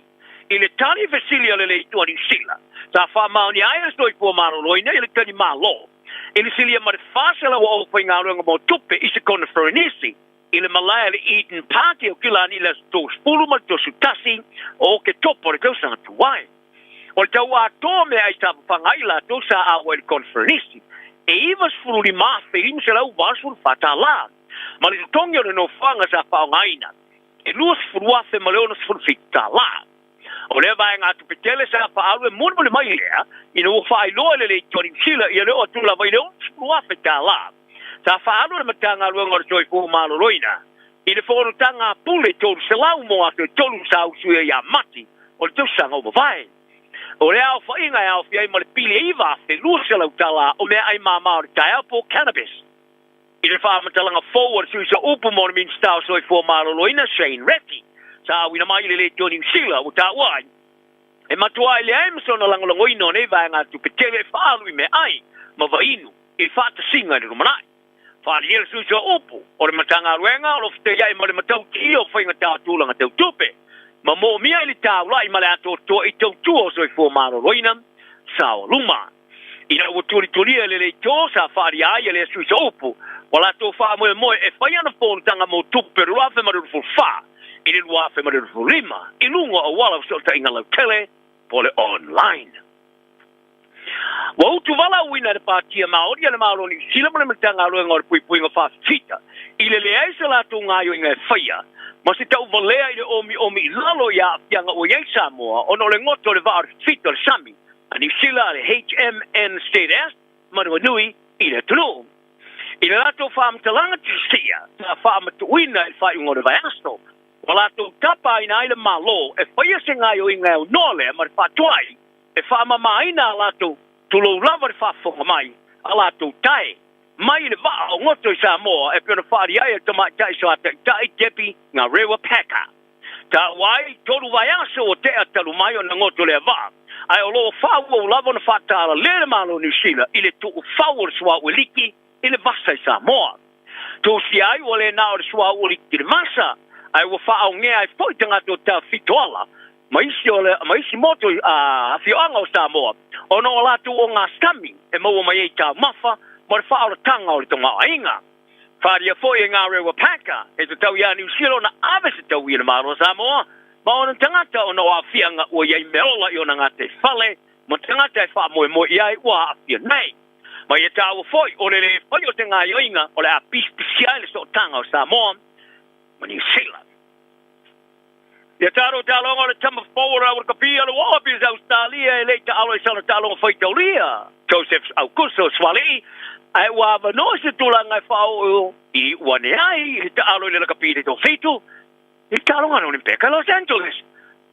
I le tali fesili a le Leitu a Niu Sila, sa faamaonia ai e le Soifua Maloloina i le tali Malo i le silia ma le 400 o aufaigaluega mo tupe i se Koneferenisi. i le malae a le Eden Park i Aukilani i le aso 30 ma le 31 o Oketopa o le tausaga tuai. O le tau atoa o meaai sa fafaga ai latou sa ava i le koneferenisi e $95,584 tala, ma le totogi o le nofoaga sa faaaogaina e $20,067 tala. O lea vaegatupe tele sa faaalu e mulimuli mai lea ina ua faailoa e le Leitio a Niu Sila ia le oo atu lava i le $60,000 sa faaalu e le Matagaluega o le Soifua Maloloina i le fonotaga a pule 300 mo aso e tolu sa usuia ia Mati o le tausaga ua mavae. O lea aofaiga e aofia ai ma le pili e $9,200 o meaai mama o le taeao po o cannabis. I le faamatalaga fou a le Sui Sooupu mo le Minisita o Soifua Maloloina, Shane Reti, sa auina mai i le Leitio Niu Sila, ua taua ai, e matuai leai ma sona lagolagoina o nei vaegatupe tele e faaalu i meaai ma vainu i faatasiga i le lumanai. Faaalia le Sui Sooupu o le Matagaluega o lo o fetaiai ma le matautia o faigata tulaga tau tupe ma moomia i le taulai ma le atoatoa i tautua o soifua maloloina saoaluma. Ina ua tulitulia e le leitio sa faaalia ai e le Suisa upu, ua latou faamoemoe e fai ana fonotaga mo tupe o le 2024 i le 2025 i luga o auala o fesootaiga lautele po o le online. Ua utuvalauina e le Patia Maori a le Malo o Niu Sila ma le Matagaluega o le Puipuiga Faafita i le leai se latou gaoioiga e faia ma se tauvalea i le omiomi i lalo i aafiaga ua i ai Samoa ona o le goto o le vaa o le fita o le sami a Niu Sila a le HMNZS Manuanui i le atunuu. I le latou faamatalaga tusia sa faamatuuina i le faaiuga o le vaiaso, ua latou tapaina ai le Malo e faia se gaoioiga e aunoa lea ma le faatuai e faamamaina a latou tulou lava le faafofoga mai a latou tae mai i le vaa o goto i Samoa e pei ona faaalia ai e le tamaitai sa taitai Debbie Ngarewa Packer. Taua ai, tolu vaiaso ua tea talu mai ona goto lea vaa, ae o lo o faaauau lava ona faatalalē le Malo o Niu Sila i le tuufau o le suauu e liki i le vasa i Samoa. Tusia ai ua le na o le suauu e liki i le vasa, ae ua faaogea ai foi tagata o Tafitoala ma isi o le, ma isi motu i afioaga o Samoa ona o latou ogasami e maua mai ai taumafa ma le faaolataga o le tamaoaiga. Faaalia foi e Ngarewa Packer, e tatau iā Niu Sila ona ave se taui i le Malo o Samoa ma ona tagata ona o aafiaga ua i ai meaola i ona gataifale ma tagata e faamoemoe i ai ua aafia nei. Ma ia taua foi o le le fai o se gaoioiga o le a pisipisia ai le sootaga o Samoa ma Niu Sila. Ia talo taaloga o le tama fou o le Awakapia o le Wallabies Ausetalia e le i taalo i sana taaloga faitaulia, Joseph Aukuso Suaalii, ae ua avanoa se tulaga e faaoo i iu ane ai i le taalo i le lakapi i le toafitu i le taaloga a le Olimpeka i Los Angeles.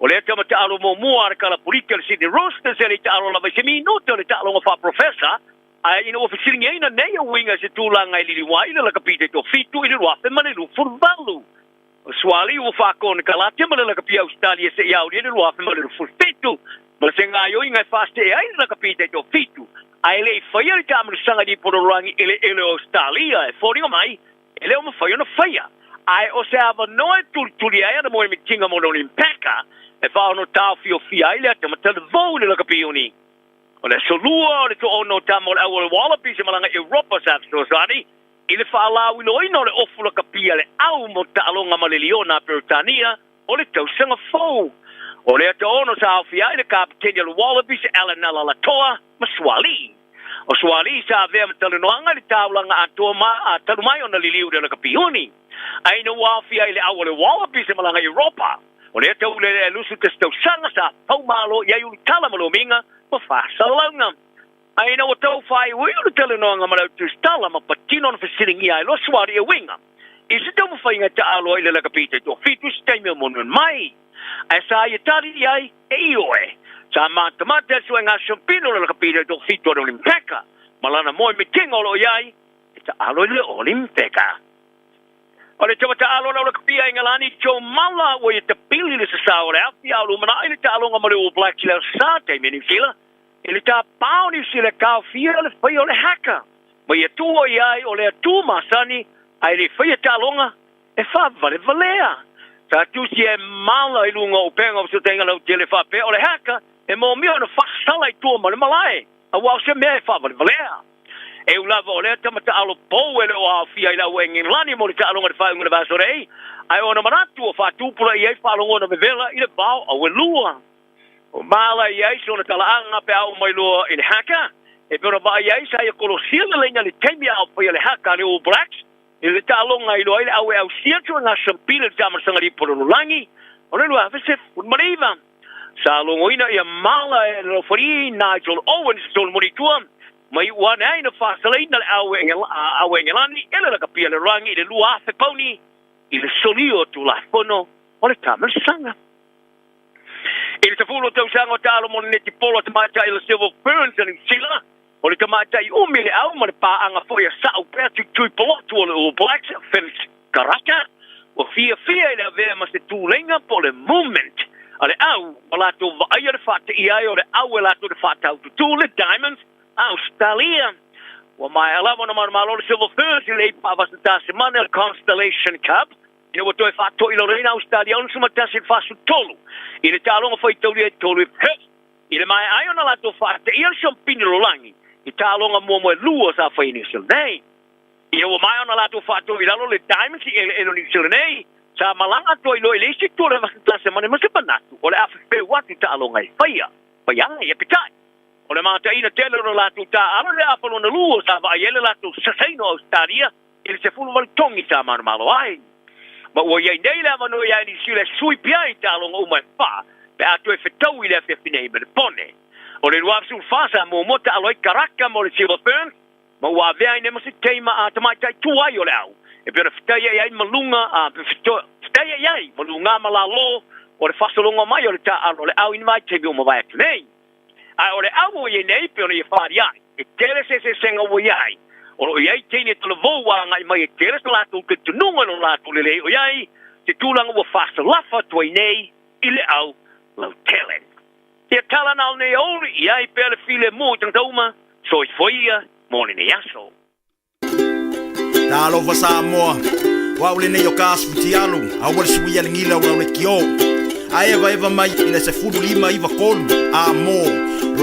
O lea tama taalo muamua a le kalapulita o le Sydney Roosters e le i taalo lava i se minuta o le taaloga faaprofesa, ae ina ua fesiligiaina nei e uiga i se tulaga e liliu ai i le lakapi i le toafitu i le 2028. O Suaalii ua faakonekarate ma le lakapi Ausetalia seia aolia i le 2027 ma se gaoioiga e faasee ai le lakapi taitoafitu, ae le i faia le taamilosaga i lipololoagi eleele o Ausetalia e foliga mai e le o mafai ona faia. Ae o se avanoa e tulitulia ai ana moemitiga mo le Olimpeka e faaono taofiofia ai le atamatalavou i le lakapi uni. O le aso lua o le toaono o tama o le au o le Wallabies e malaga i Europa sa fesoasoani I le faalauiloaina o le ofu lakapi a le au mo taaloga ma le liona a Peretania o le tausaga fou. O le ata ono sa aofia ai le kapeteni o le Wallabies Allan Alaalatoa ma Suaalii. O Suaalii sa avea ma talanoaga i le taulaga atoa ma a talu mai ona liliu i le lakapi uni. A ina ua aofia ai le au o le Wallabies e malaga i Europa, o lea taulelea e lusu tasi tausaga sa faumalo i ai ulutala ma lomiga ma faasalalauga. A ina ua tau faaiuiu le talanoaga ma le au tusitala ma patino ona fesiligia ai loa Suari e uiga i se taumafaiga e taaalo ai i le lakapi taitoafitu i se taimi o monuan mai. Ae sa ia tali i ai, e ioe. Sa matamata le suega siampino o le lakapi taitoafitu a le Olimpeka ma lana moe mitiga o lo o i ai e taaalo i le Olimpeka. O le tama taaalo a le au lakapi a Ingalani, Joe Mala, ua ia tapili le sasao o le afi a o lumanai le taaloga ma le All Blacks i le Aso Sa, taimi a Niu Sila. I le tapā o Niu Sila e kaofia le faia o le haka, ma ia tua i ai o lea tū masani, a e le faia taaloga, e faavalevalea. Sa tusia e mala i luga o upega o fesootaiga lautele faapea o le haka e mōmia ona faasala i tua ma le malae, aua o se mea e faavalevalea. E ū lava o lea tama taalo pou e le o aofia i le au Engelani mo le taaloga i le faaiuga o le vaiaso nei, ae o ona manatu ua faatupulaia ai faalogona vevela i le vao auelua. Ua maala i ai sona talaaga pe a oo mai loa i le haka, e pei ona vaai ai sa ia kolosia lelei le taimi a o faia le haka a le All Blacks i le taaloga i loa ai le au e ausia ituaiga sampili i le taamalasaga lipolololagi o le 2019. Sa logoina ia maala e le lofali Nigel Owens i tolu moni i tua, ma iu ane ai na faasalaina le au Engelani e le lakapia le lalolagi i le 2,000 pauni i le solia o Tulafono o le Taamalasaga. I le 10 tausaga o taalo mo le netipolo a tamaitai o le Silver Ferns a Niu Sila, o le tamaitai umi le au ma le paaga foi a sa'u pea tuitui polotu o le All Blacks, Vince Karaka, ua fiafia i le avea ma se tuleiga po o le movement a le au ua latou vaaia le faateia ai o le au e latou te faataututū le Diamonds a Ausetalia. Ua maea lava ona manumalo le Silver Ferns i le ipa avasatasemane o le Constellation Cup Ina ua toe faatoilaloina Ausetalia 61 i le 43 i le taaloga faitaulia e tolu i Perth, i le maea ai ona latou faateia le siampini lalolagi i taaloga muamua e lua sa fai i Niu Sila nei. Ina ua maea ona latou faatoilalo le Diamonds i eleele o Niu Sila nei, sa malaga atu ai loa i le isi itu o le Vasatasmane ma se manatu o le a fefeu atu i taaloga e faia faia ai. Aepeitai, o le mataina tele o le latou taaalo i le afa lona lua sa vaai ai le latou sasaina o Ausetalia i le 18 togi sa manumalo ai. Ma ua i ai nei le avanoa iā Niu Sila e sui pea ai taaloga uma e fa pe a toe fetau i le afiafi nei ma le pone. O le 24 sa muamua taalo ai Karaka mo le Silver Ferns ma ua avea ai nei ma se teima a tamaitai tuai o le au e pei ona fetaiai ai ma luga a fetaiai ai ma luga ma lalo o le faasologa mai o le taaalo o le au i ni vaitaimi ua mavae atu nei. Ae o le au o i ai nei pei ona ia faaaliai, e tele se eseesega ua i ai. O lo o i ai teine talavou ua agai mai e tele so latou talitonuga i lo latou lelei o i ai se tulaga ua faasalafa atu ai nei i le au lautele. Ia tala na o lenei aoauli, i ai pea le filemu i tagata uma, soifua ia mo lenei aso. Talofa Samoa, o au lenei o ka asu fitialu, aua le suia le gila o le kio. A eva eva mai i le 15 93 a mo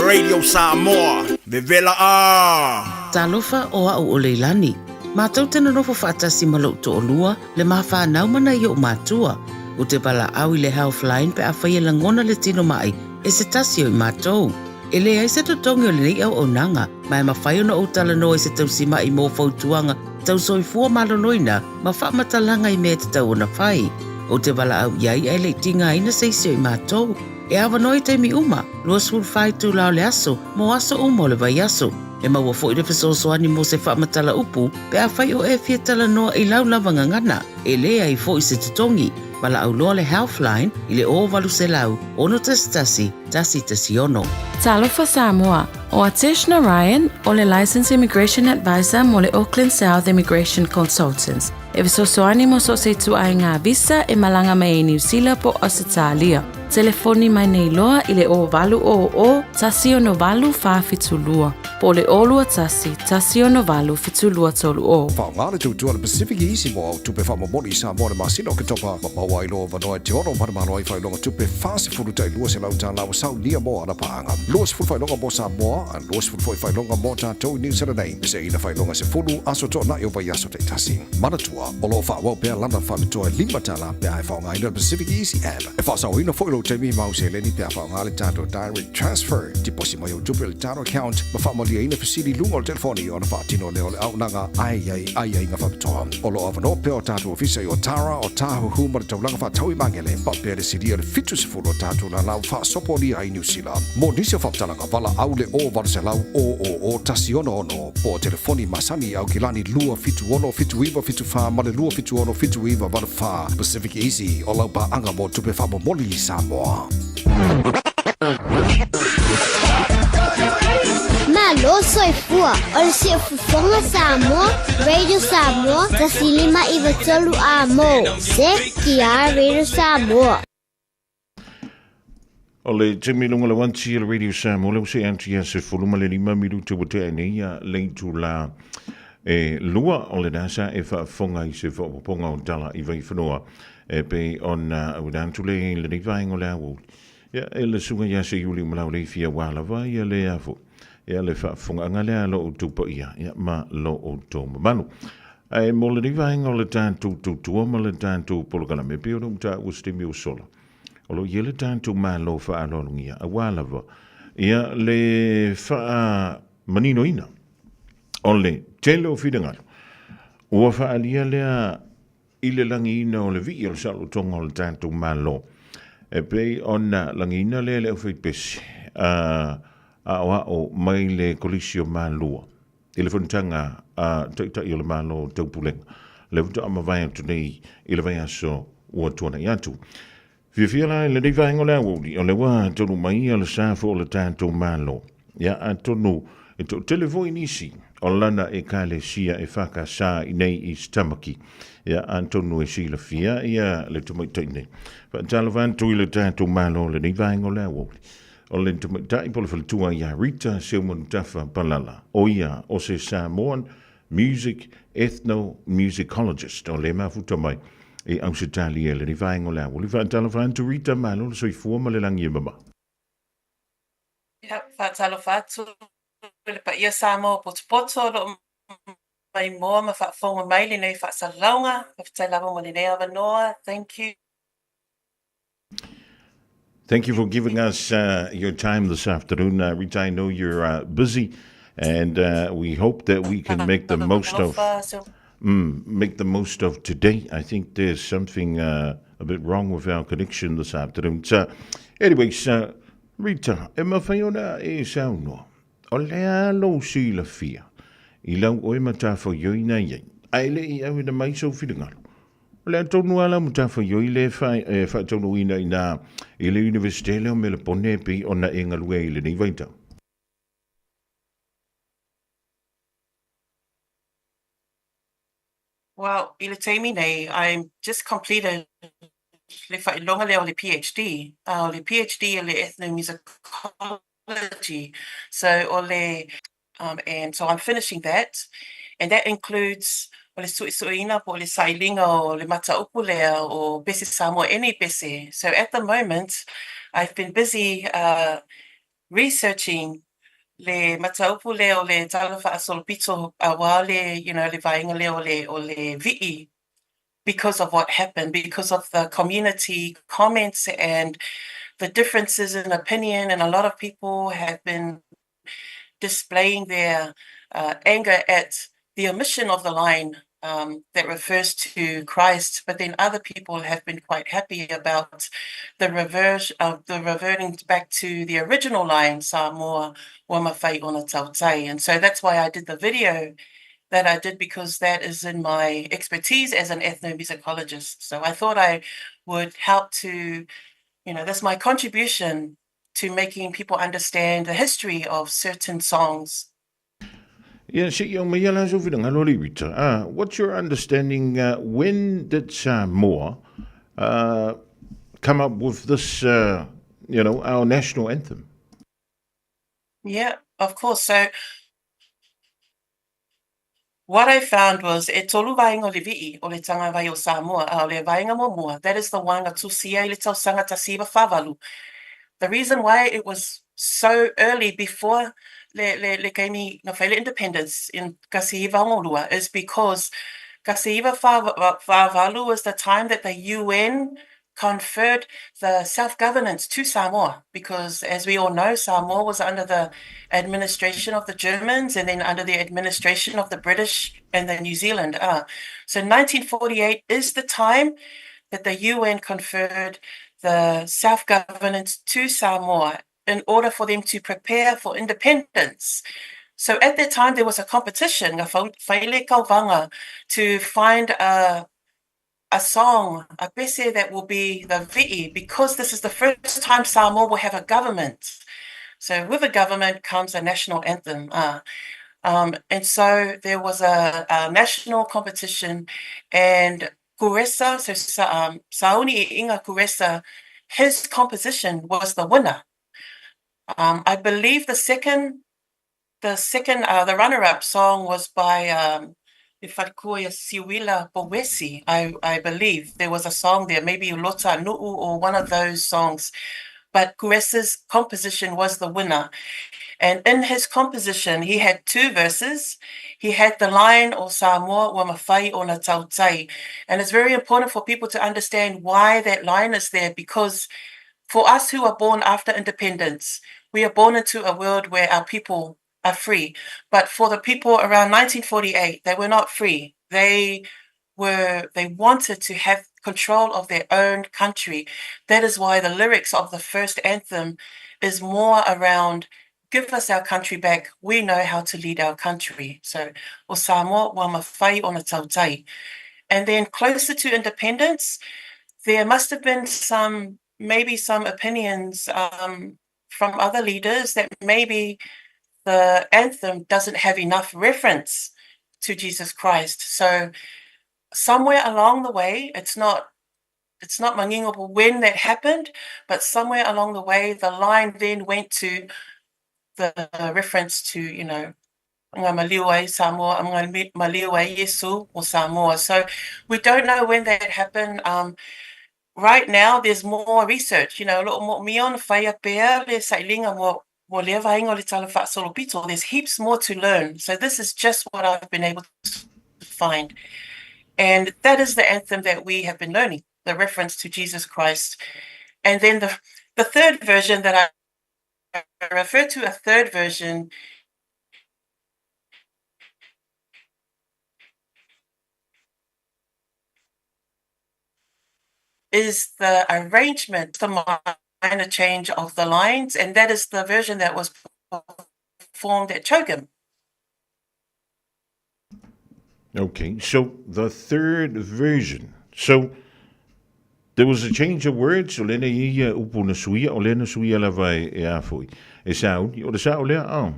Radio Samoa, vevela a! Talofa o a'u o Leilani. Matou te nonofo faatasi ma lo'u to'olua, le ma fanau ma nai o'u matua. Ou te valaau i le Healthline pe afai e lagona le tino ma'i e se tasi o i matou. E leai se totogi o lenei auaunaga, ma e mafai ona ou talanoa i se tausima'i mo fautuaga tau soifua maloloina ma faamatalaga i mea e tatau ona fai. Ou te valaau i ai ae le i tigaina se isi o i matou. E avanoa i taimi uma, 24 itula o le aso, mo aso uma o le vaiaso. E maua foi le fesoasoani mo se faamatala upu pe afai o e fia talanoa i lau lava gagana. E leai foi se totogi. Valaau loa le Healthline i le 0800 611 116. Talofa Samoa, o Atesh Narayan o le Licensed Immigration Advisor mo le Auckland South Immigration Consultants. E fesoasoani mo so o se ituaiga visa e malaga mai ai Niu Sila po o Ausetalia. Telefoni mai nei loa i le 0800 168 472 po o le 021 168 7230. Faaaoga le tautua a le Pacific Easy mo au tupe faamomoli i Samoa i le masina o Oketopa ma maua ai loa avanoa e te ono manumalo ai faailoga tupe 40 tai $200 ua saunia mo ana paaga. 20 faailoga mo Samoa, a 20 foi faailoga mo tatou i Niu Sila nei. Peseina faailoga 10 aso toonai o vaiaso taitasi. Manatua, o lo o faaauau pea lana faapitoa e $5 pe a e faaaogaina le Pacific Easy App. E faasaoina foi lou taimi ma au seleni pe a faaaoga le tatou Direct Transfer. Tiposi mai ou tupe i le tatou account ma faamaliaina fesili i luga o le telefoni ona faatino lea o le auaunaga ae i ai aiaiga faapitoa. O lo o avanoa pea o tatou ofisa i Otara, Otahuhu ma le taulaga faatau i Magele, faapea le silia o le 70 o tatou lala ua faasopolia ai Niu Sila. Mo nisi o faamatalaga, valaau le 0800 000 166 po o telefoni masani i Aukilani 276 7974 ma le 276 7984. Pacific Easy, o lau paaga mo tupe faamomoli i Samoa. Malo soifua o le Siufofoga Samoa, Radio Samoa, 1593 A mo, CKR Radio Samoa. O le taimi lunga le wanti o le Radio Samoa le use anti ia se fulu ma le lima minutu ua tea nei ia le itula e lua o le nasa e faafofoga i se faaopoopoga o tala i Vaifanua e pei ona auina atu le lenei vaega o le aoauli. Ia, e le susuga ia Seiuli Malaulei fia ua lava ia le afo. Ia le faafofogaaga lea a lo outou paia ia ma lo outou mamalu. Ae mo lenei vaega o le tatou tautua ma le tatou polokalame, e pei ona ou taua i se taimi ua sola, o lo o i ai le tatou Malo faaaloalogia aua lava ia le faamaninoina o le tele o finagalo ua faaalia lea i le lagiina o le vii o le saolotoga o le tatou Malo, e pei ona lagiina lea e le aufaipese a aoao mai le Kolisi o Malua i le fonotaga a Taitai o le Malo o Taupulega, lea faatoa mavae atu nei i le vaiaso ua tuanai atu. Fiafia la i lenei vaega o le aoauli, o lea ua taunuu mai ia le sa foi o le tatou Malo. Ia, atonu e toatele foi nisi o lana Ekalesia e FKS i nei i Tamaki. Ia, atonu e silafia ia le tamaitai nei. Faatalofa atu i le tatou Malo i lenei vaega o le aoauli. O le tamaitai po o le faletua ia Rita Seumanutafa Palala, o ia o se Samoan Music Ethnomusicologist o lea mafuta mai i Ausetalia i lenei vaega o le aoauli. Faatalofa atu Rita, malo le soifua ma le lagi e mama. Ia, faatalofa atu i le paia Samoa o potopoto o lo o maimoa ma faafofoga mai i lenei faasalalauga. Faafetai lava mo lenei avanoa. Thank you. Thank you for giving us your time this afternoon. Rita, I know you're busy, and we hope that we can make the most of make the most of today. I think there's something a bit wrong with our connection this afternoon. So, anyways, Rita, e mawhai ona e saunoa. O le a lou silafia i lau oe matawhaioina iai, ae le i au ina mai sou finagalo. O le a tonu lava lau matafaioi lea e faataunuuina i ina i le Iunivesite lea o Melepone e pei ona e galue ai i lenei vaitau. Well, i le taimi nei, I'm just completed le faailoga lea o le PhD. O le PhD o le Ethnomusicology. So o le and so I'm finishing that, and that includes o le suesueina po o le sailiga o le mataupu lea o Pese Samoa, any pese. So at the moment, I've been busy uh, researching le mataupu lea o le tala faasolopito aua le, you know, le vaega lea o le, o le vii because of what happened, because of the community comments and the differences in opinion, and a lot of people have been displaying their uh, anger at the omission of the line um, that refers to Christ, but then other people have been quite happy about the reverse of the reverting back to the original line, Samoa ua mafai ona tautai. And so that's why I did the video that I did because that is in my expertise as an ethnomusicologist. So I thought I would help to, you know, that's my contribution to making people understand the history of certain songs. Yeah, se i aumaia la sou finagalo le Rita. What's your understanding, when did Samoa come up with this, you know, our national anthem? Yeah, of course. So What I found was, e tolu vaega o le vii o le tagawai o Samoa, a o le vaega muamua, that is the one na tusia i le tausaga 1948. The reason why it was so early before le, le, le kaimi na fai le independence in 1962 is because 1948 was the time that the UN conferred the self-governance to Samoa because, as we all know, Samoa was under the administration of the Germans and then under the administration of the British and the New Zealand. So 1948 is the time that the UN conferred the self-governance to Samoa in order for them to prepare for independence. So at that time, there was a competition, to find a song, a pese that will be the vi'i, because this is the first time Samoa will have a government. So with a government comes a national anthem. And so there was a national competition and Kuresa, so Sauni I'iga Kuresa, his composition was the winner. I believe the second, the runner-up song was by le Siuila Pouesi, I believe. There was a song there, maybe Lota Nu'u or one of those songs. But Kuesa's composition was the winner. And in his composition, he had two verses. He had the line o Samoa ua mafai ona tautai. And it's very important for people to understand why that line is there because for us who are born after independence, we are born into a world where our people are free. But for the people around 1948, they were not free. They were they wanted to have control of their own country. That is why the lyrics of the first anthem is more around give us our country back. We know how to lead our country. So, o Samoa, ua mafai ona tautai. And then closer to independence, there must have been some, maybe some opinions um, from other leaders that maybe the anthem doesn't have enough reference to Jesus Christ. So somewhere along the way, it's not it's not mangingopo when that happened, but somewhere along the way, the line then went to the reference to, you know, Nga maliu Samoa, nga maliu Yesu or Samoa. So we don't know when that happened. Um, right now, there's more research. You know, lo mo mion whaia pea le sailinga mo mo lea vaenga o le tala faasolopito. There's heaps more to learn. So this is just what I've been able to find. And that is the anthem that we have been learning, the reference to Jesus Christ. And then the, the third version that I refer to, a third version, is the arrangement, the minor change of the lines, and that is the version that was performed at CHOGM. Okay, so the third version. So there was a change of words, o lena ia upu na suia, o lena suia lava e, e a foi. E sa uni, o le sa o lea, oh.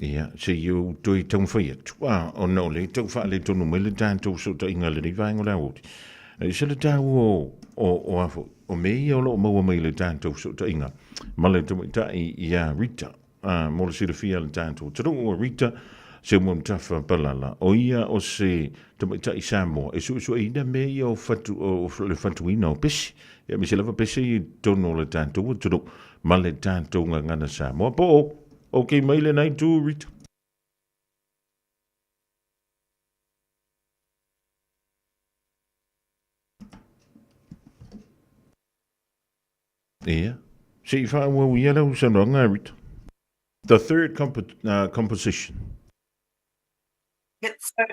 Ia, se i ou toe taumafai atu, a, ona o le tau faaletonu mai le tatou fesootaiga i lenei vaega o le aoauli. E se le taua o, o, o a foi, o mea ia o lo o maua mai i le tatou fesootaiga ma le tamaitai iā Rita, a, mo le silafia le tatou atunuu o Rita Seumanutafa Palala, o ia o se tamaitai Samoa e suesueina mea ia o fatu, o, o le fatuina o pesi, ia aemaise lava pesi i totonu o le tatou atunuu ma le tatou gagana Samoa. Po o, okay mai lena itu, Rita? Ia, se i faaauau ia lau saunoaga, Rita. The third comp composition. Yep, so,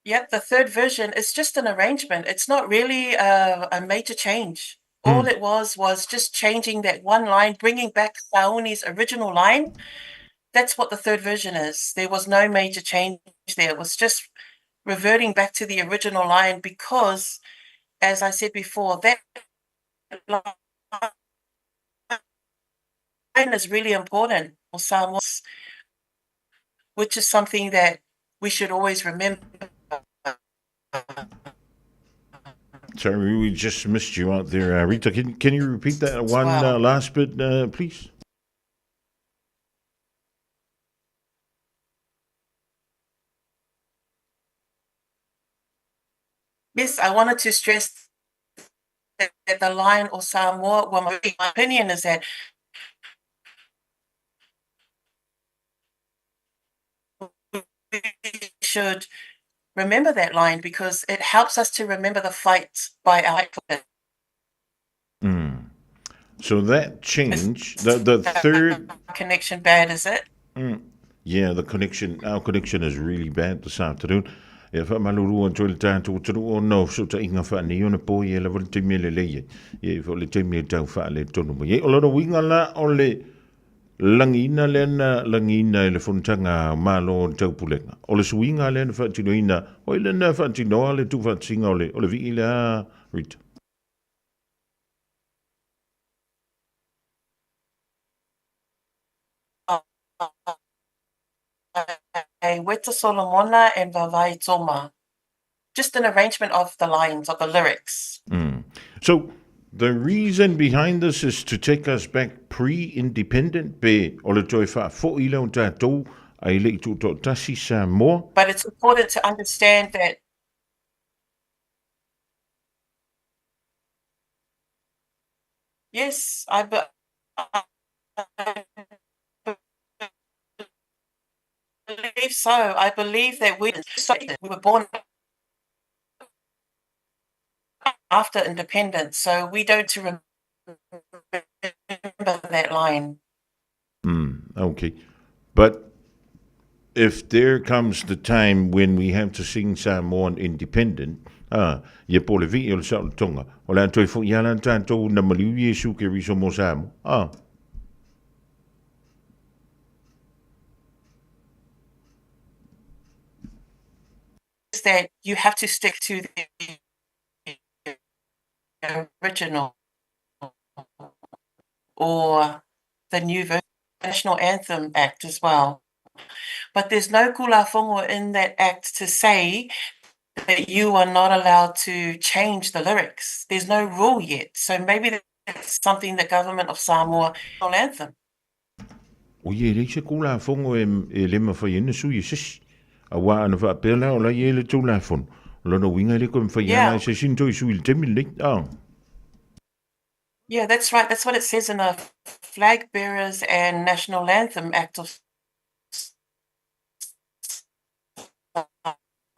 yep, the third version is just an arrangement. It's not really a, a major change. All mm. it was was just changing that one line, bringing back Sauni's original line. That's what the third version is. There was no major change there. It was just reverting back to the original line because, as I said before, that line is really important for Samoa, which is something that we should always remember. Sorry, we just missed you out there, uh, Rita. Can, can you repeat that one uh, last bit, uh, please? Yes, I wanted to stress that, that the line or Samoa, well, my opinion is that we should remember that line because it helps us to remember the fight by our Mm. So that change, the the third connection bad, is it? Mm. Yeah, the connection, our connection is really bad this afternoon. E whaamaluru atu i le tātou atunuu o no fesootaiga faanei ona po ia lava le taimi e lelei ai. Ia i fo le taimi e tau whaale tonu mai ai. O lona uiga la o le lagiina lea na lagiina e le fonotaga a Malo o le Taupulega. O le suiga lea na faatinoina, o ai lea na faatinoa le tuufaatasiga o le, o le vii lea, Rita? Weta Solomona and Vavae Toma. Just an arrangement of the lines, of the lyrics. Mm. So, the reason behind this is to take us back pre-independent pe o le toe faafoi lea o tatou Ae le i tuutoatasi Samoa. But it's important to understand that Yes, I believe so. I believe that we we were born after independence, so we don't remember that line. Mm, okay. But if there comes the time when we have to sing Samoan independent, ah, ia po le vii o le saolotoga, o le a toe fo'i lava la tatou na maliu Iesu Keriso mo Samoa. Ah. That you have to stick to the original or the new version National Anthem Act as well. But there's no kulafongo in that act to say that you are not allowed to change the lyrics. There's no rule yet. So maybe that's something the government of Samoa anthem. Oi e leai se Tulafono e le mafai ai ona sui e se isi. Aua ana faapea la o la i ai le Tulafono, o lona uiga e le toe mafai lava la e se isi ona toe sui i le taimi lenei. Ah. Yeah, that's right. That's what it says in the Flag Bearers and National Anthem Act of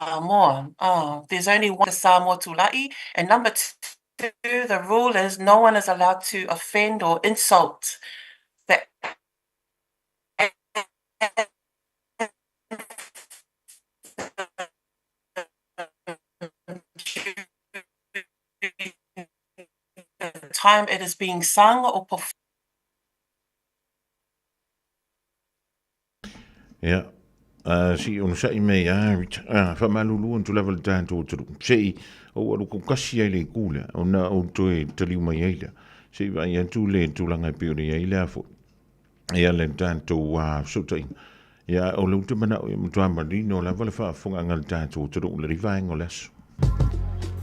Samoa. Oh, there's only one Samoa Tula'i. And number two, the rule is no one is allowed to offend or insult the time it is being sung or performed. Ia, se i onosai mai a Rita, faamalulu atu lava le tatou atunuu, se i ou alu kasi ai le itu lea, ona ou toe taliu mai ai lea, se i vaai atu le tulaga e pei ona i ai lea foi. Ia le tatou fesootaiga. Ia, o lea ou te manao ia matua manino lava le faafofogaaga a le tatou atunuu i lenei vaega o le aso.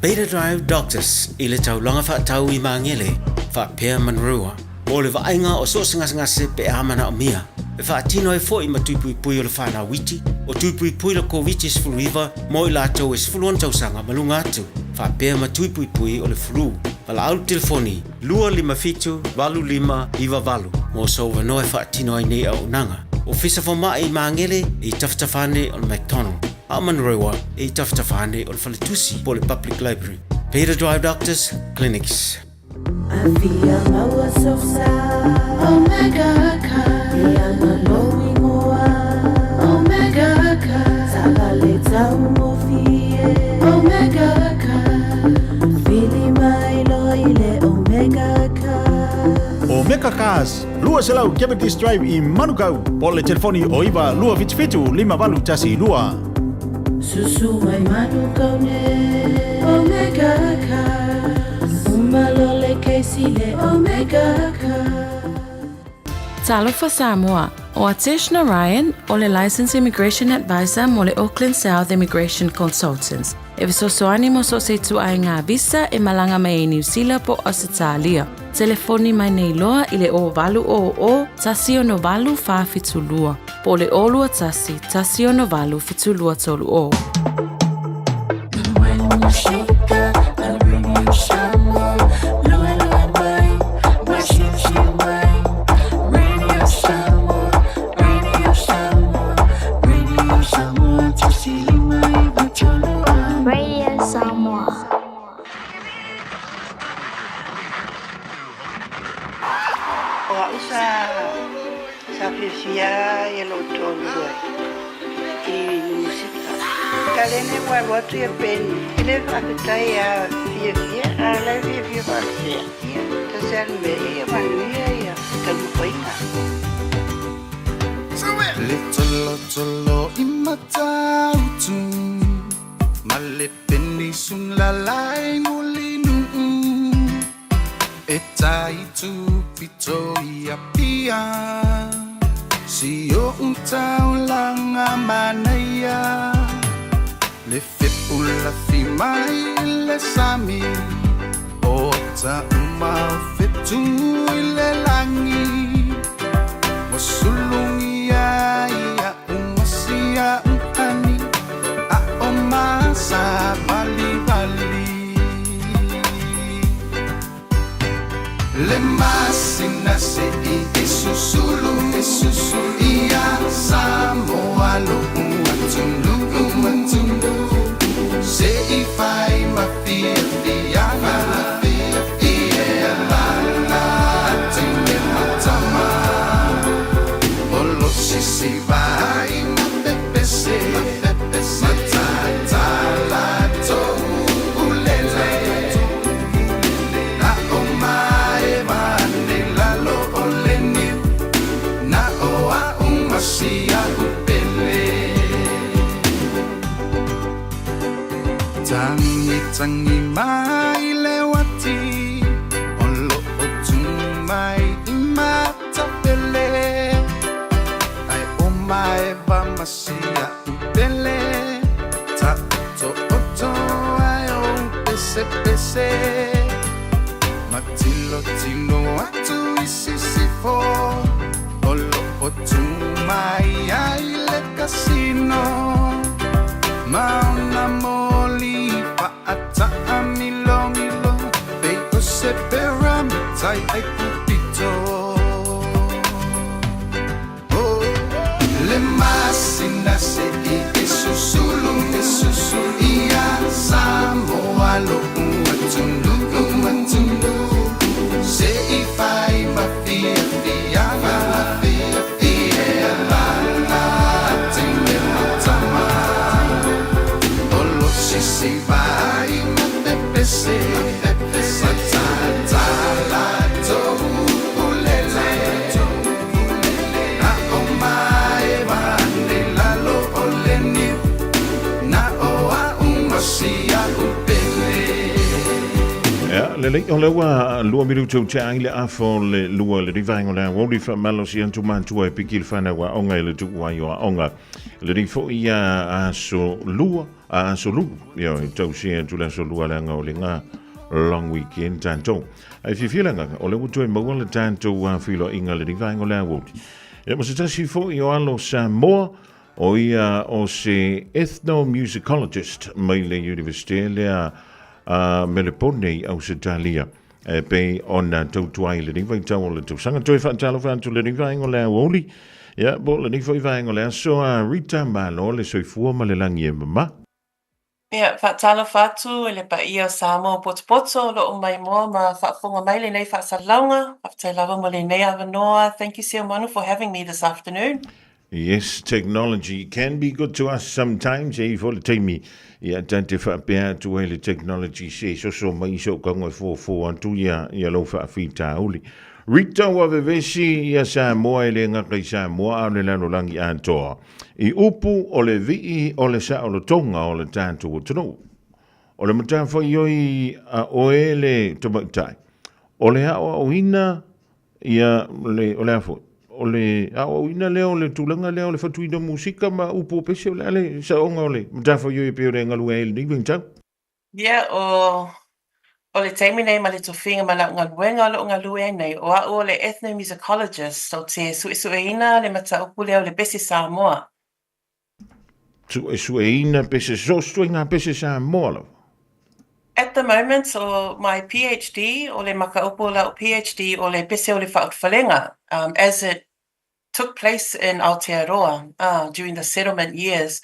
Beta Drive Doctors i le taulaga faatau i Magele, faapea Manurewa, mo le vaaiga o so o se gasegase pe a manaomia. E faatino ai foi ma tui puipui o le whanau iti, o tui puipui le Koviti-19 mo i latou e 16 tausaga ma luga atu, faapea ma tui puipui o le flu. Valaau le telefoni 257 8598 mo sou avanoa e faatino ai nei auaunaga. Ofisa Fomai i Magele e i tafatafa ane o le McDonald, a o Manurewa e i tafatafa ane o le Faletusi po o le Public Library. Beta Drive Doctors Clinics. Afia maua sosa Omega Car Ia nga lou ingoa Omega Car Taavale taugofie Omega Car Vili mai loa i le Omega Car. Omega Cars, 200 Cavendish Drive i Manukau, po o le telefoni o 9 277 5812. Susu mai Manukau nei Omega Cars Uma loa le kesi le Omega Cars. Talofa Samoa, o Atesh Narayan, o le Licensed Immigration Advisor mo le Auckland South Immigration Consultants. E fesoasoani mo so o se ituaiga visa e malaga mai ai Niu Sila po o Ausetalia. Telefoni mai nei loa i le 0800 168 472 po o le 021 168 7230. Radio Samoa. O au sa sa fiafia ia lou toalua i musika. Kalene ua alu atu ia Penny, e le faafetai ia fiafia, a o la e fiafia faapea. Ia, tasi a le mea ia manuia ia taumafaiga. Le tolotolo i Matautu ma le penisula i Mulinuu e tai tupito i Apia si o'u taulaga manaia le fepulafi mai i le sami o ata uma o fetu i le lagi ua sulugia ia uma. savalivali. Le masina se'i e susulu e susulu ia Samoa lo'u atunuu atunuu se'i fai ma fiafiaga ia lala teine ma tama o lo sisi vai ma pepese matatala toulele na o maeva ane lalo o le niu na o a'u ma si a'u pele. Tagitagi mai le uati o lo'o tu mai i matapele ae o maeva ma si a'u pele ta'oto'oto ai ou pesepese matilotilo atu i sisifo o lo'o tu mai ai le kasino ma ona moli fa'ata'amilomilo pei o se pera matai ai pupito. Oh, le masina se'i e susulu e susulu ia Samoa lo'u atunuu atunuu se'i fai ma fiafiaga ia lala teine ma tama o lo sisi vai ma pepese matatala toulele na o maeva ane lalo o le niu na o a'u ma si a'u pele. Ia, lelei o lea ua 2 minuti o tea ai le afa o le 2 i le vaega o le aoauli faamalosi atu matua e piki le fanau aoga i le tuu ai o aoga. Lelei foi ia aso lua, a aso lulu. Ia, e tausia atu le aso lua leaga o le ngā long weekend tatou. Ae fiafia le agaga, o lea ua toe maua le tatou feiloaiga i le vaega o le aoauli. Ia, ma se tasi foi o alo Samoa, o ia o se ethnomusicologist mai le Universite lea a Melepone i Ausetalia e pei ona tautua ai i lenei vaitau o le tausaga. Toe faatalofa atu i lenei vaega o le aoauli, ia, po o lenei foi vaega o le aso a Rita Malo le soifua ma le lagi e mama. Ia, faatalofa atu i le paia o Samoa potopoto o lo o maimoa ma faafofoga mai lenei faasalalauga. Faafetai lava mo lenei avanoa. Thank you Seumanu for having me this afternoon. Yes, technology can be good to us sometimes, e i foi le taimi ia ta te faapea atu ai le technology se soso mai i sou kago e fofo atu ia ia lou faafitauli. Rita ua vevesi ia Samoa e le gata i Samoa a o le lalolagi atoa. I upu o le vii o le saolotoga o le tatou atunuu. O le matafaioi a oe le tamaitai, o le aoaoina Ia, le, o le a foi? O le aoaoina lea o le tulaga lea o le fatuina musika ma upu o pese, o le a le saoga o le matafaioi e pei ona e galue ai i lenei vaitau? Ia, o, o le taimi nei ma le tofiga ma lau galuega o loo galue ai nei, o au o le ethnomusicologist, ou te suesueina le mataupu lea o le pese Samoa. Suesueina pese, so se ituaiga pese Samoa lava? At the moment, o my PhD, o le makaupu o lau PhD o le pese o le faaulufalega, as it took place in Aotearoa during the settlement years.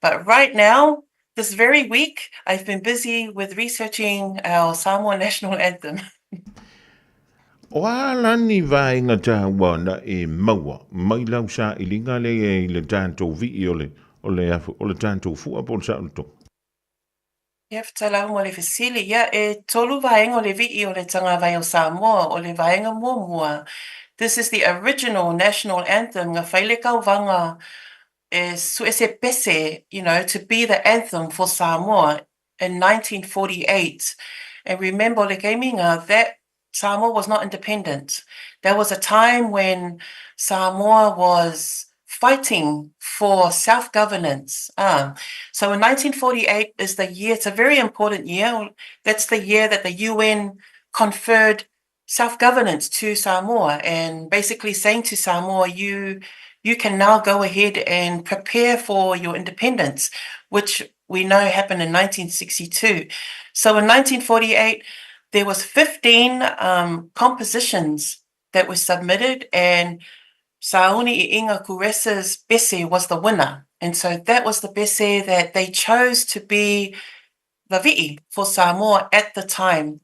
But right now, this very week, I've been busy with researching our Samoa National Anthem. O a lani vaega taua na e maua mai lau sailiga lea i le tatou vii o le, o le, o le tatou fua po o le saolotoga? Ia, faafetai lava mo le fesili. Ia, e tolu vaega o le vii o le Tagavai o Samoa. O le vaega muamua, this is the original national anthem, nga fai le kauvaga e suese pese, you know, to be the anthem for Samoa in 1948. And remember, o le keimiga, that Samoa was not independent. There was a time when Samoa was fighting for self-governance. So in 1948 is the year, it's a very important year. That's the year that the UN conferred self-governance to Samoa and basically saying to Samoa, you you can now go ahead and prepare for your independence, which we know happened in 1962. So in 1948, there was 15 um, compositions that were submitted and Sauni Iinga Kuresa's Bese was the winner. And so that was the Bese that they chose to be the vi'i for Samoa at the time.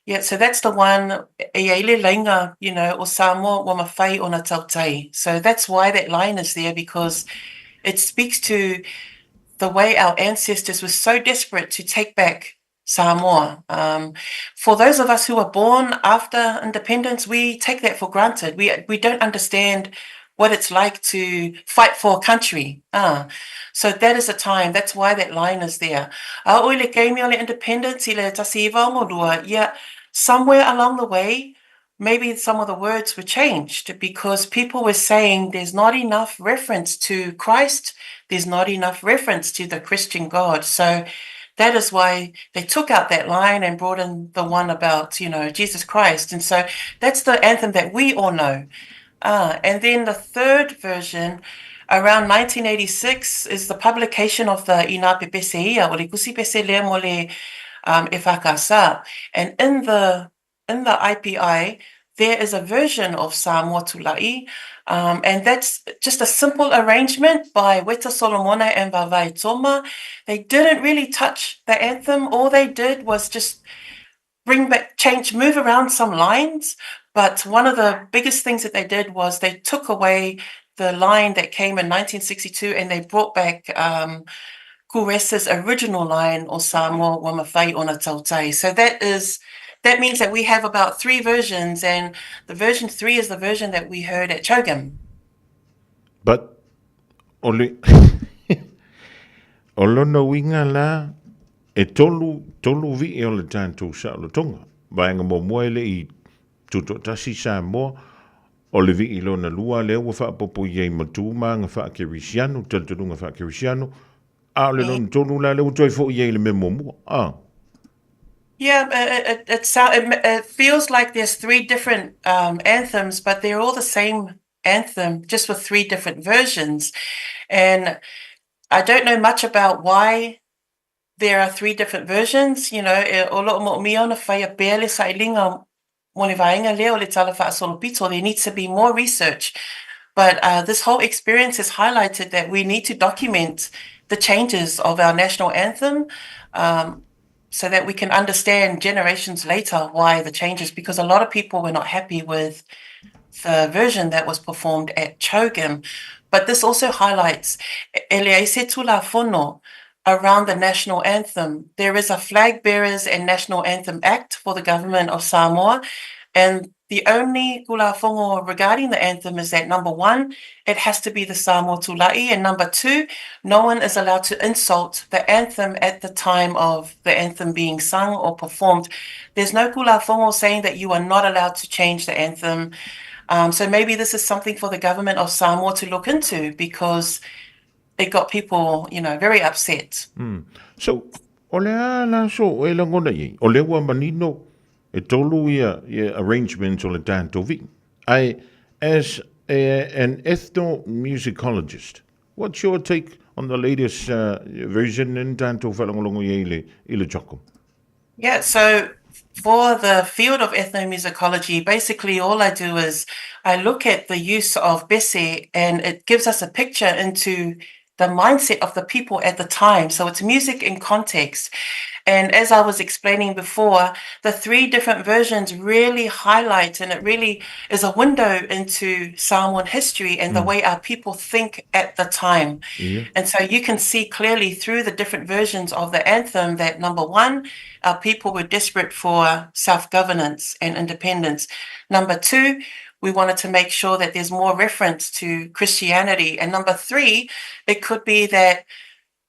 Yeah, so that's the one, e ia ile lainga, you know, o Samoa ua mawhai ona tautai. So that's why that line is there, because it speaks to the way our ancestors were so desperate to take back Samoa. Um, for those of us who were born after independence, we take that for granted. We, we don't understand what it's like to fight for a country. Ah, so that is a time, that's why that line is there. A o i le keimi o le independence i le tasi iwa o ngolua, yeah, somewhere along the way, maybe some of the words were changed because people were saying there's not enough reference to Christ, there's not enough reference to the Christian God. So that is why they took out that line and brought in the one about, you know, Jesus Christ. And so that's the anthem that we all know. and then the third version, around 1986, is the publication of the Ina Pepeseia, o le kusi pese lea mo le um, e whakasa. And in the in the IPI, there is a version of Samoa Tula'i, um, and that's just a simple arrangement by Weta Solomona and Vavai Toma. They didn't really touch the anthem. All they did was just bring back, change, move around some lines. But one of the biggest things that they did was they took away the line that came in 1962 and they brought back um, Kuresa's original line, o Samoa wa mawhai ona tautai. So that is that means that we have about three versions, and the version three is the version that we heard at CHOGM. But o le o lona uiga la e tolu tolu vi'i o le tatou saolotoga. Vaega muamua e le i tutoatasi Samoa, o le vi'i lona lua lea ua faaopoopo i ai ma tu ma aga faakerisiano, talitonuga faakerisiano, a o le lona tolu la lea ua toe fo'i i ai i le mea muamua. Ah. Yeah, it, it, it, it, it feels like there's three different um, anthems, but they're all the same anthem, just with three different versions. And I don't know much about why there are three different versions, you know, e o loo moomia ona whaia pea le sailiga mo le vaega lea o le Tala Faasolopito. There needs to be more research. But uh, this whole experience has highlighted that we need to document the changes of our national anthem um, so that we can understand generations later why the changes, because a lot of people were not happy with the version that was performed at CHOGM. But this also highlights e leai se Tulafono around the national anthem. There is a Flag Bearers and National Anthem Act for the government of Samoa, and the only Tulafono regarding the anthem is that number one, it has to be the Samoa Tula'i, and number two, no one is allowed to insult the anthem at the time of the anthem being sung or performed. There's no Tulafono saying that you are not allowed to change the anthem. Um, so maybe this is something for the government of Samoa to look into because it got people, you know, very upset. Mm. So, o le a la so e langona i, o le ua manino e tolu ia, ia arrangements o le tatou vi'i. Ae, as a, an ethnomusicologist, what's your take on the latest uh, version in tatou whalongolongo i le, i le CHOGM? Yeah, so for the field of ethnomusicology, basically all I do is I look at the use of bese and it gives us a picture into the mindset of the people at the time. So it's music in context. And as I was explaining before, the three different versions really highlight and it really is a window into Samoan history and mm. the way our people think at the time. Yeah. And so you can see clearly through the different versions of the anthem that number one, our people were desperate for self governance and independence. Number two, we wanted to make sure that there's more reference to Christianity. And number three, it could be that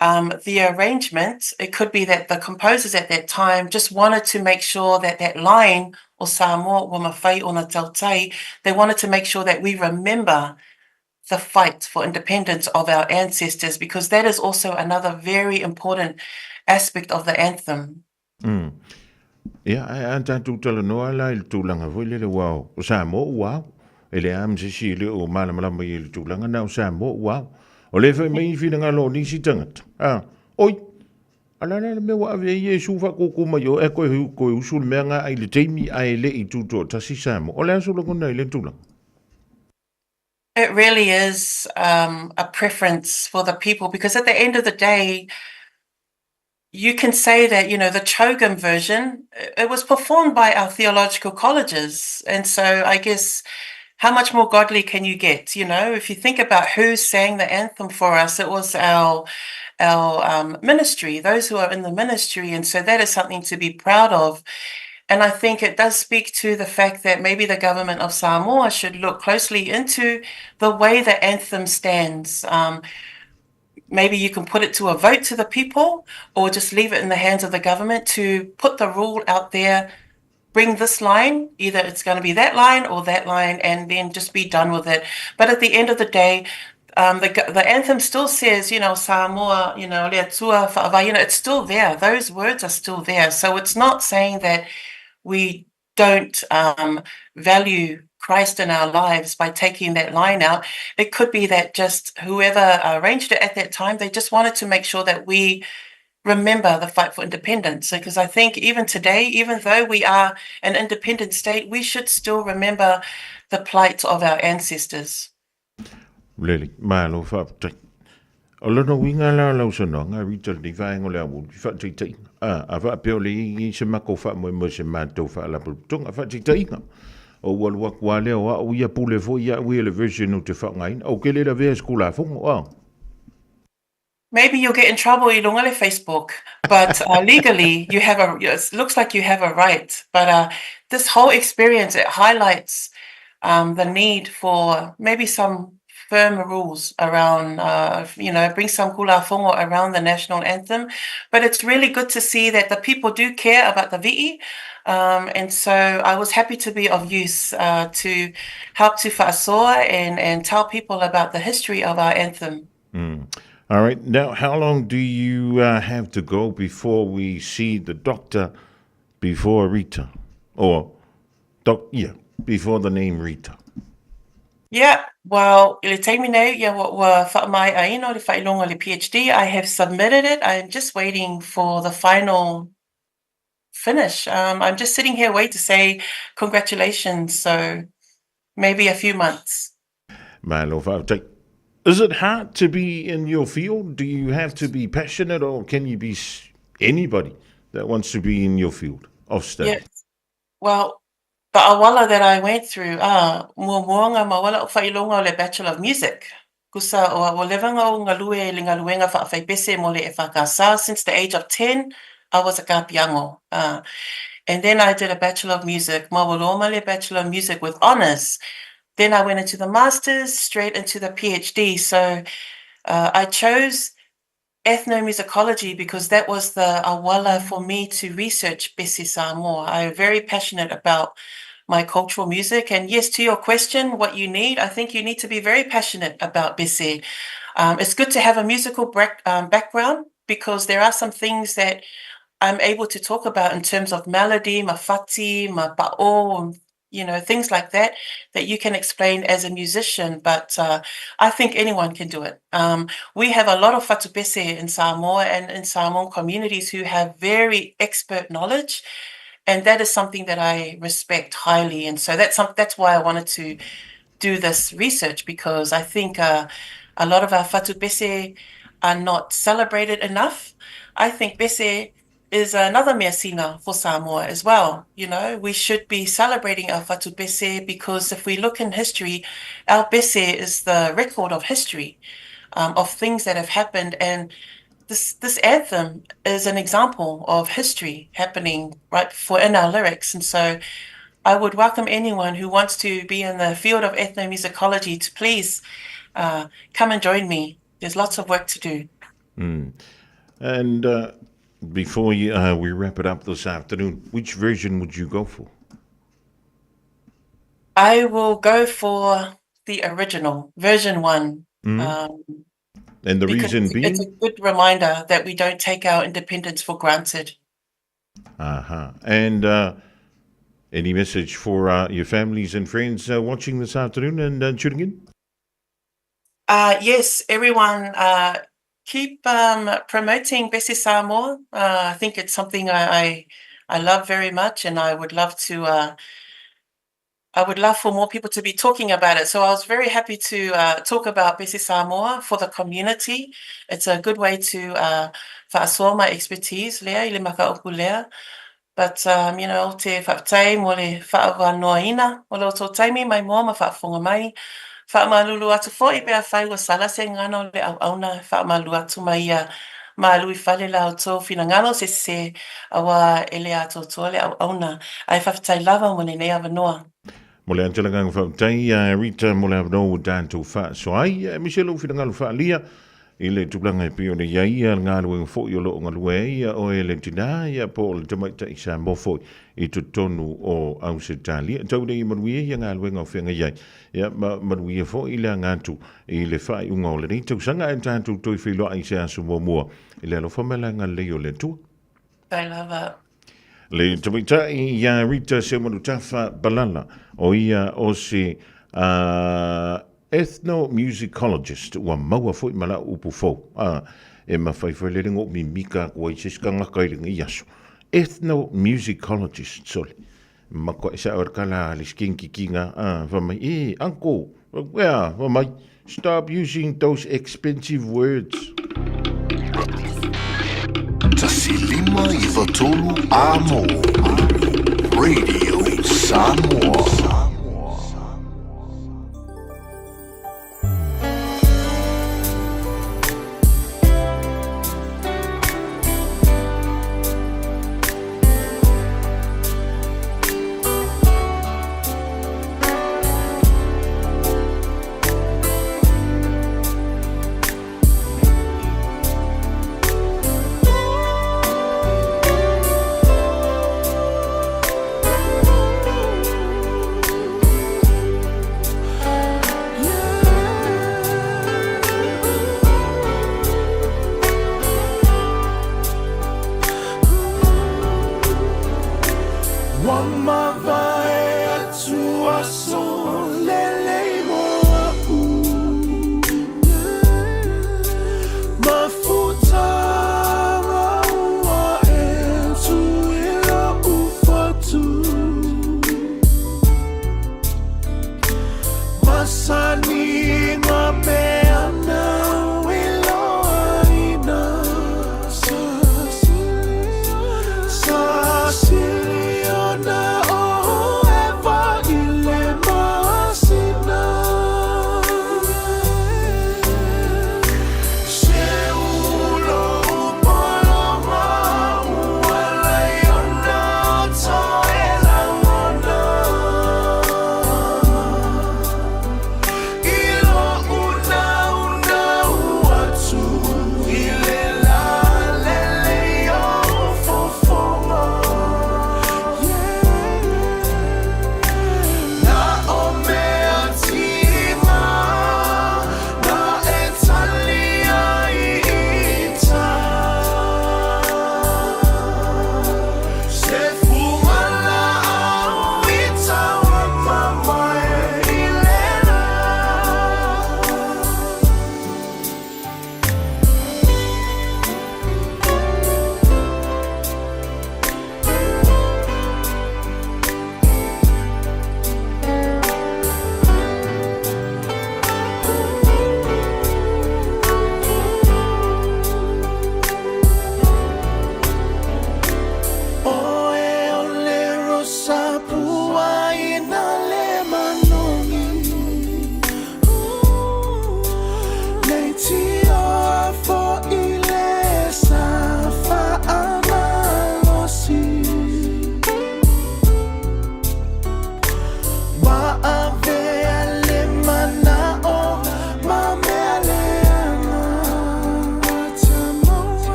um, the arrangement, it could be that the composers at that time just wanted to make sure that that line, o Samoa ua mawhai ona tautai, they wanted to make sure that we remember the fight for independence of our ancestors because that is also another very important aspect of the anthem. Mm. Ia, ae a tatou talanoa la i le tulaga foi lele ua o Samoa ua ao. E leai lava ma se isi e le o malamalama i le tulaga na o Samoa ua ao. O lea fai mai i finagalo o nisi tagata. A, oi, A le a le mea ua ave ai Iesu faakūkū mai o e koe koe usu le mea ngā ai le taimi ae le i tūtoatasi Samoa. O le a sou lagona i le tulaga? It really is um, a preference for the people because at the end of the day, you can say that, you know, the Chogm version, it was performed by our theological colleges. And so I guess how much more godly can you get? You know, if you think about who sang the anthem for us, it was our our um, ministry, those who are in the ministry. And so that is something to be proud of. And I think it does speak to the fact that maybe the government of Samoa should look closely into the way the anthem stands. Um, maybe you can put it to a vote to the people or just leave it in the hands of the government to put the rule out there bring this line, either it's going to be that line or that line, and then just be done with it. But at the end of the day, um, the, the anthem still says, you know, Samoa, you know, Lea Tua, Fa'avaina, it's still there. Those words are still there. So it's not saying that we don't um, value Christ in our lives by taking that line out. It could be that just whoever arranged it at that time, they just wanted to make sure that we remember the fight for independence. Because I think even today, even though we are an independent state, we should still remember the plight of our ancestors. Lele, malo faafetai. O lona uiga la o lau saunoaga, Rita, lenei vaega o le aoauli, faataitaiga. A, a faapea o le i se makou faamoemoe se matou faalapotopotoga, faataitaiga. O ua alu atu lava lea o au ia pule foi au ia le version ou te faaaogaina. Ou te le lavea i se Tulafono, a. Maybe you'll get in trouble i luga le Facebook, but uh, legally you have a, it looks like you have a right. But uh, this whole experience, it highlights um, the need for maybe some firm rules around, uh, you know, bring some kulafongo around the national anthem. But it's really good to see that the people do care about the vi'i. Um, and so I was happy to be of use uh, to help to fa'asoa and, and tell people about the history of our anthem. Mm. All right. Now, how long do you uh, have to go before we see the doctor before Rita? Or, doc, yeah, before the name Rita? Yeah, well, i le taimi nei, ia ua, ua whaamaeaina o le whailonga le PhD. I have submitted it. I am just waiting for the final finish. Um, I'm just sitting here waiting to say congratulations. So maybe a few months. Malo faafetai. Is it hard to be in your field? Do you have to be passionate or can you be anybody that wants to be in your field of study? Yes. Well, the awala that I went through, ah, muamuanga ma wala o whailonga o le Bachelor of Music. Kusa o a levanga o ngalue le ngaluenga whaafaipese mo le e whakasa. Since the age of 10, I was a kapiango. Ah, and then I did a Bachelor of Music, ma le Bachelor of Music with honors. Then I went into the master's, straight into the PhD. So uh, I chose ethnomusicology because that was the awala for me to research Besi Samoa. I'm very passionate about my cultural music. And yes, to your question, what you need, I think you need to be very passionate about Besi. Um, it's good to have a musical um, background because there are some things that I'm able to talk about in terms of melody, mafati, mapa'o, you know, things like that, that you can explain as a musician. But uh, I think anyone can do it. Um, we have a lot of fatupese in Samoa and in Samoan communities who have very expert knowledge. And that is something that I respect highly. And so that's, some, that's why I wanted to do this research because I think uh, a lot of our fatupese are not celebrated enough. I think bese is another measina for Samoa as well. You know, we should be celebrating our Fatu Bese because if we look in history, our Bese is the record of history, um, of things that have happened. And this, this anthem is an example of history happening right before in our lyrics. And so I would welcome anyone who wants to be in the field of ethnomusicology to please uh, come and join me. There's lots of work to do. Mm. And uh, before you, uh, we wrap it up this afternoon, which version would you go for? I will go for the original, version one. Mm. Um, and the reason being? It's a good reminder that we don't take our independence for granted. Uh-huh. And uh, any message for uh, your families and friends uh, watching this afternoon and uh, tuning in? Uh, yes, everyone uh, Keep um, promoting Bessie Samoa. I think it's something I, I, I love very much and I would love to I would love for more people to be talking about it. So I was very happy to talk about Bessie Samoa for the community. It's a good way to fa'asoa my expertise lea i le mataupu lea. But um, you know, te whaatai mo le whaawanoaina o lo tō taimi mai moa ma whaafonga mai. Whaamalulu atu foi pe afai ua sala se gagana o le auauna, faamalu atu mai ia malu i fale la outou finagalo se sese auā e le atoatoa le auauna. Ae faafetai lava mo lenei avanoa. Mo le atu le agaga faafetai ia Rita mo le avanoa ua tatou faasoa ai, aemaise lou finagalo faaalia i le tulaga e pei ona i ai le galuega foi o lo o galue ai ia oe le tinā ia po o le tamaitai Samoa foi i totonu o Ausetalia. Tau nei manuia ia galuega o feagai ai, ia ma manuia foi le aga atu i le faaiuga o lenei tausaga ae tatou toe feiloai i se aso muamua i le alofa ma le agalelei o le Atua. Faafetai lava. Le tamaitai ia Rita Seumanutafa Balala, o ia o se uh, ethnomusicologist, ua maua foi ma lau upu fou. E mawhai foi lele ngō mimika aku ai se sikangaka i lenei aso. Ethnomusicologist, sole. Makoa e sa o kala le skinki kinga, fa mai, e, uncle, wea, fa mai, stop using those expensive words. 1593 Amo Radio Samoa.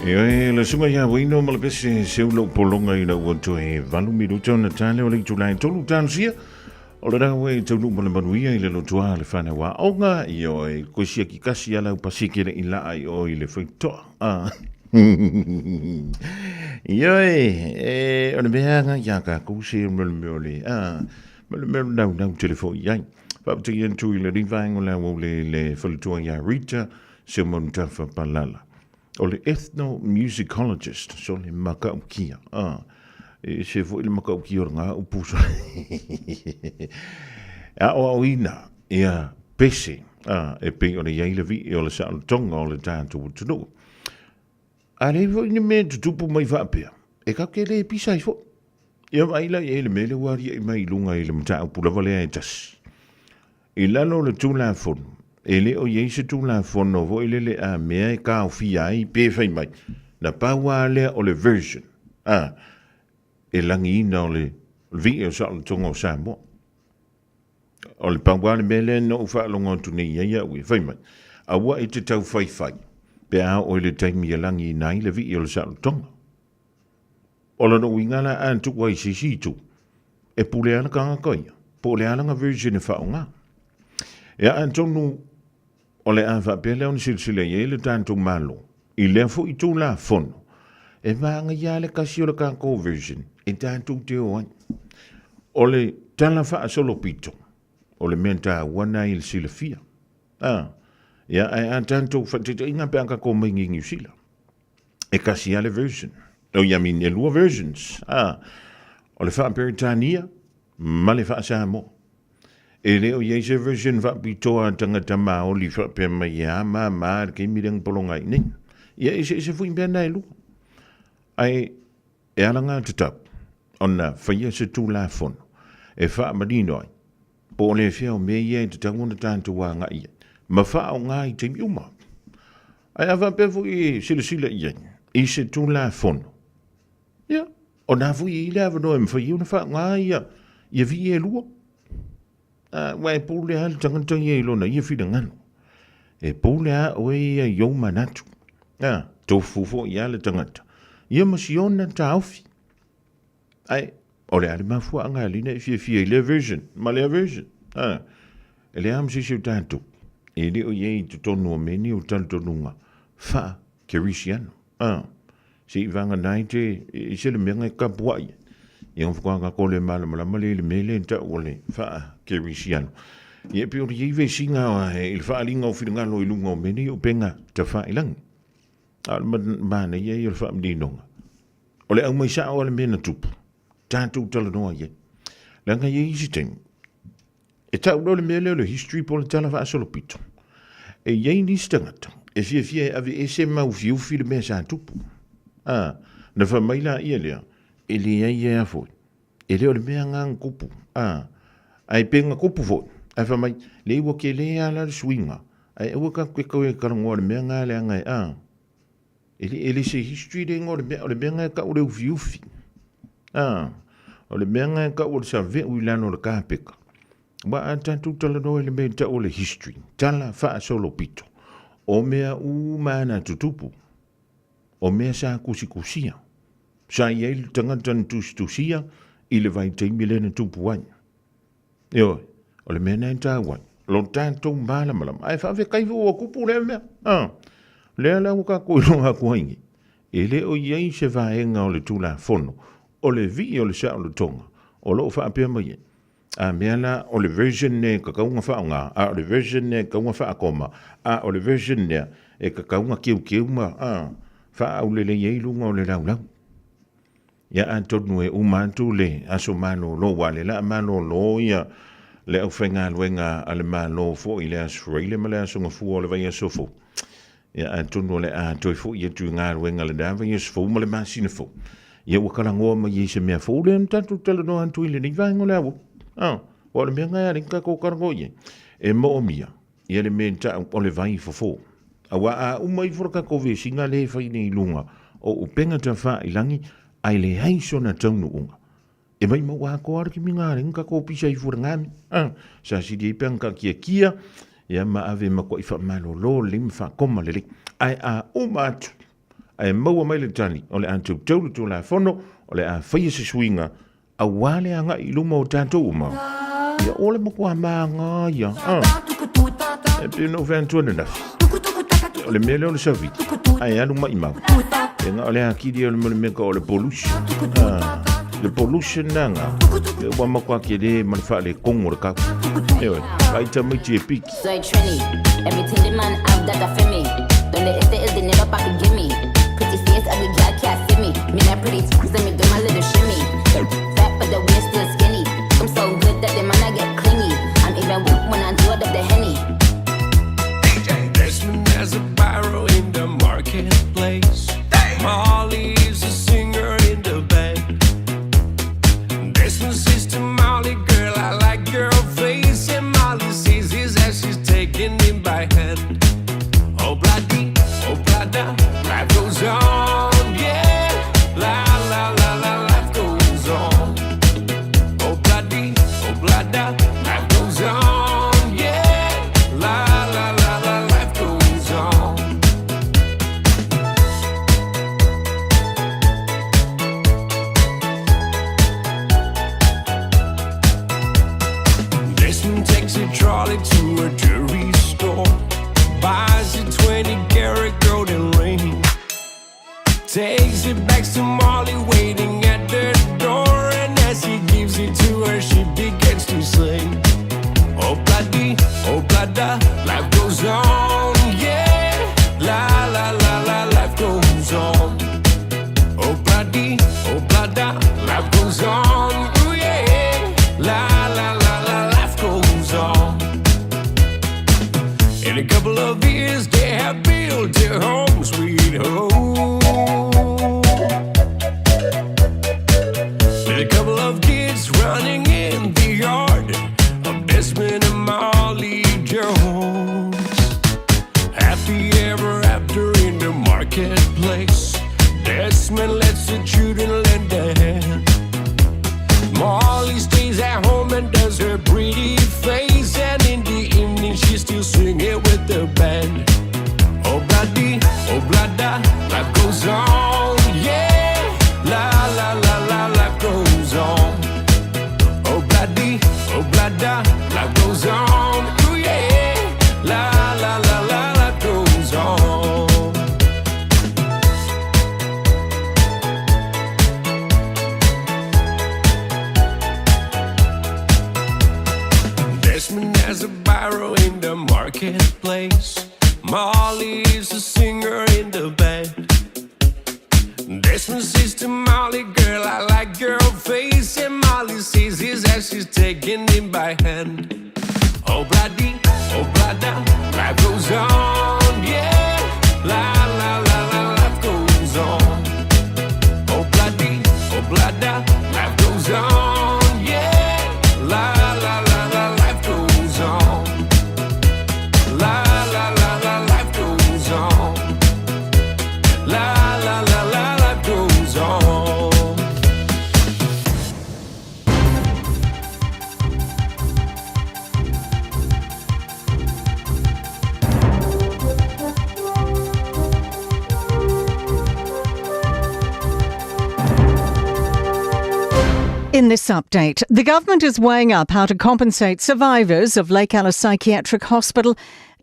Ioe, le suga ia Wino ma le pese seu lou pologa ina ua toe 8 minuta ona tale o le itula e 3 talosia. O le rau e taunuu ma le manuia i le lotoa le whanau a onga, ioe, koe siaki kasi ala paseke le i laa i o i le whaitoa. Ah. Ioe, e, o le mea nga ia ka kuse o le mea o le, ah, ma le mea nau nau telefo i ai. Whapati atu i le rivaengo la o le, le whaletua ia Rita, se Montafa Palala. O le ethnomusicologist, so le makaukia. Ah, e se foi le makaukia o le ngā upu. So. A o au ina, ia pese, ah, e pei o le iai le vi e o le saolotoga o le tātou atunuu. A le foi ni mea tutupu mai faapea, e ka ke le pisa ai foi. Ia mai la i le mea le ua i mai lunga i le mataupu lava lea e tasi. I lalo o le Tulafono, e le o i ai se Tulafono foi lele a mea e taofia ai pe fai mai, na pau lava lea o le version, a, e lagiina o le vi'i o Saolotoga o Samoa. O le pau lava le mea lea na ou faalogo atu nei i ai au ia, fai mai, aua e te tau faifai pe a oo i le taimi e lagiina ai le vi'i o le Saolotoga. O lona uiga la a tuu ai i se isi itu, e pule lava le tagata ia, po o le a lana version e faaaoga. Ia atonu o le a faapea lea ona silasila i ai le tatou Malo i lea foi Tulafono, e manaia lava le tasi o le tatou version e tatou te o ai. O le tala faasolopito, o le mea taua lena i le silafia. A, ia ae a tatou faataitaiga pe a tatou omai nei i Niu Sila, e kasi lava le version. Oh, I mean, e lua versions. Ah, o le faa-Peretania ma le faa-Samoa. E le o i ai se version faapitoa a tagata Māori faapea mai e a ma ma le taimi lea na pologa ai nei. Ia eseese foi mea na e lua. Ae e ala ngā tatau ona faia se Tulafono e faamanino ai po o le fea o mea ia e tatau ona tatou agai i ai ma faaaoga i taimi uma. Ae a faapea foi e silasila i ai i se Tulafono, ia, o na foi e i le avanoa e mafai ai ona faaaoga ia, ia vii e lua. Aua e pule lava le tagata ia i lona ia finagalo. E pule lava oe ia i ou manatu. A, tofu foi lava le tagata. Ia ma si ona taofi. Ae, o le a le mafuaaga e lina e fiafia i lea version, ma lea version. A, e leai lava ma se isi o tatou, e le o i ai i totonu o mea nei o talitonuga faa-Kerisiano. A, se i vagana ai te, e ese le mea e tapuai ai. Ia ona faatoa tatou le malamalama lea i le mea lea e tau o le faa-Kerisiano. Ia e pei o le i ai vesiga i le faaaliga o finagalo i luga o mea nei o upega tafailagi. A o le manaia ia o le faamaninoga, o le aumai sao o le mea na tupu, tatou talanoa i ai. Leaga e i ai isi taimi, e tau loa le mea lea o le history po o le tala faasolopito, e i ai nisi tagata e fiafia e aveese ma ufiufi le mea sa tupu. A, na fai mai laia lea, e leai e a foi, e le o le mea lena na tupu. A, ae pe na tupu foi, ae fai mai, leai ua tele lava la le suiga, ae aua tatou te toe talanoa i le mea lena leaga e, a, E le, e le se history le igoa o le mea, o le mea lena e tau o le ufiufi. A, o le mea lena e tau o le saveu i lalo o le kapeka. Aua a tatou talanoa i le mea e tau o le history, tala faasolopito, o mea uma na tutupu, o mea sa tusitusia, sa i ai le tagata na tusitusia i le vaitaimi lea na tupu ai. Ioe, o le mea lena e taua ai, lo tatou malamalama. Ae faafetai foi ua tupu lea mea. A, lea la ua tatou iloa atu ai nei, e le o i ai se vaega o le Tulafono o le vii o le saolotoga o lo o faapea mai ai, a mea la o le version lea e tatau ona faaaoga, a o le version lea e tatau ona faakoma, a o le version lea e tatau ona teuteu ma faaaulelei ai luga o le laulau. Ia atonu e uma atu le aso malolo, aua o lea o le a malolo ia le aufaigaluega a le Malo foi i le Aso Faraile ma le Aso Gafua o le vaiaso fou. Ia atonu o le a toe foi atu i galuega lena vaiaso fou ma le masina fou. Ia ua talanoa mai ai se mea fou lea na tatou talanoa atu i lenei vaega o le aoauli. Ah, aua o le mea lena e ala ai ona tatou talanoa i ai. E moomia ia le mea e tau o le vai fofo. Aua a uma ifo le tatou vesiga lea e fai nei i luga o upega tafailangi ae leai sona taunuuga, e maimau atoa lava le kimiga a le tatou pisa ifo i le gami. A, sa sili ai pe ana taatiatia ia ma ave matuai faamalolo lelei ma faakoma lelei. Ae a uma atu, Ae maua mai le tali, o le a teuteu le Tulafono, o le a faia se suiga aua le agai i luma o tatou uma. Ia, o le matua magaia. Ah. E pei ona ou fai atu ananafi. O le mea lea o le savili, ae alu maimau. E na o le akili o le mea o le pollution. Ah, le pollution nanga. E ua matua kele ma le faaletonu o le kau. Eoe, vaai tamaiti e piki. Soy trendy. Everything the man have that a for me. Donde este el dinero papi give me. Pretty face, ugly girl can't see me. Me not pretty, let me do my little shimmy. Fat but the waist still skinny. I'm so good that the man I get clingy. I'm even weak when I do it up the henny. Desmond has a barrow in the marketplace. Molly is a singer in the band. Desmond says to Molly, girl, I like your face. And Molly sees his as she's taking him by hand. Oh, bloody, oh, blada, life goes on, yeah. La, la, la, la, life goes on. Oh, bloody, oh, blada, life goes on, yeah. La, la, la, la, life goes on. Desmond takes a trolley to a jewelry store, buys a 20 karat golden ring, takes it back to Molly waiting at the door, and as he gives it to her, she begins to sing. Oh bloody, oh blada, life goes on, yeah. La la la la, life goes on. Oh bloody, oh blada, life goes on, ooh yeah. La la la la, life goes on. In a couple of years, they have built a home, sweet home. With a couple of kids running in the yard of Desmond and Molly Jones. Happy ever after in the marketplace. Desmond lets the children lend a hand. Molly stays at home and does her pretty face. And in the evening, she's still singing with the band. Oh, bloody, oh, blada, life goes on, yeah. La, la, la, la, life goes on. Oh, bloody, oh, blada, life goes on, ooh, yeah. La, la, la, la, life goes on. Desmond has a barrow in the marketplace. Molly is a singer in the band. Desmond says to Molly, girl, I like your face. And Molly sees his as she's taking him by hand. Oh, bloody, oh, blada, life goes on, yeah. La, la, la, la, life goes on. Oh, bloody, oh, blada, life goes on, yeah. La, la, la, la, life goes on. La, la, la, la, life goes on. La, la, la, la, life goes on. In this update, the government is weighing up how to compensate survivors of Lake Alice Psychiatric Hospital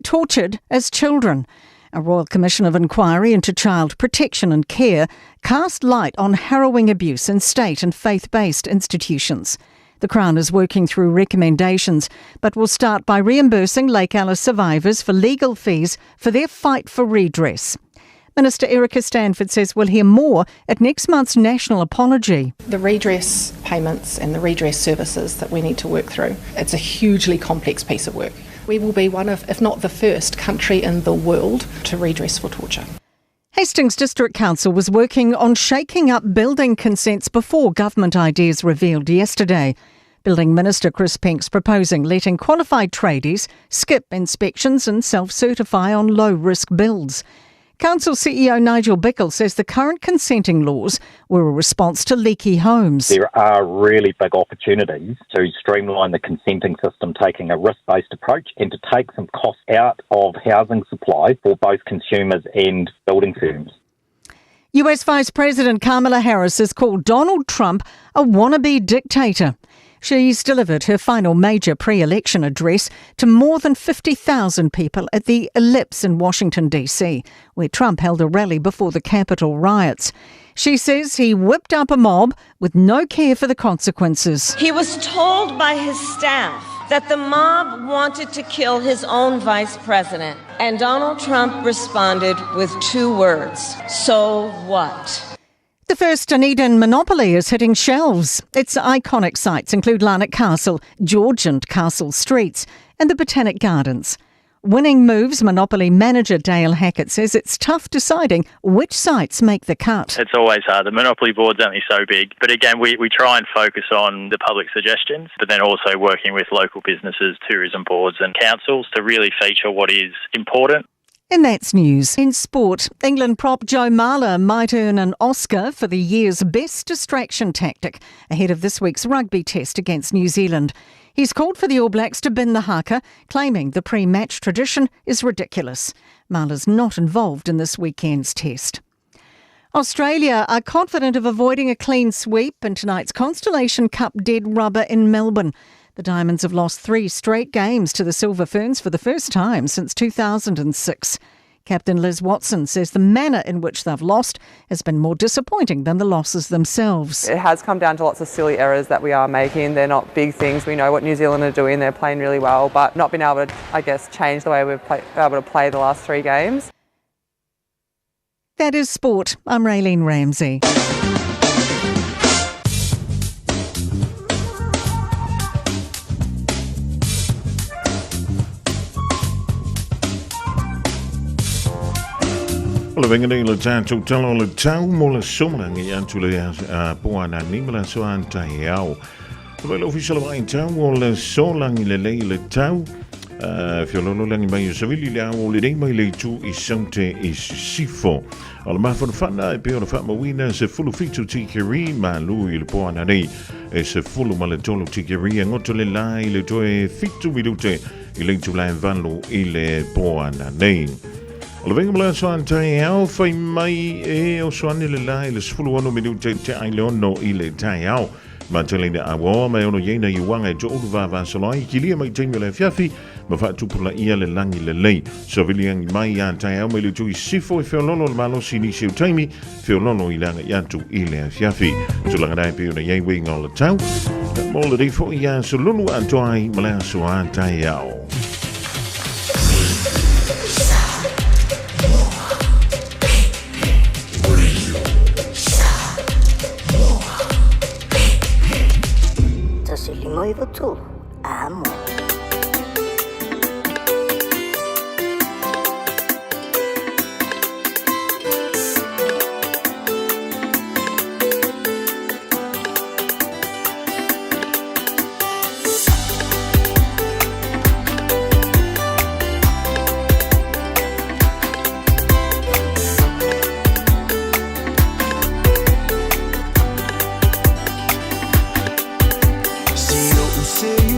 tortured as children. A Royal Commission of Inquiry into Child Protection and Care cast light on harrowing abuse in state and faith based institutions. The Crown is working through recommendations, but will start by reimbursing Lake Alice survivors for legal fees for their fight for redress. Minister Erica Stanford says we'll hear more at next month's national apology. The redress payments and the redress services that we need to work through, it's a hugely complex piece of work. We will be one of, if not the first, country in the world to redress for torture. Hastings District Council was working on shaking up building consents before government ideas revealed yesterday. Building Minister Chris Penk's proposing letting qualified tradies skip inspections and self certify on low risk builds. Council CEO Nigel Bickle says the current consenting laws were a response to leaky homes. There are really big opportunities to streamline the consenting system, taking a risk based approach, and to take some costs out of housing supply for both consumers and building firms. US Vice President Kamala Harris has called Donald Trump a wannabe dictator. She's delivered her final major pre election address to more than 50,000 people at the Ellipse in Washington, D.C., where Trump held a rally before the Capitol riots. She says he whipped up a mob with no care for the consequences. He was told by his staff that the mob wanted to kill his own vice president. And Donald Trump responded with two words So what? The first Dunedin Monopoly is hitting shelves. Its iconic sites include Larnach Castle, George and Castle Streets, and the Botanic Gardens. Winning Moves Monopoly manager Dale Hackett says it's tough deciding which sites make the cut. It's always hard. The Monopoly board's only so big. But again, we, we try and focus on the public suggestions, but then also working with local businesses, tourism boards, and councils to really feature what is important. And that's news. In sport, England prop Joe Marler might earn an Oscar for the year's best distraction tactic ahead of this week's rugby test against New Zealand. He's called for the All Blacks to bin the haka, claiming the pre match tradition is ridiculous. Marler's not involved in this weekend's test. Australia are confident of avoiding a clean sweep in tonight's Constellation Cup dead rubber in Melbourne. The Diamonds have lost three straight games to the Silver Ferns for the first time since 2006. Captain Liz Watson says the manner in which they've lost has been more disappointing than the losses themselves. It has come down to lots of silly errors that we are making. They're not big things. We know what New Zealand are doing. They're playing really well, but not being able to, I guess, change the way we've play, able to play the last three games. That is sport. I'm Raylene Ramsey. O le venga nei le tātou tala o le tau mo le somalanga i atu le poa nā ni ma la soa anta he ao. O le ofisa le vai tau o le solangi le lei le tau. Fiololo langi mai o savili le ao o le rei mai le itu i saute i sisifo. O le mafanafana e pei ona faamauina se 17 tikeri malu i le po ananei e 13 tikeri e goto le la i le toe 7 minute i le itula e 8 i le po ananei. O le vaiga ma le aso a taeao fai mai e oso ane le la i le 16 minute te ai le 6 i le taeao. Ma tele ina aoa mai ono iei na iuaga e toʻulu vavasolo ai kilia mai taimi o le afiafi ma faatupulaia le lagi lelei. Savili agi mai iā taeao mai le itu i sisifo e feoloolo le malosi i nisi o taimi, feoloolo i le agaʻi atu i le afiafi. Tulaga la e pei ona iai uiga o le tau mo lenei foʻi aso lulu atoa ai ma le aso a taeao. 1,53 Amo. Si o'u sēu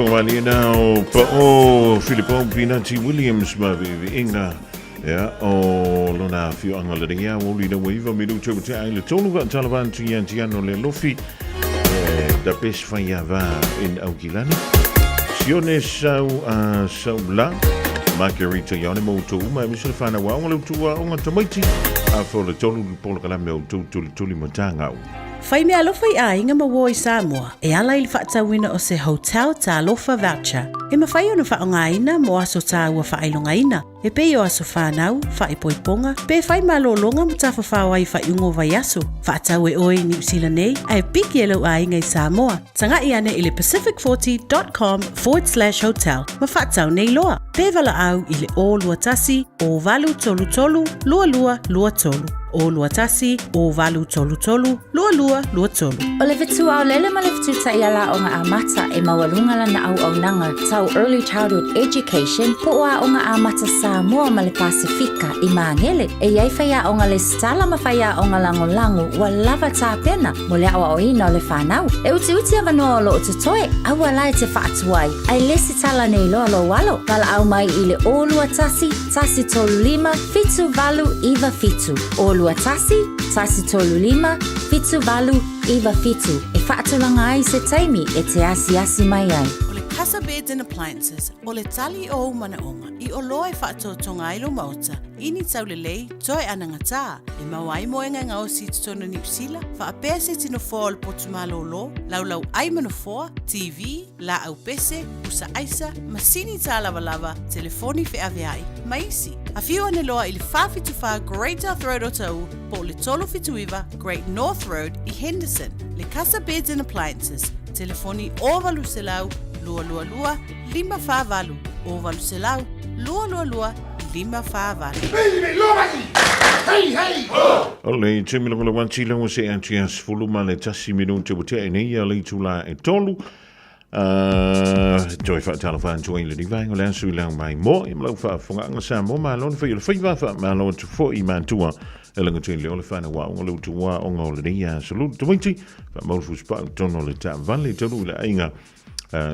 Tauloga o Pa'o Filipo Pinati Williams ma viiviiga ia o lona afioaga lenei aoauli ina ua iva minute ua tea ai le tolu faatalofa atu ia Tiano le Alofi the best faiava in Aukilani Sione Sau a Saula Margarita Ione mo outou uma aemaise le fanau aoga le utu aoga tamaiti a fo le tolu le polokalame o outou tulituli ma tagau. Fai meaalofa i aiga ma uo i Samoa e ala i le faatauina o se Hotel Talofa Voucher e mafai ona faaaogaina mo aso taua faailogaina e pei o aso fanau, faaipoipoga, pe fai malologa ma tafafao ai i faaiuga o vaiaso. Faatau e oe i Niu Sila nei ae piki e lou aiga i Samoa. Taga'i ane i le pacific40.com/hotel ma faatau nei loa. Pe valaau i le 021 0833 2223. 021 0833 2223. O le fetuaolele ma le fetutaiala aoga amata e maualuga lana auaunaga tau Early Childhood Education po o Aoga Amata Samoa ma le Pasefika i Magele. E i ai faiaoga lesitala ma faiaoga lagolago ua lava tapena mo le aoaoina o le fanau. E utiuti avanoa o loo totoe, aua la e te faatuai, ae lesitala nei loa lou alo. Valaau mai i le 021 135 7897. 021 135 7897 e faatulaga ai se taimi e te asiasi mai ai. O le Casa Beds and Appliances, o le tali o ou manaoga i oloa e faatotoga ai lou maota i ni taulelei toe anagatā e maua ai moega e gaosi i totonu o Niu Sila, faapea se tino foa o le potu malōlō, laulau ai ma nofoa, TV, laau pese, pusa aisa, masini tālavalava, telefoni feaveai, ma isi. Afio ane loa i le 474 Great South Road o Taʻu po o le 379 Great North Road i Henderson. Le Casa Beds and Appliances, telefoni 0800 222 548, 0800 222 548. O le taimi lagolago atu i lau se atu ia sefulu ma le tasi minute ua tea nei ia le itula e tolu. Toe faatalofa atu ai le vaega o le aso i lau mai mo i lau faafofogaaga Samoa malo le fai o le faiva faamalo atu foi i matua e lagatui le o le whanau aoga le utu aoga o lenei aso lulu tamaiti faamau le fusipau tonu o le taavale taunuu i le aiga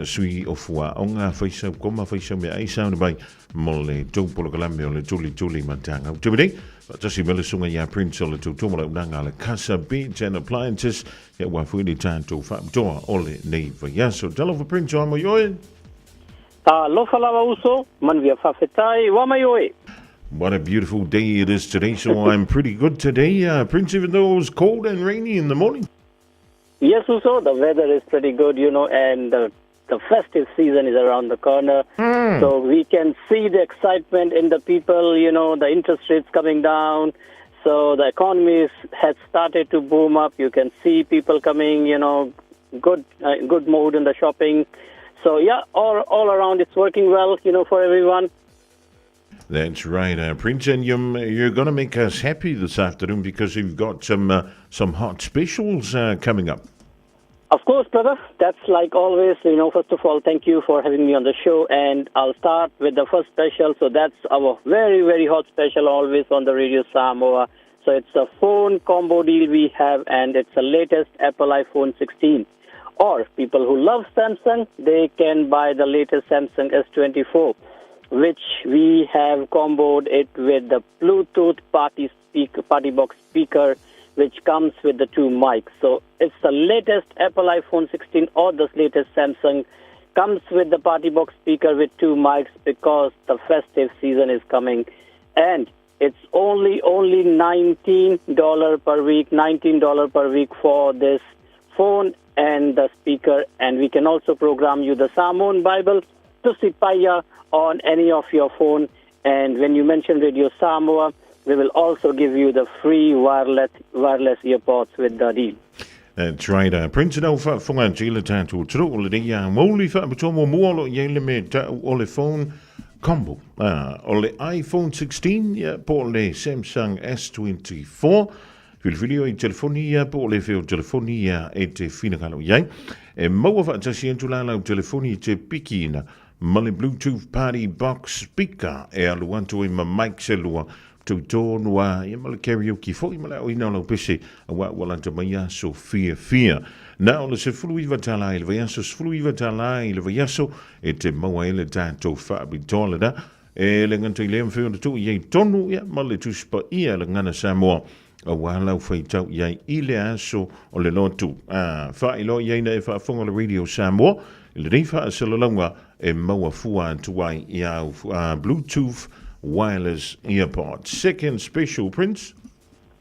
sui o fuaoga faisau koma faisau mea ai sauni mai mo le tou polokalame o le tulituli matanga. U te nei, faatasi me le susuga ia Prince o le tautomo le unanga le Casa Beach and Appliances ia ua fui le tātou faapitoa o le nei vaiaso. Talofa Prince o amo i oe. Alofa lava uso, manuia faafetai, ua mai oe. What a beautiful day it is today. So I'm pretty good today, Prince, even though it was cold and rainy in the morning. Yes, Uso, the weather is pretty good, you know, and the, the festive season is around the corner. So we can see the excitement in the people, you know, the interest rates coming down. So the economy is, has started to boom up. You can see people coming, you know, good good mood in the shopping. So yeah, all all around it's working well, you know, for everyone. That's right, Prince, and you're, you're going to make us happy this afternoon because you've got some some hot specials coming up. Of course, brother. That's like always, you know, first of all, thank you for having me on the show. And I'll start with the first special. So that's our very, very hot special always on the Radio Samoa. So it's a phone combo deal we have, and it's the latest Apple iPhone 16. Or people who love Samsung, they can buy the latest Samsung S24, which we have comboed it with the Bluetooth party speaker, party box speaker, which comes with the two mics. So it's the latest Apple iPhone 16 or the latest Samsung comes with the party box speaker with two mics because the festive season is coming and it's only only $19 per week, $19 per week for this phone and the speaker and we can also program you the Samoan Bible Tusi Paia on any of your phone and when you mention Radio Samoa we will also give you the free wireless wireless earpods with the deal. That's right. Prince and Alpha Funga Jila Tatu Tru o le nei a mauli whaapitoa mo mua o lo i ai le me tau o le phone combo. O le iPhone 16 ia, po o le Samsung S24. Whiriwhiri o i telefoni ia, po o le wheo telefoni ia e te whinakalo i ai. E maua whaatasi atu la lau telefoni i te pikiina ma le Bluetooth Party Box Speaker e alu atu ai ma mic se lua. Tauitonu a ia ma le karaoke foi ma le aoina o lau pese auā ua lata mai aso fiafia. Na o le $19 i le vaiaso, $19 i le vaiaso e te maua ai le tatou faapitoa lena. E le gata i lea, mafai ona tuu i ai tonu ia ma le Tusi Paia le Gagana Samoa auā lau faitau i ai i le aso o le lotu. A faailoa i ai na e faafofoga le Radio Samoa i lenei faasalalauga e maua fua atu ai i au Bluetooth wireless earpods. Second special, Prince.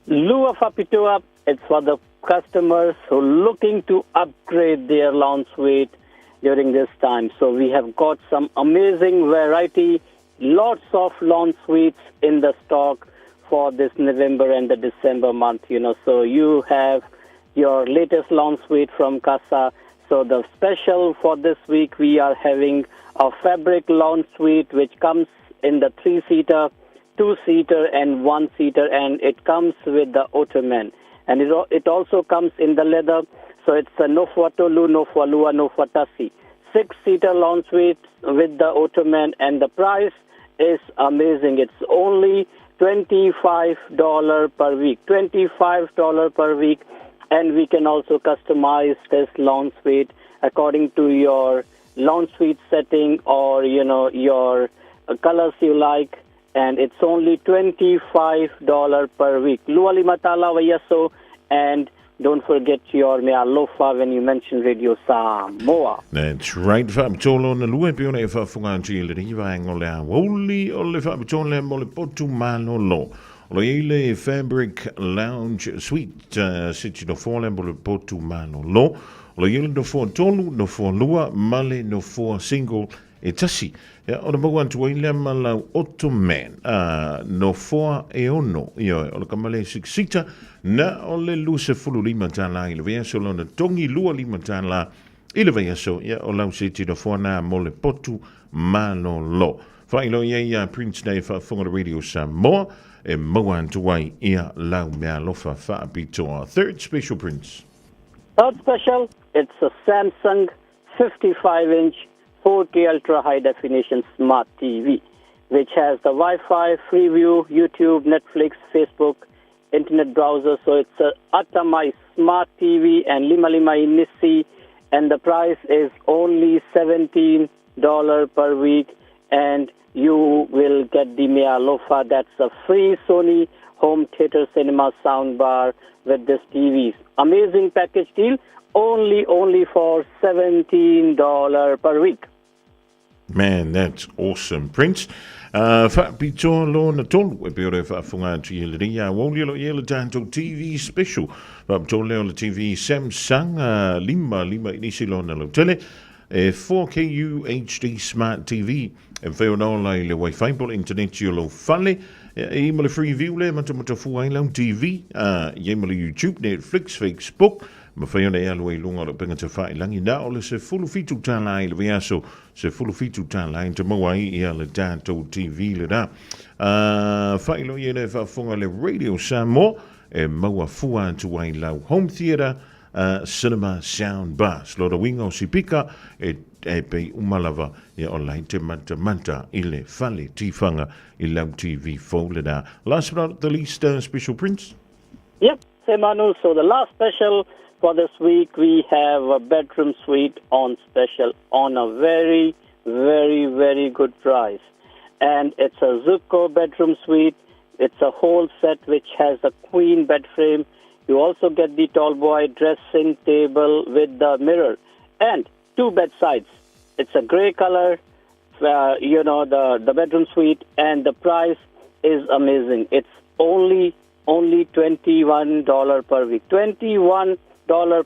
Lua faapitoa, it's for the customers who are looking to upgrade their lounge suite during this time. So we have got some amazing variety, lots of lounge suites in the stock for this November and the December month, you know. So you have your latest lounge suite from Casa. So the special for this week, we are having a fabric lounge suite which comes in the 3-seater, 2-seater and 1-seater, and it comes with the ottoman. And it also comes in the leather, so it's a Nofoa Tolu, Nofoa Lua, Nofoa Tasi. 6-seater lounge suite with the ottoman, and the price is amazing. It's only $25 per week. $25 per week, and we can also customize this lounge suite according to your lounge suite setting or, you know, your colors you like. And it's only $25 per week. Lua lima tala vaiaso, and don't forget your mea alofa when you mention Radio Samoa. That's right. Faapitoa lona lua e pei ona e faafofoga atu i lenei vaega o le aoauli o le faapitoa lea mo le potu malolo. O lo i ai le Fabric Lounge Suite seti nofoa lea mo le potu malolo. O lo i ai le nofoa tolu, nofoa lua ma le nofoa single e tasi. Ia, ona maua atu ai lea ma lau ottoman, a, nofoa e ono, ioe, o le kamale six-seater, na o le $25 i le vaiaso, lona togi $25 i le vaiaso, ia, o lau seti nofoa na mo le potu malolo. Faailoa i ai ia Prince nei faafofoga le Radio Samoa, e maua atu ai ia lau meaalofa faapitoa. Third special, Prince. Third special, it's a Samsung 55-inch 4K ultra high definition smart TV, which has the Wi-Fi, Freeview, YouTube, Netflix, Facebook, internet browser. So it's a Atamai smart TV and Lima Lima Inisi, and the price is only $17 per week, and you will get the Mea Alofa. That's a free Sony home theater cinema sound bar with this TV. Amazing package deal, only for $17 per week. Man, that's awesome, Prince. Faapitoa lona tolu e pei ona e faafofoga atu i lenei aoauli o lo o i ai le tatou TV special. Faapitoa lea o le TV Samsung 5 5 inisi lona lautele e 4K UHD Smart TV e mafai ona ola i le Wi-Fi po o le internet i o lou fale. E i ma le free view lea e matamatafua ai lau TV, i ai ma le YouTube, Netflix, Facebook, mafai ona e alu ai i luga o le upega tafailangi na o le $17 i le vaiaso, $17 e te maua ai ia le tatou TV lena. Faailoa i ai le faafofoga le Radio Samoa e maua fua atu ai lau home theatre cinema sound bar. Lona uiga o sipika e e pei uma lava ia o lai te matamata i le fale tifaga i lau TV fou lena. Last but not the least, special Prince. Yep, Semanu. So the last special for this week, we have a bedroom suite on special on a very, very, very good price. And it's a Zuko bedroom suite. It's a whole set which has a queen bed frame. You also get the tall boy dressing table with the mirror and two bedsides. It's a gray color, you know, the bedroom suite, and the price is amazing. It's only $21 per week. $21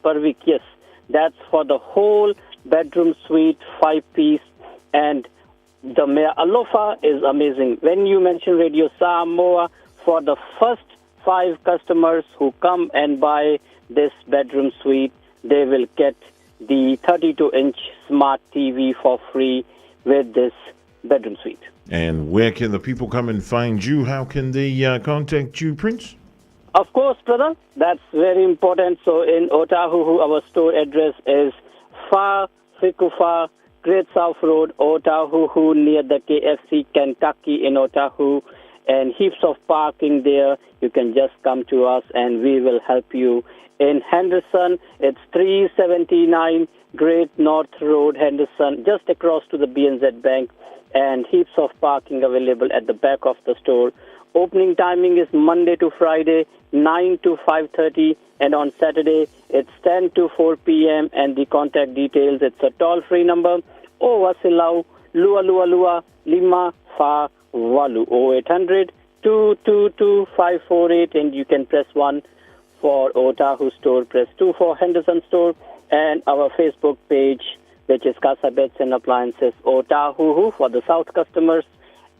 per week, yes. That's for the whole bedroom suite, 5-piece, and the Mea Alofa is amazing. When you mention Radio Samoa, for the first 5 customers who come and buy this bedroom suite, they will get the 32-inch smart TV for free with this bedroom suite. And where can the people come and find you? How can they contact you, Prince? Of course, brother. That's very important. So in Otahuhu, our store address is Fa Fikufa, Great South Road, Otahuhu, near the KFC Kentucky in Otahuhu. and heaps of parking there. You can just come to us and we will help you. In Henderson, it's 379 Great North Road, Henderson, just across to the BNZ Bank, and heaps of parking available at the back of the store. Opening timing is Monday to Friday, 9 to 5:30, and on Saturday it's 10 to 4 p.m. And the contact details, it's a toll-free number, Owasilau Lua Lua Lua Lima Fa Walu 0800 222 548, and you can press 1 for Otahu store, press 2 for Henderson store, and our Facebook page, which is Casa Beds and Appliances Otahuhu for the South customers,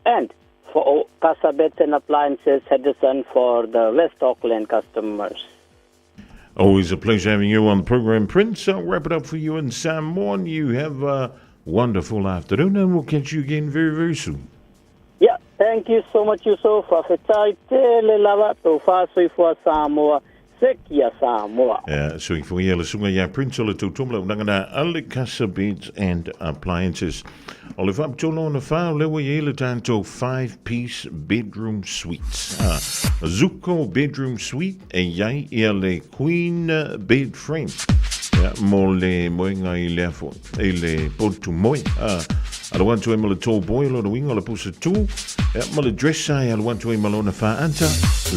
and for Casa Beds and Appliances Henderson for the West Auckland customers. Always a pleasure having you on the program, Prince. I'll wrap it up for you and Samoan. You have a wonderful afternoon, and we'll catch you again very, very soon. Yeah, thank you so much, Yusuf. Fa'afetai tele lava, tofa soifua Samoa, sekia Samoa. Yeah, soifua ia le susuga ia Prince o le tautomo lau nagana a le Casa Beds and Appliances. O le faapitola ona wha, o lewa i le tātou 5-piece bedroom suites. Ah, Zuko bedroom suite e iai ia le queen bed frame. Yeah, mo le moenga i le afo, i le potu moe. Ah, Alo atu ai ma le tall boy o lona uiga o le pusa tū, ia, ma le dresser e alu atu ai ma lona faaata,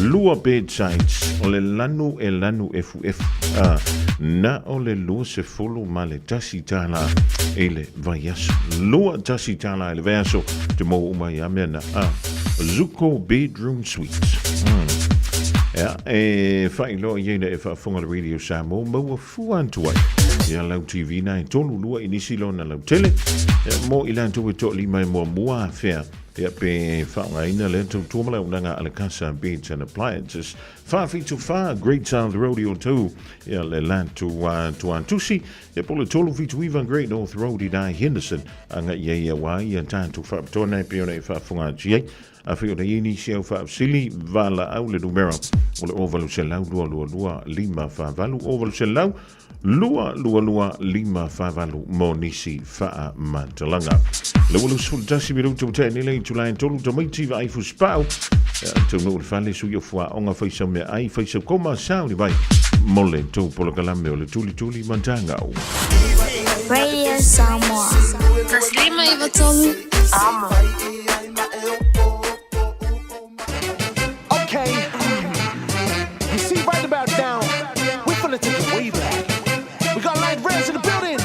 lua bedsides, o le lanu e lanu efuefu, a, na o le 21 ma le tasi tālā i le vaiaso. Lua tasi tālā i le vaiaso, te mou uma ia mea na, a, Zuko Bedroom Suites. Ia, e faailoa i ai na e faafofoga le Radio Samoa, maua fua atu ai ia lau TV na e tolu lua i nisi lona lautele ia, mo i latou e toalima e muamua afea ia pe faaaogaina lea tautua ma le auaunaga a le Casa Beds and Appliances 474 Great South Road i Otahuhu ia le latou tuatusi ia po o le 379 Great North Road i i Henderson agai i ai auā ia tatou faapitoa na e pei ona e faafofoga atu i ai. Afai ona i ai nisi au faafesili, valaau le numera o le 0800 222 548, 0800 222 548 mo nisi faamatalaga. Le ua 21 minuta ua tea nei le itula e tolu tamaiti vaai fusipau. Taunuu le fale sui o fuaonga faisau mea ai faisau koma sauni mai mo le tou polokalame o le tulituli matagau. Radio Samoa. 153 Amo. Okay. You see, right about now, we're finna take it way back. We got light rails in the building.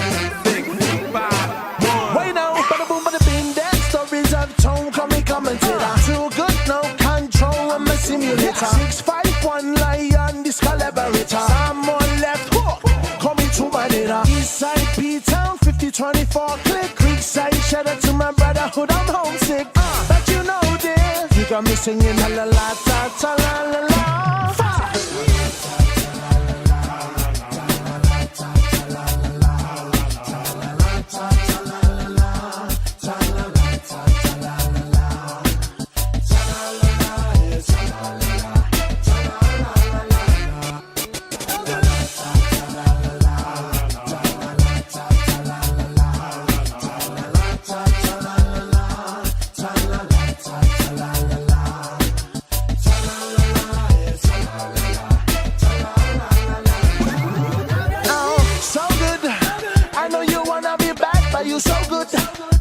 Wait now, bada boom, bada bing, that stories I've told. Call me commentator. Too good, no control. I'm a simulator. 651 lion, this collaborator. Someone left hook. Call me to my dinner. Eastside P Town, 5024 click. Creekside, shout out to my brotherhood, I'm homesick. But you know this, you got me singing la la la ta ta la la la. Five. Oh, so good. I know you wanna be bad, but you so good.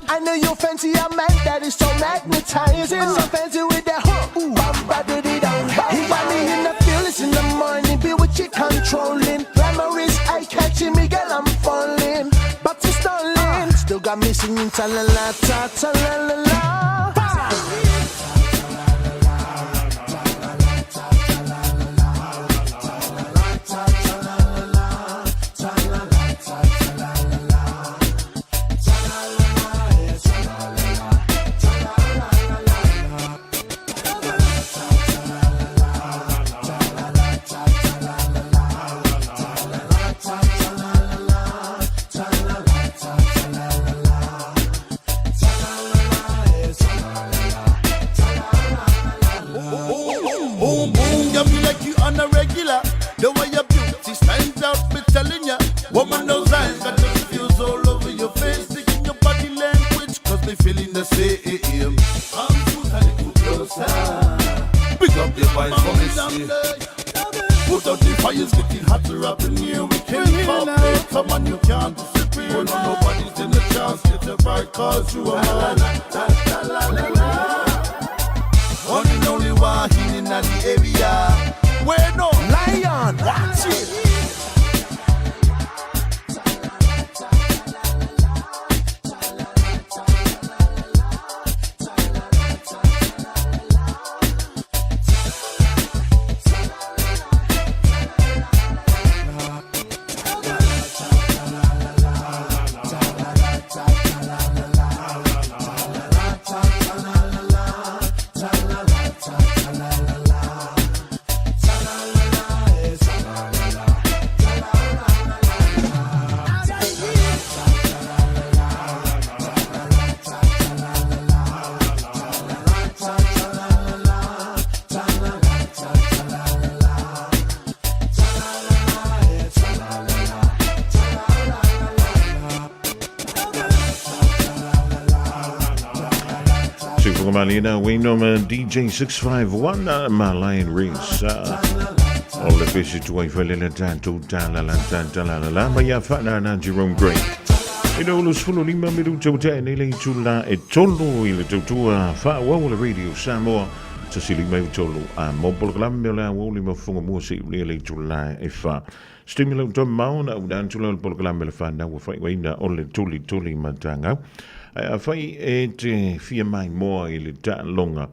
I know you fancy a man that is so magnetizing. So fancy with that hook. Ooh, bum, ba, dee, dum. He got me in the feelings in the morning, be with you controlling. Glamorous, eye catching me, girl, I'm falling. But it's stalling. Still got me singing ta la la ta ta la la la. Getting hotter up in here, we can't keep up it. Come on, you can't disappear. Oh, no, nobody's in the chance. Get a right, cause you are mine. La, la, la, la, la. One and only Wahine in the area. Where no lion, watch it. Sifukamalina Wino ma DJ 651 ma Lion Reese. O le pesi tuai whalela tātou tā la la tā tā la la la ma ia whana na Jerome Gray. I no lo sfulu lima mi ruta o te nei le la e tolu i le tautua wha le Radio Samoa. Tasi lima i tolu a mo polokalame me o le au lima funga mua se i le tula e wha. Stimula o mauna u dan tula o le polokalame le whanau wa whai waina o le tuli tuli matangau. Ai a whai e te fia mai moa i le taaloga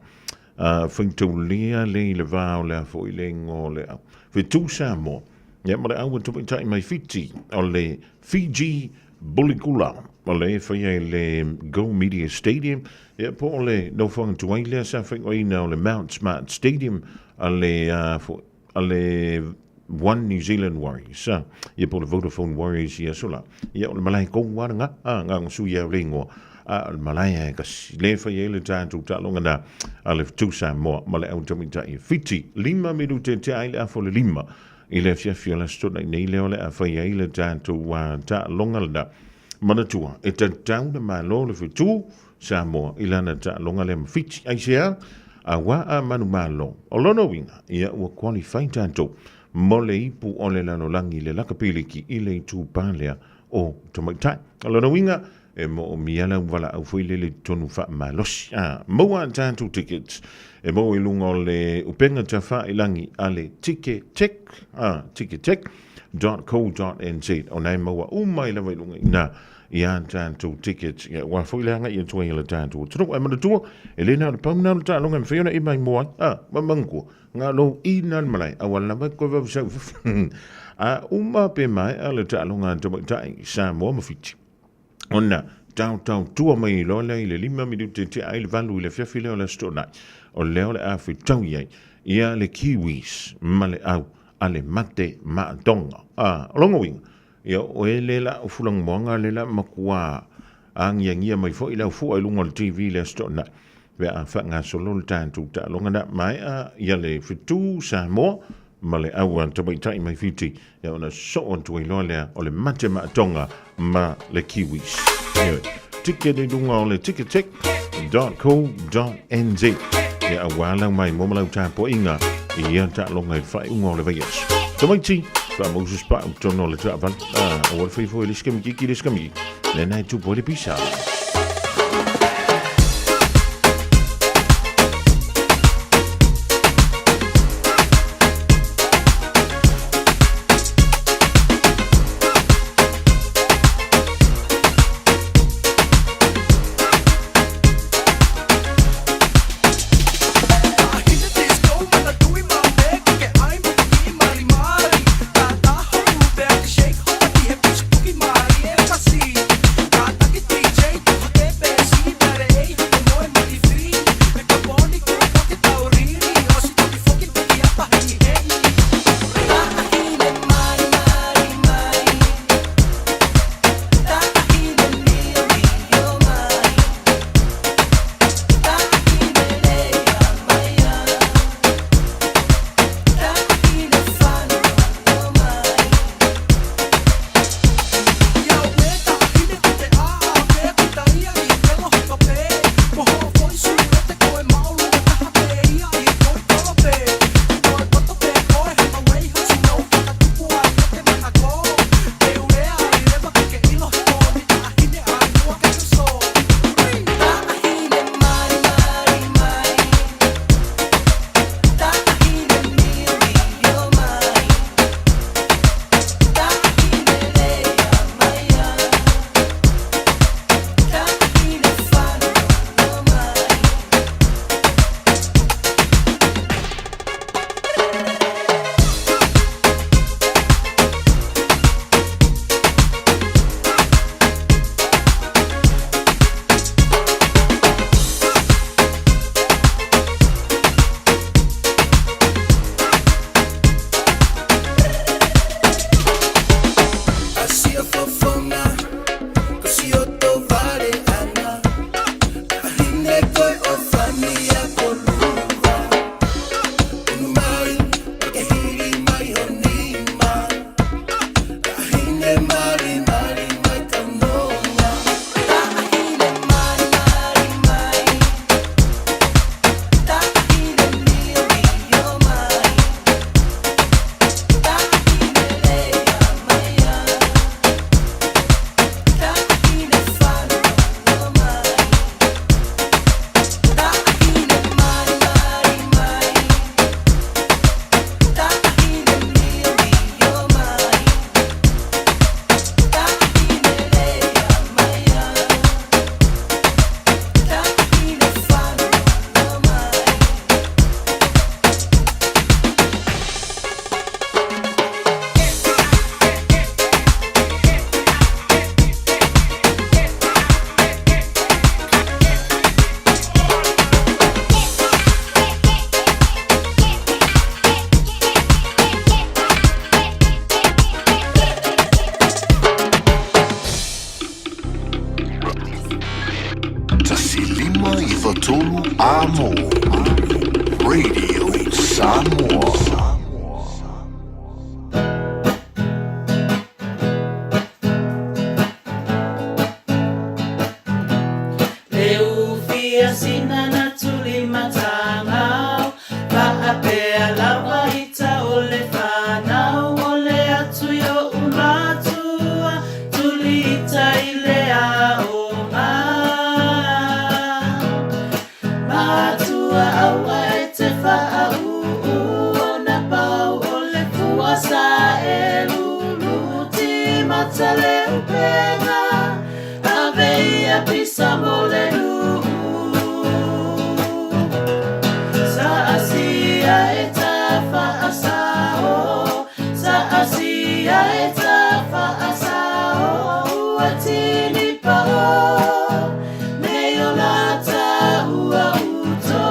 faitaulia le i le vā o le a fo'i le igoa o le au fetu Samoa ia ma le au ua mai Fiti o le Fiji Bulikula o le faia i le Go Media Stadium ia po o le nofoaga tuai lea sa faaigoaina o le Mount Smart Stadium a le a le One New Zealand Warriors ia po le Vodafone Warriors ia sola ia o le malae kou araga a gagosu ia o le igoa a o le malae e kasi le faia ai le tatou taaloga na a le fetu Samoa ma le au tamaitai e Fiti 5 minute te ai le afo le 5 i le afiafi o le aso tonai nei lea o le a faia ai le tatou taaloga lena manatua e tatau na malo le fetu Samoa i lana taaloga lea ma Fiti aisea auā a manumalo o lona uiga ia ua qualify tatou mo le ipu o le lalolagi le lakapiliki i le itupā lea o tamaitai. O lona uiga e moomia lau valaau foi lele i totonu faamalosi. A maua a tatou tickets e maua i luga o le upega tafailagi a le Ticketek, a ticketek.co.nz. O na e maua uma ai lava i luga i ina i a tatou tickets. Ia aua foi le agai atu ai a le tatou atunuu. Ae manatua, e le na o le pau na o le taaloga e mafai ona e maimoa ai. A, ma manatua, Nga lou ina le malae, aua lava e koe vavasau i fafo. A uma pe maea le taaloga a tamaitai Samoa ma Fiti. Ona taotao tua mai loa lea i le 5 minute tea ai le 8 i le afiafi lea o le Aso Toonai. O lea o le a fetau i ai ia le Kiwis ma le au a le mate maatonga. A, o lona uiga, ia o e le la o fulaga moaga le la matua agiagia mai foi le au fua i luga o le TV i le Aso Toonai. Pe a faagasolo le tatou taaloga na maea ia le fetu Samoa ma le au a tamaitai mai Fiti, ia ona soo atu ai loa lea o le mate maatonga ma le Kiwis. Ioe, ticket i luga o le ticketek.co.nz ia auā lau mai mo ma lau tapuaiga i ia taaloga i le faaiuga o le vaiaso. Tamaiti, faa-Moses Pa'u totonu o le taavale. Ah, aua le fai foi le sikamikiki le sikamikiki. Lena e tupu ai le pisa. Amo Radio Samoa. Le ufia sina na tuli matangau Faapea lava ita o le fanau O le atu i o'u matua Tuli ita i le aoga Matua aua e te whaauu Ona pau o le fua sa e lulu Timata le upenga Ave ia pisa mo le nuu Sa asia e ta whaasao Sa asia e ta whaasao Ua tini pao Me o lata ua uto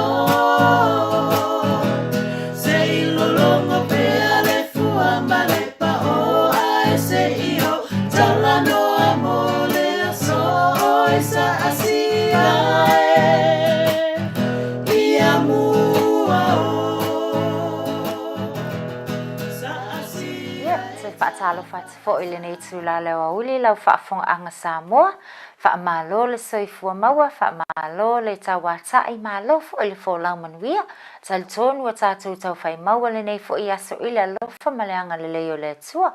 Se i lolongo pea le fua ma le pao Ae se i o talanoa mo le aso Oi sa asia e ia mua o Sa asia Ia, toe faatalofa atu foi i lenei itula o le aoauli lau faafofogaaga Samoa. Faamalo le soifua maua, faamalo le tauatai, malo foi le folau manuia. Talitonu ua tatou taufai maua lenei foi aso i le alofa ma le agalelei o le Atua.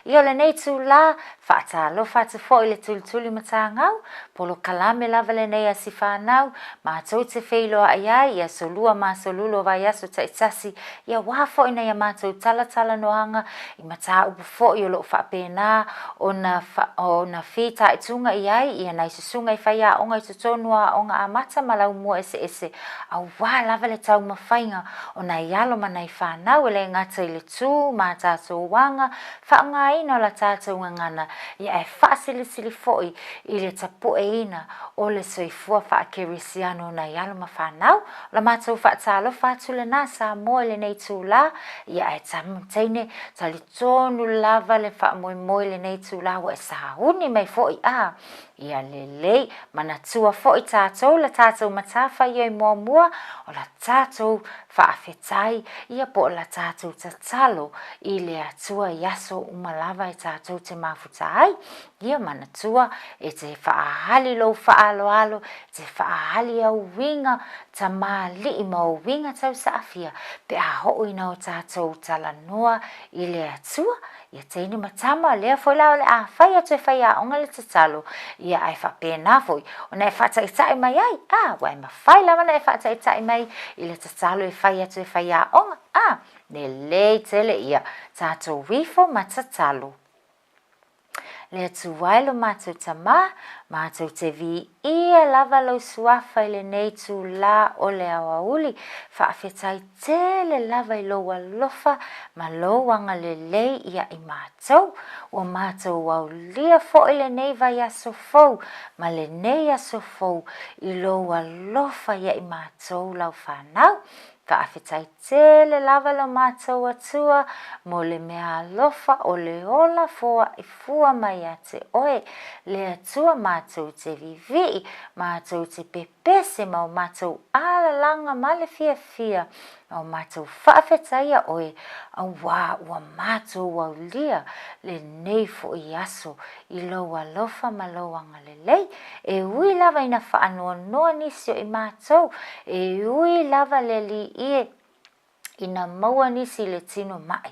Ia o lenei itula, faatalofa atu foi i le tulituli matagau, polokalame lava lenei a si fanau, matou te feiloai ai i aso lua ma aso lulu o vaiaso taitasi, ia wā foi nai a matou talatalanoaga i mataupu foi o lo o faapena ona ona fitaituga i ai ia nai susuga i faiaoga i totonu o aoga amata ma laumua eseese auā lava le taumafaiga o nai alo ma nai fanau e le gata i le tū ma a tatou aga faaaogaina o la tatou gagana ia ae faasilisili foi i le tapueina o le soifua faakerisiano o nai alo ma fanau. O la matou faatalofa atu lena Samoa i lenei itula, ia ae teine talitonu lava le faamoemoe i lenei itula ua e sauni mai foi a ia lelei manatua foi tatou la tatou matafaioi muamua o la tatou faafetai ia po o la tatou tatalo i le Atua i aso uma lava e tatou te mafuta ai. Ia manatua e te faaali lou faaaloalo, e te faaali au uiga tamalii ma ou uiga tausaafia pe a oo ina o tatou talanoa i le Atua, ia teine ma tama, lea foi la o le a fai atu e faiaoga le tatalo, ia ae faapena foi ona e faataitai mai ai, a, ua e mafai lava ona e faataitai mai i le tatalo e fai atu e faiaoga, a, lelei tele ia tatou ifo ma tatalo. Le Atua e lo matou Tama, matou te viia lava lou suafa i lenei itulā o le aoauli, faafetai tele lava i lou alofa ma lou agalelei ia i matou. Ua matou aulia foi lenei vaiaso fou ma lenei aso fou i lou alofa ia i matou lau fanau. Faafetai tele lava lo matou Atua mo le mea alofa o le ola foaʻi fua mai ia te oe, le Atua matou te vivii, matou te pepese ma o matou alalaga ma le fiafia, ma o matou faafetaia oe, auā ua matou aulia lenei foi aso i lou alofa ma lou agalelei. E ui lava ina faanoanoa nisi o i matou, e ui lava le Alii e ina maua nisi i le tino maʻi,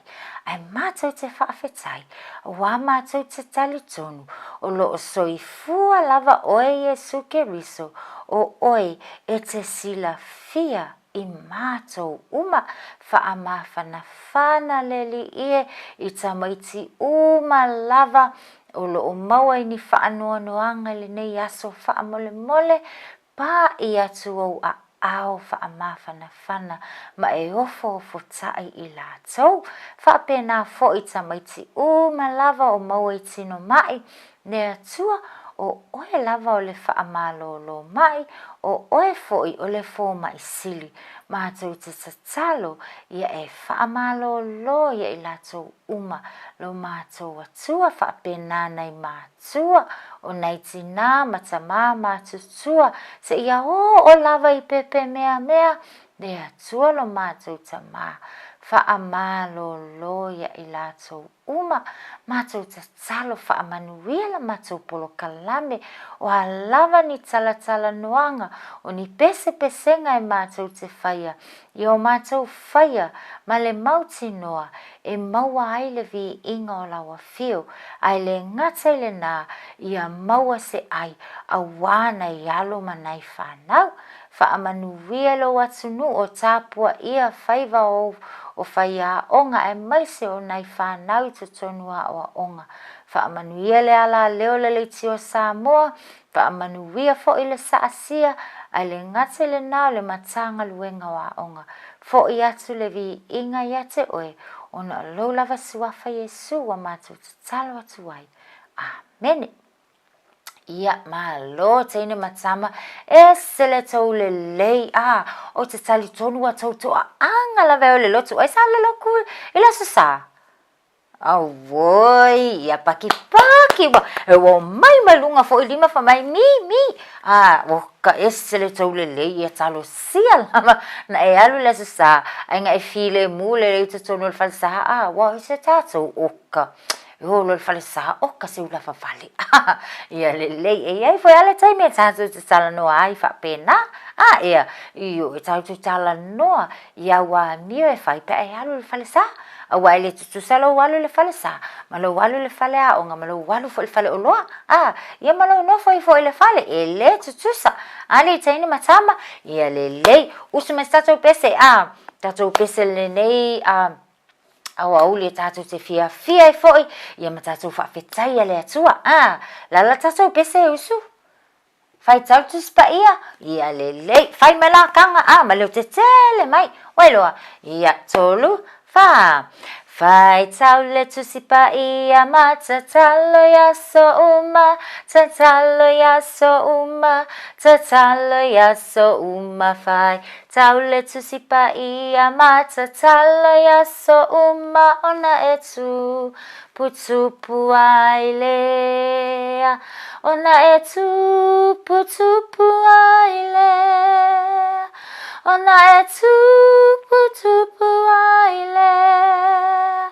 ae matou te faafetai, auā matou te talitonu, o lo o soifua lava oe Iesu Keriso, o oe e te silafia i matou uma, faamafanafana le Alii e i tamaiti uma lava O lo o maua i ni faanoanoaga i lenei aso faamolemole, paʻi atu ou aao faamafanafana ma e ofoofotaʻi i latou. Faapena foi tamaiti uma lava o maua i tino maʻi, le Atua, O oe lava o le faamalōlō mai, o oe foʻi o le fōmaʻi sili. Matou te tatalo ia e faamalōlō ia i latou uma lo matou Atua faapena nai matua o nai tinā ma tamā matutua seia oo lava i pepemeamea le Atua lo matou Tamā faamalōlō ia i latou uma, matou tatalo faamanuia la matou polokalame, o a lava ni talatalanoaga, o ni pesepesega e matou te faia, i o matou faia ma le mautinoa e maua ai le viiga o lau afio, ae le gata i lenā, ia maua se ai auā nai alo ma nai fanau. Faamanuia lou atunuu o tapuaia faiva ou o faiaoga aemaise o nai fanau i totonu aoaoga. Faamanuia le alaleo le leitio Samoa, faamanuia foi le saasia ae le gata i lena o le Matagaluega o Aoga. Foi atu le viiga ia te oe ona o lou lava suafa Iesu ua matou tatalo atu ai. Amene. Ia, malo teine ma tama, ese le tou lelei, a, ou te talitonu ua tou toaaga lava e o le lotu, ai sa le loku i le aso sa? Auoi, ia pakipaki, ua, e ua omai mai luga foi lima fai mai, mi, mi, a, ua ka ese le tou lelei, ia talosia lava na e alu i le aso sa, ae na e filemu lelei i totonu o le falesa, a, ua se tatou oka. E holo i le falesa, oka se ulafa vale. Ia lelei, e iai foi a le taimi e tatou te talanoa ai faapena. A, ea, ioe, tatou talanoa i au amio e fai pe a e alu i le falesa. Aua e le tutusa lou alu i le falesa, ma lou alu i le faleaoga, ma lou alu foi i le faleoloa. A, ia ma lou nofo ifo i le fale, e le tutusa. A le teine ma tama, ia lelei, usu mai se tatou pese, a, tatou pese lenei, a, aoauli e tatou te fiafia ai foi, ia ma tatou faafetaia le Atua. A, lala tatou pese e usu. Faitau le Tusi Paia, ia lelei. Fai mai la kaga, a, ma leo tetele mai. Wailoa, ia, tolu, fa. Faitau le Tusi Paia ma tatalo i aso uma, tatalo i aso uma, tatalo i aso uma. Faitau le Tusi Paia ma tatalo i aso uma ona e tuputupu ai lea, ona e tuputupu ai lea, ona e tuputupu ai lea.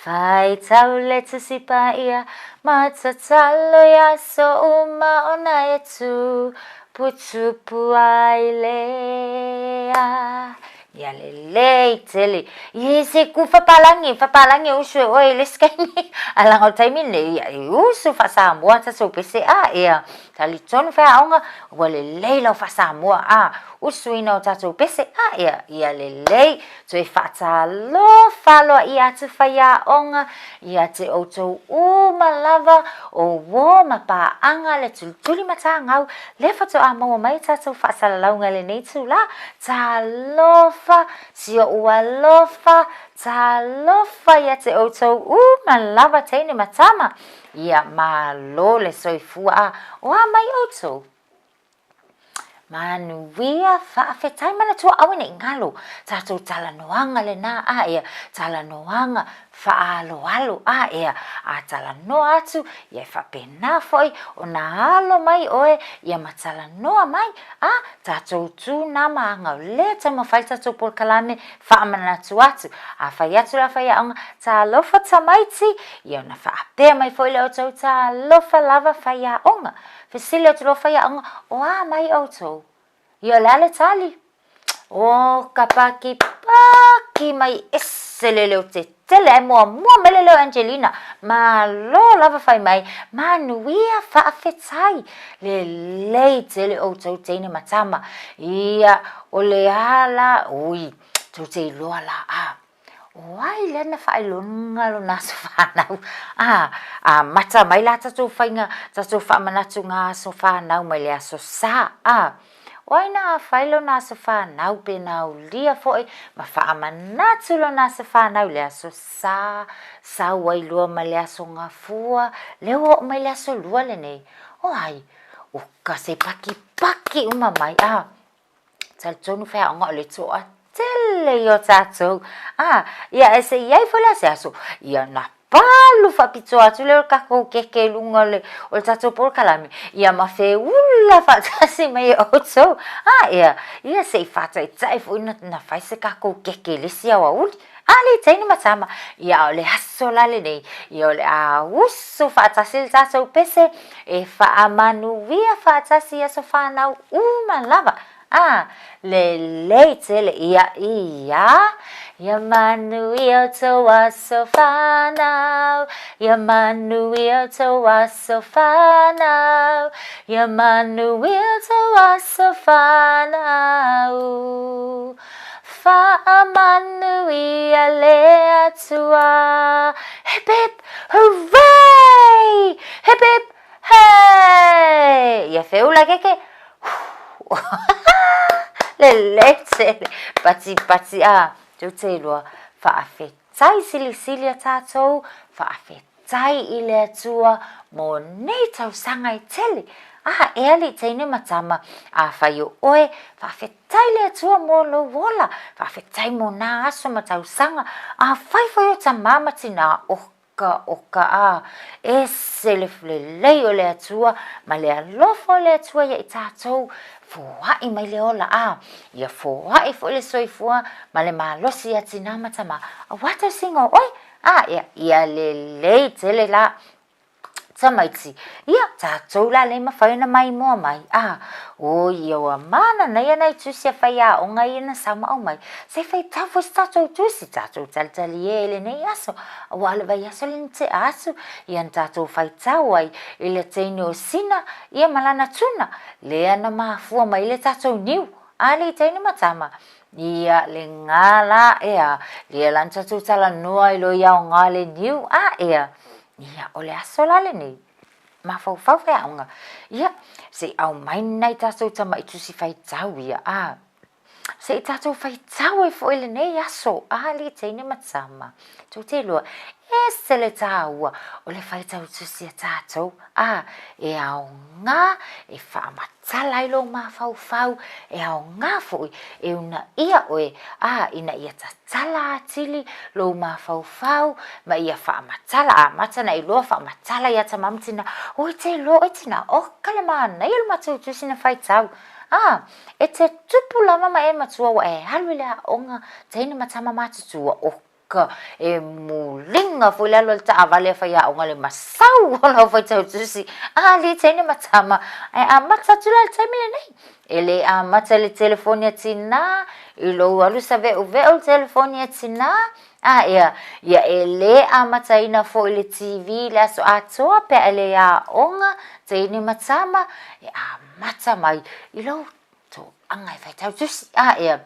Faitau le Tusi Paia ma tatalo i aso uma ona e tuputupu ai lea. Ia lelei tele. Ia se ku fapalangi, fapalangi usu e oe i le isi taimi. Ae leaga o le taimi lenei, ia e usu faa-Samoa tatou pese a, ia talitonu faiaoga ua lelei lau faa-Samoa a, usuina o tatou pese a, ia, ia lelei. Toe faatalofa aloaia atu faiaoga ia te outou uma lava o uo ma paaga le tulituli matagau lea faatoa maua mai tatou faasalalauga i lenei itula. Talofa, si oʻu alofa, talofa ia te outou uma lava teine ma tama. Ia malo le soifua a o a mai outou? Manuia, faafetai manatua aua ne i galo tatou talanoaga lenā a ea, talanoaga faaaloalo a ea, a talanoa atu ia e faapena foi ona alo mai oe ia ma talanoa mai a tatou tu nā ma aga o lea taumafai le tatou polokalame faamanatu atu. A fai atu la faiaoga, talofa tamaiti, ia ona faapea mai foi lea outou talofa lava faiaoga. Fesili atu loa faiaoga, o a mai outou? Ia o le a le tali? O ka pakipaki mai ese le leo tetele ae muamua mai le leo Angelina. Malo lava fai mai, manuia faafetai. Lelei tele outou teine ma tama. Ia, o le a la, ui, tou te iloa la, a. O ai lea na faailoga lona aso fanau? A, amata mai la tatou faiga, tatou faamanatu ngā aso fanau mai le aso Sa. A, O ai na afai lona aso fanau pe na aulia foi ma faamanatu lona aso fanau i le aso Sa, sau ai loa ma le aso Gafua, lea ua oo mai le aso Lua lenei. O ai? Oka se pakipaki uma mai, a. Talitonu feaoga o le toatele ia o tatou. A, ia e se i ai foi la se aso, ia na palu faapitoa atu lea o le tatou keke i luga o le, o le tatou polokalame, ia ma feula faatasi mai e outou. A, ia, ia se i faataitai foi na, na fai se tatou keke i le isi aoauli. A le teine ma tama, ia a o le aso la lenei, ia o le a usu faatasi le tatou pese e faamanuia faatasi i aso fanau uma lava. A, lelei tele, ia, ia, ia manuia outou aso fanau, ia manuia outou aso fanau, ia manuia outou aso fanau. Faamanuia le Atua. Hip hip hooray! Hip hip hey! Ia feula keke. Lelei tele. Pati pati a. Tou te iloa. Faafetai silisili a tatou. Faafetai. Tai i le Atua mo nei tausaga e tele. A, e alii teine ma tama, afai o oe, faafetai le Atua mo lou ola, faafetai mo nā aso ma tausaga, afai foi o tamā ma tinā, oka, oka, a, ese le lelei o le Atua ma le alofa o le Atua ia i tatou, foaʻi mai le ola, a, ia foaʻi foi le soifua ma le malosi ia tinā ma tamā, auā tausiga o oe, A, ia, ia lelei tele la tamaiti. Ia, tatou la lei mafai ona maimoa mai. A, oi, ia ua mana nei ana i tusi a faiaoga ia na sau ma aumai. Se faitau foi se tatou tusi, tatou talitali e i lenei aso. Aua o le vaiaso lea na tea atu, ia na tatou faitau ai i le teine o Sina, ia ma lana tuna, lea na mafua mai le tatou niu. A le teine ma tama, Ia, le ngā la, ea, lea la na tatou talanoa i lo iaoga le niu, a, ea, ia, o le aso la lenei, mafaufau feaoga, ia, se i aumai nai tatou tamaʻi tusi faitau ia, a, se i tatou faitau ai foi lenei aso, a, le teine ma tama, tou te iloa, ese le tāua o le faitau tusi a tatou, a, e aoga e faamatala ai lou mafaufau, e aoga foi e unaia oe, a, ina ia tatala atili lou mafaufau ma ia faamatala, amata ona iloa faamatala ia tamā ma tinā, oi te iloa oe tinā, oka le manaia o le matou tusi na faitau, a, e te tupu lava ma e matua ua e alu i le aoga teine ma tama matutua, oka. Ka e muliga foi le alu a le taavale a faiaoga le masau o lau faitau tusi a alii teine ma tama ae amata atu la i le taimi lenei. E le amata i le telefoni a tinā, i lou alu saveʻuveʻu i le telefoni a tinā, a ea, ia e le amataina foi le TV i le aso atoa pe a e le aoga teine ma tama, e amata mai i lou toaga e faitau tusi, a ea.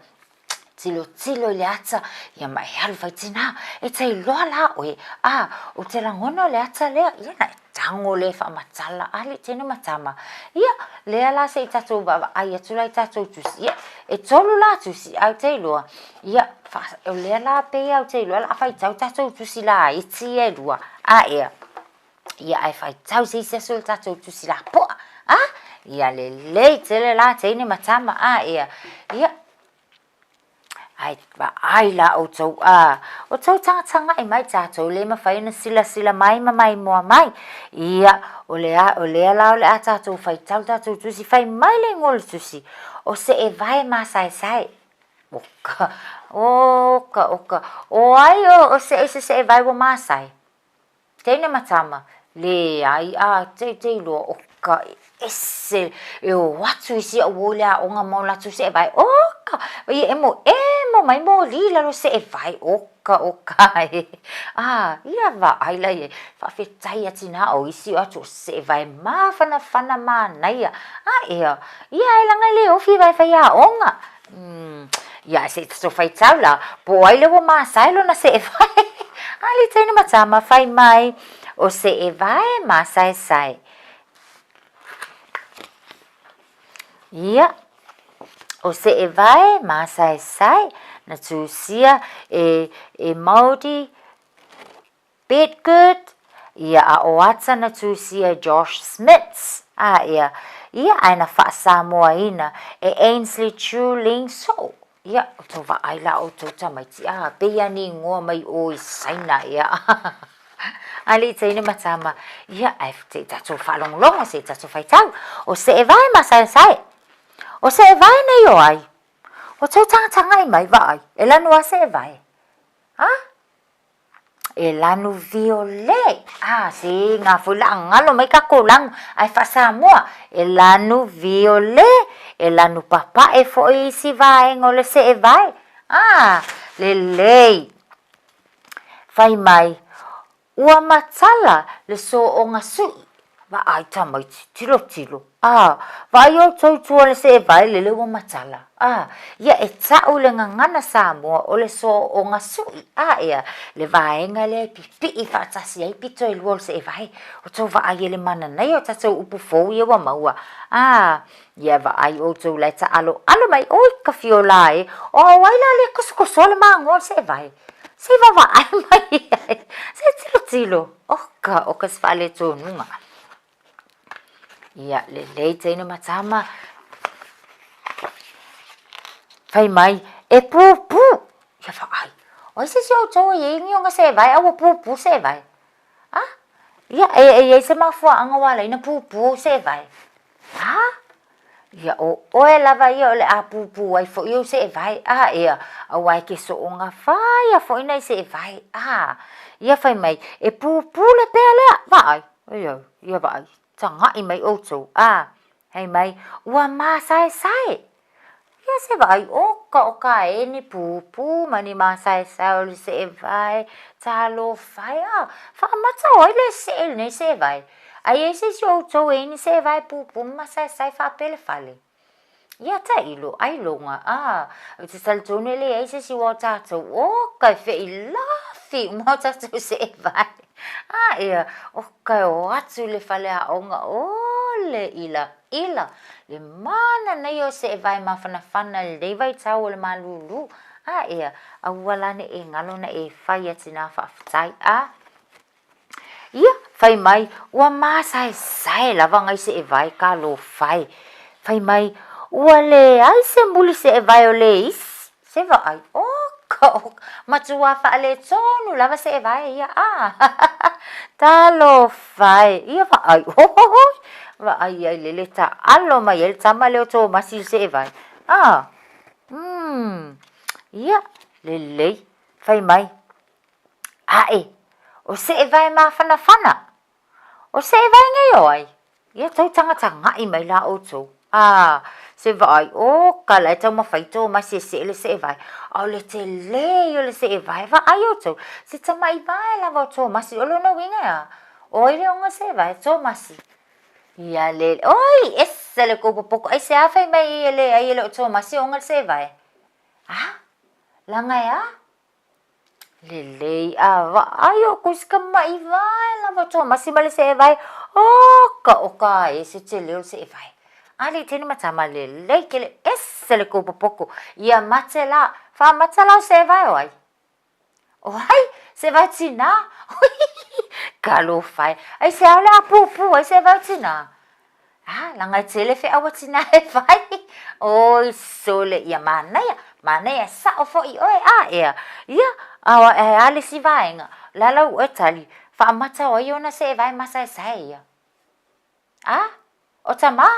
Tilotilo i le ata, ia ma e alu fai tinā, e te iloa la oe, a, o te lagona o le ata lea, ia na e tago lea e faamatala, a le teine ma tama. Ia, lea la se i tatou vaavaai atu la i tatou tusi, ia, e tolu la tusi, a ou te iloa, ia, fa, o lea la pei a ou te iloa o le a faitau tatou tusi laiti ia e lua, a ea, ia ae faitau se isi aso i le tatou tusi lapoa, a, ia lelei tele la teine ma tama, a ea, ia, Ai, vaai la outou, a, o tou tagatagaʻi mai tatou le mafai ona silasila mai ma maimoa mai. Ia, o le a, o lea la o le a tatou faitau le tatou tusi, fai mai le igoa o le tusi, o Seevae Masaesae. Oka, oka, oka, o ai o, o se, se Seevae ua masae? Teine ma tama, leai, a, te, te iloa, oka, ese, e o atu i si au o le aoga ma o latou seevae, oka, ia emo, emo mai moli i lalo seevae, oka, oka e, a, ia vaai la i ai, faafetai a tinā o isi o atu o seevae mafanafana manaia, a ea, ia e laga e le ofi vae faiaoga, Umm, ia se i tatou faitau la, po o ai lea ua masae lona seevae. A le teine ma tama, fai mai, o seevae masaesae. Ia. O Seevae masaesae na tusia e e Maori Bedgood, ia a o Ata na tusia e Josh Smits, a ia, ia ae na faa-Samoaina e Ainsley Chu Ling So. Ia, o tou vaai la outou tamaiti, a, pei a ni ingoa mai o i Saina, ia. Alii teine ma tama, ia, ae se i tatou faalogologo, se i tatou faitau. O Seevae masaesae. O Seevae nei o ai? O tou tagatagai mai, vaai, e lanu a Seevae. A? E lanu viole. A, se ngā foi la ngalo mai kakou lanu, ae faa-Samoa, e lanu viole, e lanu papae foi isi vaega o le seevae. A, lelei. Fai mai, Ua matala le sooga suʻi. Vaai tamaiti, tilotilo, a, vaai outou i tua o le seevae lele ua matala, a, ia e taʻu le gagana Samoa o le sooga suʻi, a ea, le vaega lea e pipiʻi faatasi ai pito e lua o le seevae. O tou vaai e le mananaia o tatou upu fou ia ua maua, a, ia vaai outou la e taʻaloʻalo mai, oi ka fiola e, o ai la lea kosokosoa le magoa o le seevae? Se i vaavaai mai i ai, se i tilotilo, oka, oka se faaletonuga. Ia, lelei teine ma tama. Fai mai, e pūpū. Ia vaai, o ai se isi o outou e iai ni ona seevae a ua pūpū seevae? A? Ia, e, e iai se mafuaaga ua ala ai ona pūpū ou seevae? A? Ia, o oe lava ia o le a pūpū ai foʻi ou seevae, a, ea, auā e ke soonga faia foʻi nai seevae, a. Ia fai mai, e pūpū le pea lea, vaai, ioe, ia vaai, tagaʻi mai ʻoutou, a. Fai mai, ua māsaesae. Ia se vaai, oka o ka e ni pūpū ma ni māsaesae o le seevae, talofa e, a, faamata o ai le see lenei seevae? A i ai se isi o outou e i ni seevae pūpū ma masaesae faapea le fale? Ia tailo, ailoga, a, ou te talitonu e leai se isi ua o tatou, oka e feilafi uma o tatou seevae. A, ea, oka e o atu i le fale aoga, o le ilaila, le mananaia o seevae mafanafana i lenei vaitau o le malūlū. A, ea, aua la ne i e galo na e fai a tinā faafetai, a. Ia, fai mai, ua māsaesae lava ngai seevae talofa e. Fai mai, ua leai se muli seevae o le isi, se vaai, oka oka, matua faaletonu lava seevae ia, a, talofa e, ia vaai, hohohoi, vaai ai lele taalo mai ai le tama lea o Tomasi i le seevae, a, umm, ia, lelei, fai mai, Ae, o seevae mafanafana. O seevae nei o ai? Ia tou tagata gaʻi mai la outou. A, se vaai, o ka la e taumafai Tomasi e see le seevae, a o le telē ia o le seevae, vaai outou, se tamaʻi vae lava o Tomasi, o lona uiga e a? O ai le oga seevae? Tomasi. Ia le, oi, ese le kou popoko, aisea fai mai ai e leai e le o Tomasi e oga le seevae? A, laga e a? Lelei a vaai oukou i se kamaʻi vae lava o Tomasi ma le seevae, oka oka e se tele o le seevae. Alii teine ma tama lelei tele ese le kou popoko ia mate la, faamata la o seevae o ai? O ai? Seevae tinā? Talofa e, aisea o le a pūpū ai seevae o tinā? A, laga e tele feʻau a tinā e fai. Oi sole, ia manaia, manaia saʻo foʻi ʻoe, a ea, ia, a e a le isi vaega, o le a lau ʻoe tali, faamata o ai ona seevae masaesae ia? A, o tamā?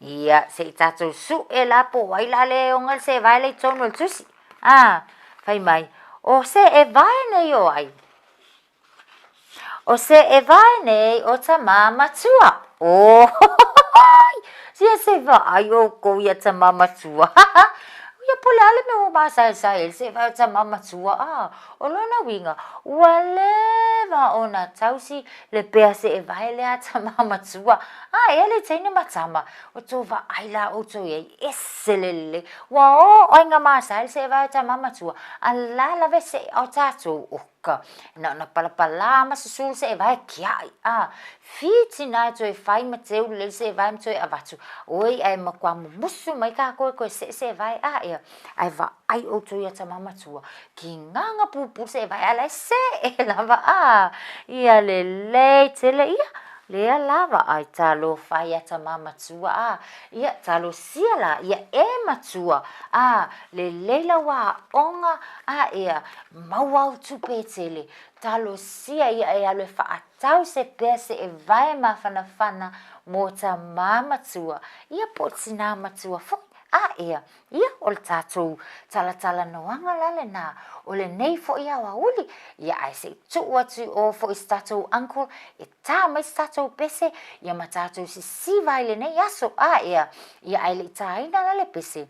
Ia, se i tatou suʻe la po o ai la le oga le seevae la i tonu o le tusi. A, fai mai, o seevae nei o ai? O seevae nei o tamā matua. Oi! Sia se vaai oukou ia tamā matua. Ia po o le a le mea ua māsaesae ai le seevae o tamā matua, a? O lona uiga, ua leva ona tausi le pea seevae lea a tamā matua. A, ea le teine ma tama, o tou vaai la outou i ai, ese le lelei. Ua oo ai nga māsae le seevae o tamā matua, a la lava e see o tatou, oh. Ika, na ona palapalā ma susu le seʻevae kiaʻi, a, fiti na e toe fai ma teu lelei le seʻevae ma toe avatu, oi ae makuā mumusu mai kākou e toe seʻe seʻevae, a ea, ae vaai ʻoutou iā Tama Matua, kīngaga pupū le seʻevae ae la e seʻe lava, a, ia lelei tele ia, lea la vaai talofa iā Tama Matua, a, ia talosia la ia e matua, a, lelei lau aoga, a ea, Maua au tupe e tele, talosia ia e alu e faatau se pea seʻevae mafanafana mo tamā matua, ia po o tinā matua foʻi, a ea, ia o le tatou talatalanoaga la lenā, o lenei foʻi aoauli, ia ae se i tuu atu i o foʻi se tatou uncle e tā mai se tatou pese, ia ma tatou sisiva ai lenei aso, a ea, ia ae le i tāina la le pese,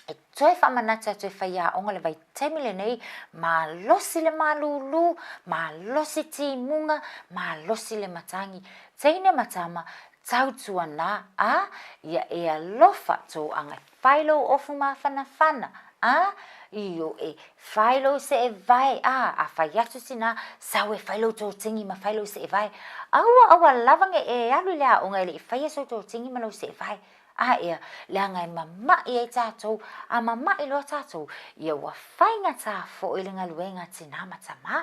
E toe faamanatu atu e faiaoga le vaitaimi lenei, malosi le malūlū, malosi timuga, malosi le matagi. Teine ma tama, tautuanā, ā, ia e alofa tō aga e whai lou ofu māwhanawhana, ā, ioe, whai lou seʻevae, ā, a whai atu tinā, sau e whai lou tōtingi ma whai lou seʻevae. Aua, aua lava nge e alu i le aoga e le i whaia sou tōtingi ma lou seʻevae. A ea, leaga e mamaʻi ai tātou, a mamaʻi loa tātou, ia ua faigata foʻi le galuega a tinā ma tamā,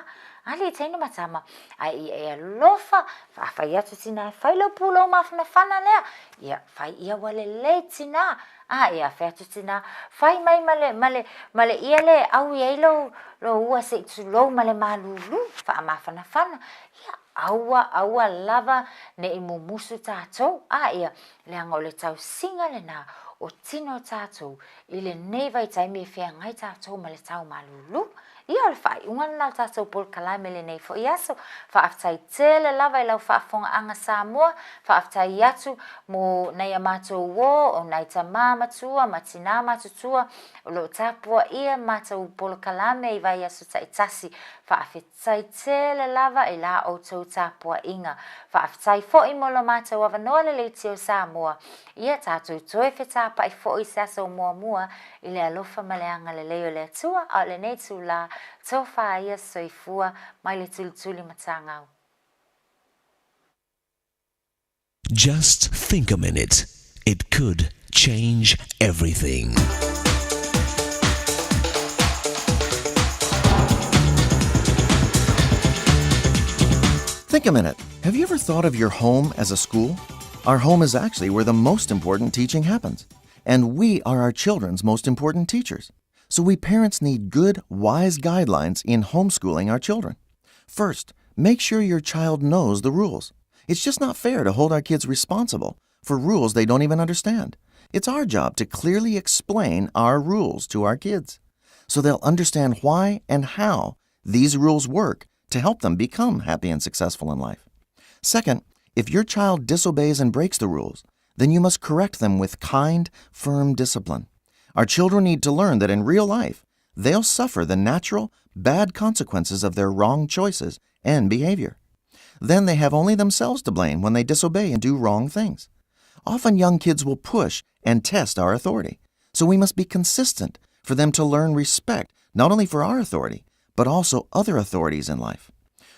a le teine ma tama, a ia e alofa, a fai atu tinā e fai lau pulou mafanafana lea, ia fai ia ua lelei tinā, a ea fai atu tinā, fai mai ma le, ma le, ma le ia le ʻau i ai lou, lou ua se i tulou ma le malūlū, faamafanafana, ia aua, aua lava ne i mumusu tātou, a ia, leaga o le tausiga lenā o tino tātou i lenei vaitaimi e feagai tātou ma le tau malūlū. Ia, o le faaiuga lenā o le tatou polokalame lenei foʻi aso. Faafetai tele lava i lau faafofogaaga Samoa, faafetai atu mo nai a matou uō, o nai tamā matua ma tinā matutua o lo o tapuaʻia matou polokalame i vaiaso taitasi. Faafetai. Tai tele lava i la outou tapuaiga. Faafetai foʻi mo lo matou avanoa le Leitio Samoa. Ia tatou toe fetapaʻi foʻi i se aso muamua i le alofa ma le agalelei o le Atua, a o lenei itulā, tofa ia soifua mai le tulituli matagau. Just think a minute. It could change everything. Think a minute. Have you ever thought of your home as a school? Our home is actually where the most important teaching happens. And we are our children's most important teachers. So we parents need good, wise guidelines in homeschooling our children. First, make sure your child knows the rules. It's just not fair to hold our kids responsible for rules they don't even understand. It's our job to clearly explain our rules to our kids so they'll understand why and how these rules work to help them become happy and successful in life. Second, if your child disobeys and breaks the rules, then you must correct them with kind, firm discipline. Our children need to learn that in real life, they'll suffer the natural, bad consequences of their wrong choices and behavior. Then they have only themselves to blame when they disobey and do wrong things. Often young kids will push and test our authority, so we must be consistent for them to learn respect not only for our authority, but also other authorities in life.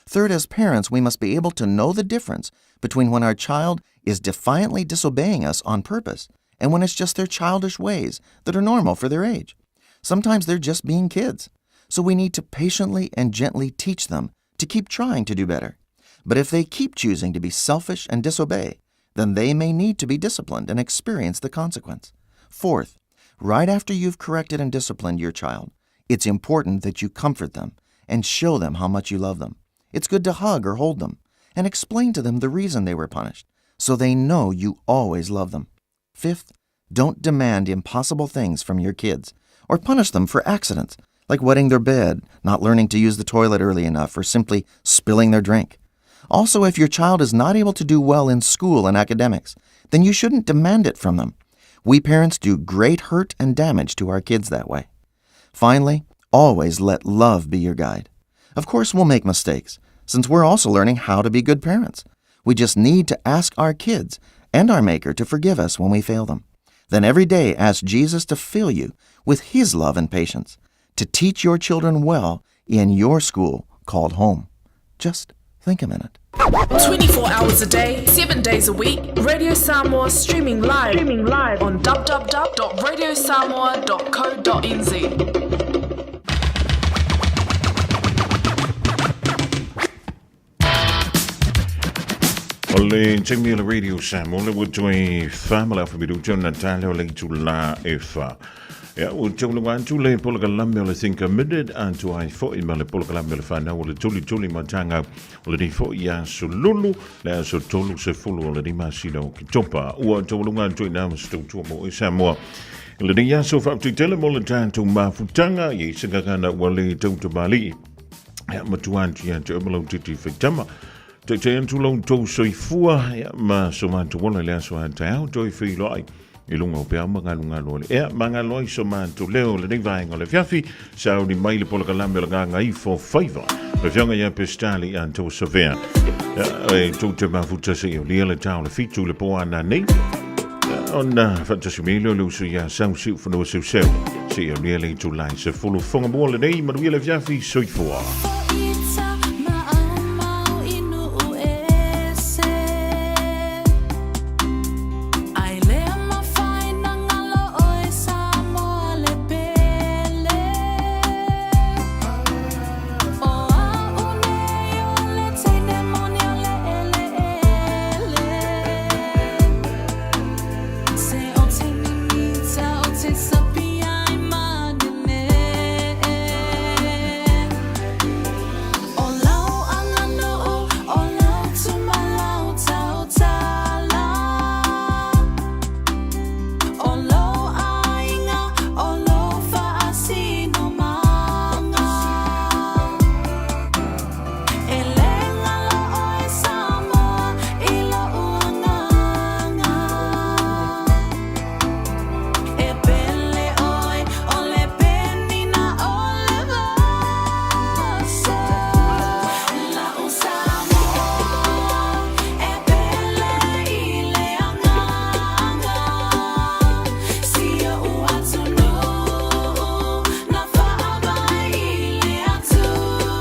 Third, as parents, we must be able to know the difference between when our child is defiantly disobeying us on purpose and when it's just their childish ways that are normal for their age. Sometimes they're just being kids. So we need to patiently and gently teach them to keep trying to do better. But if they keep choosing to be selfish and disobey, then they may need to be disciplined and experience the consequence. Fourth, right after you've corrected and disciplined your child, it's important that you comfort them and show them how much you love them. It's good to hug or hold them and explain to them the reason they were punished so they know you always love them. Fifth, don't demand impossible things from your kids or punish them for accidents like wetting their bed, not learning to use the toilet early enough, or simply spilling their drink. Also, if your child is not able to do well in school and academics, then you shouldn't demand it from them. We parents do great hurt and damage to our kids that way. Finally, always let love be your guide. Of course, we'll make mistakes, since we're also learning how to be good parents. We just need to ask our kids and our Maker to forgive us when we fail them. Then every day ask Jesus to fill you with His love and patience, to teach your children well in your school called home. Just think a minute. 24 hours a day, 7 days a week, Radio Samoa streaming live, streaming live on www.radiosamoa.co.nz. O le taimi o le Radio Samoa le ua toe whamala whamiruto na tale o le itu la e wha. Ia, ua taulunga atu le polokalame o le Think a Minute atu ai foi ma le polokalame o le whanau o le tuli tuli matanga o le nei foi aso lulu le aso 30 o le 5 o Kitopa. Ua taulunga atu i nā masitautua mo e Samoa. I le nei aso whaaputitele mo le tātou mafutanga i sangakana ua le tautamali. Ia, matua atu ia te omalau titi whaitama. Te te atu lau tou soifua, ia, ma so mātou ola le aso a te ao toi whiloai. I lunga o pea magalu o le ea, magalu ai so mātou leo le nei vaenga o le fiafi, sa uri mai le polokalame o le nganga ifo faiva. Le fionga ia pestali a tau savea. Ia, e tou te mafuta se i o lia le tau le fitu le po ana nei. Ia, ona whatasi mele o le usu ia sau siu whanua seu seu. Se i o lia le itu lai se fulu whangamua le nei manuia le fiafi soifua.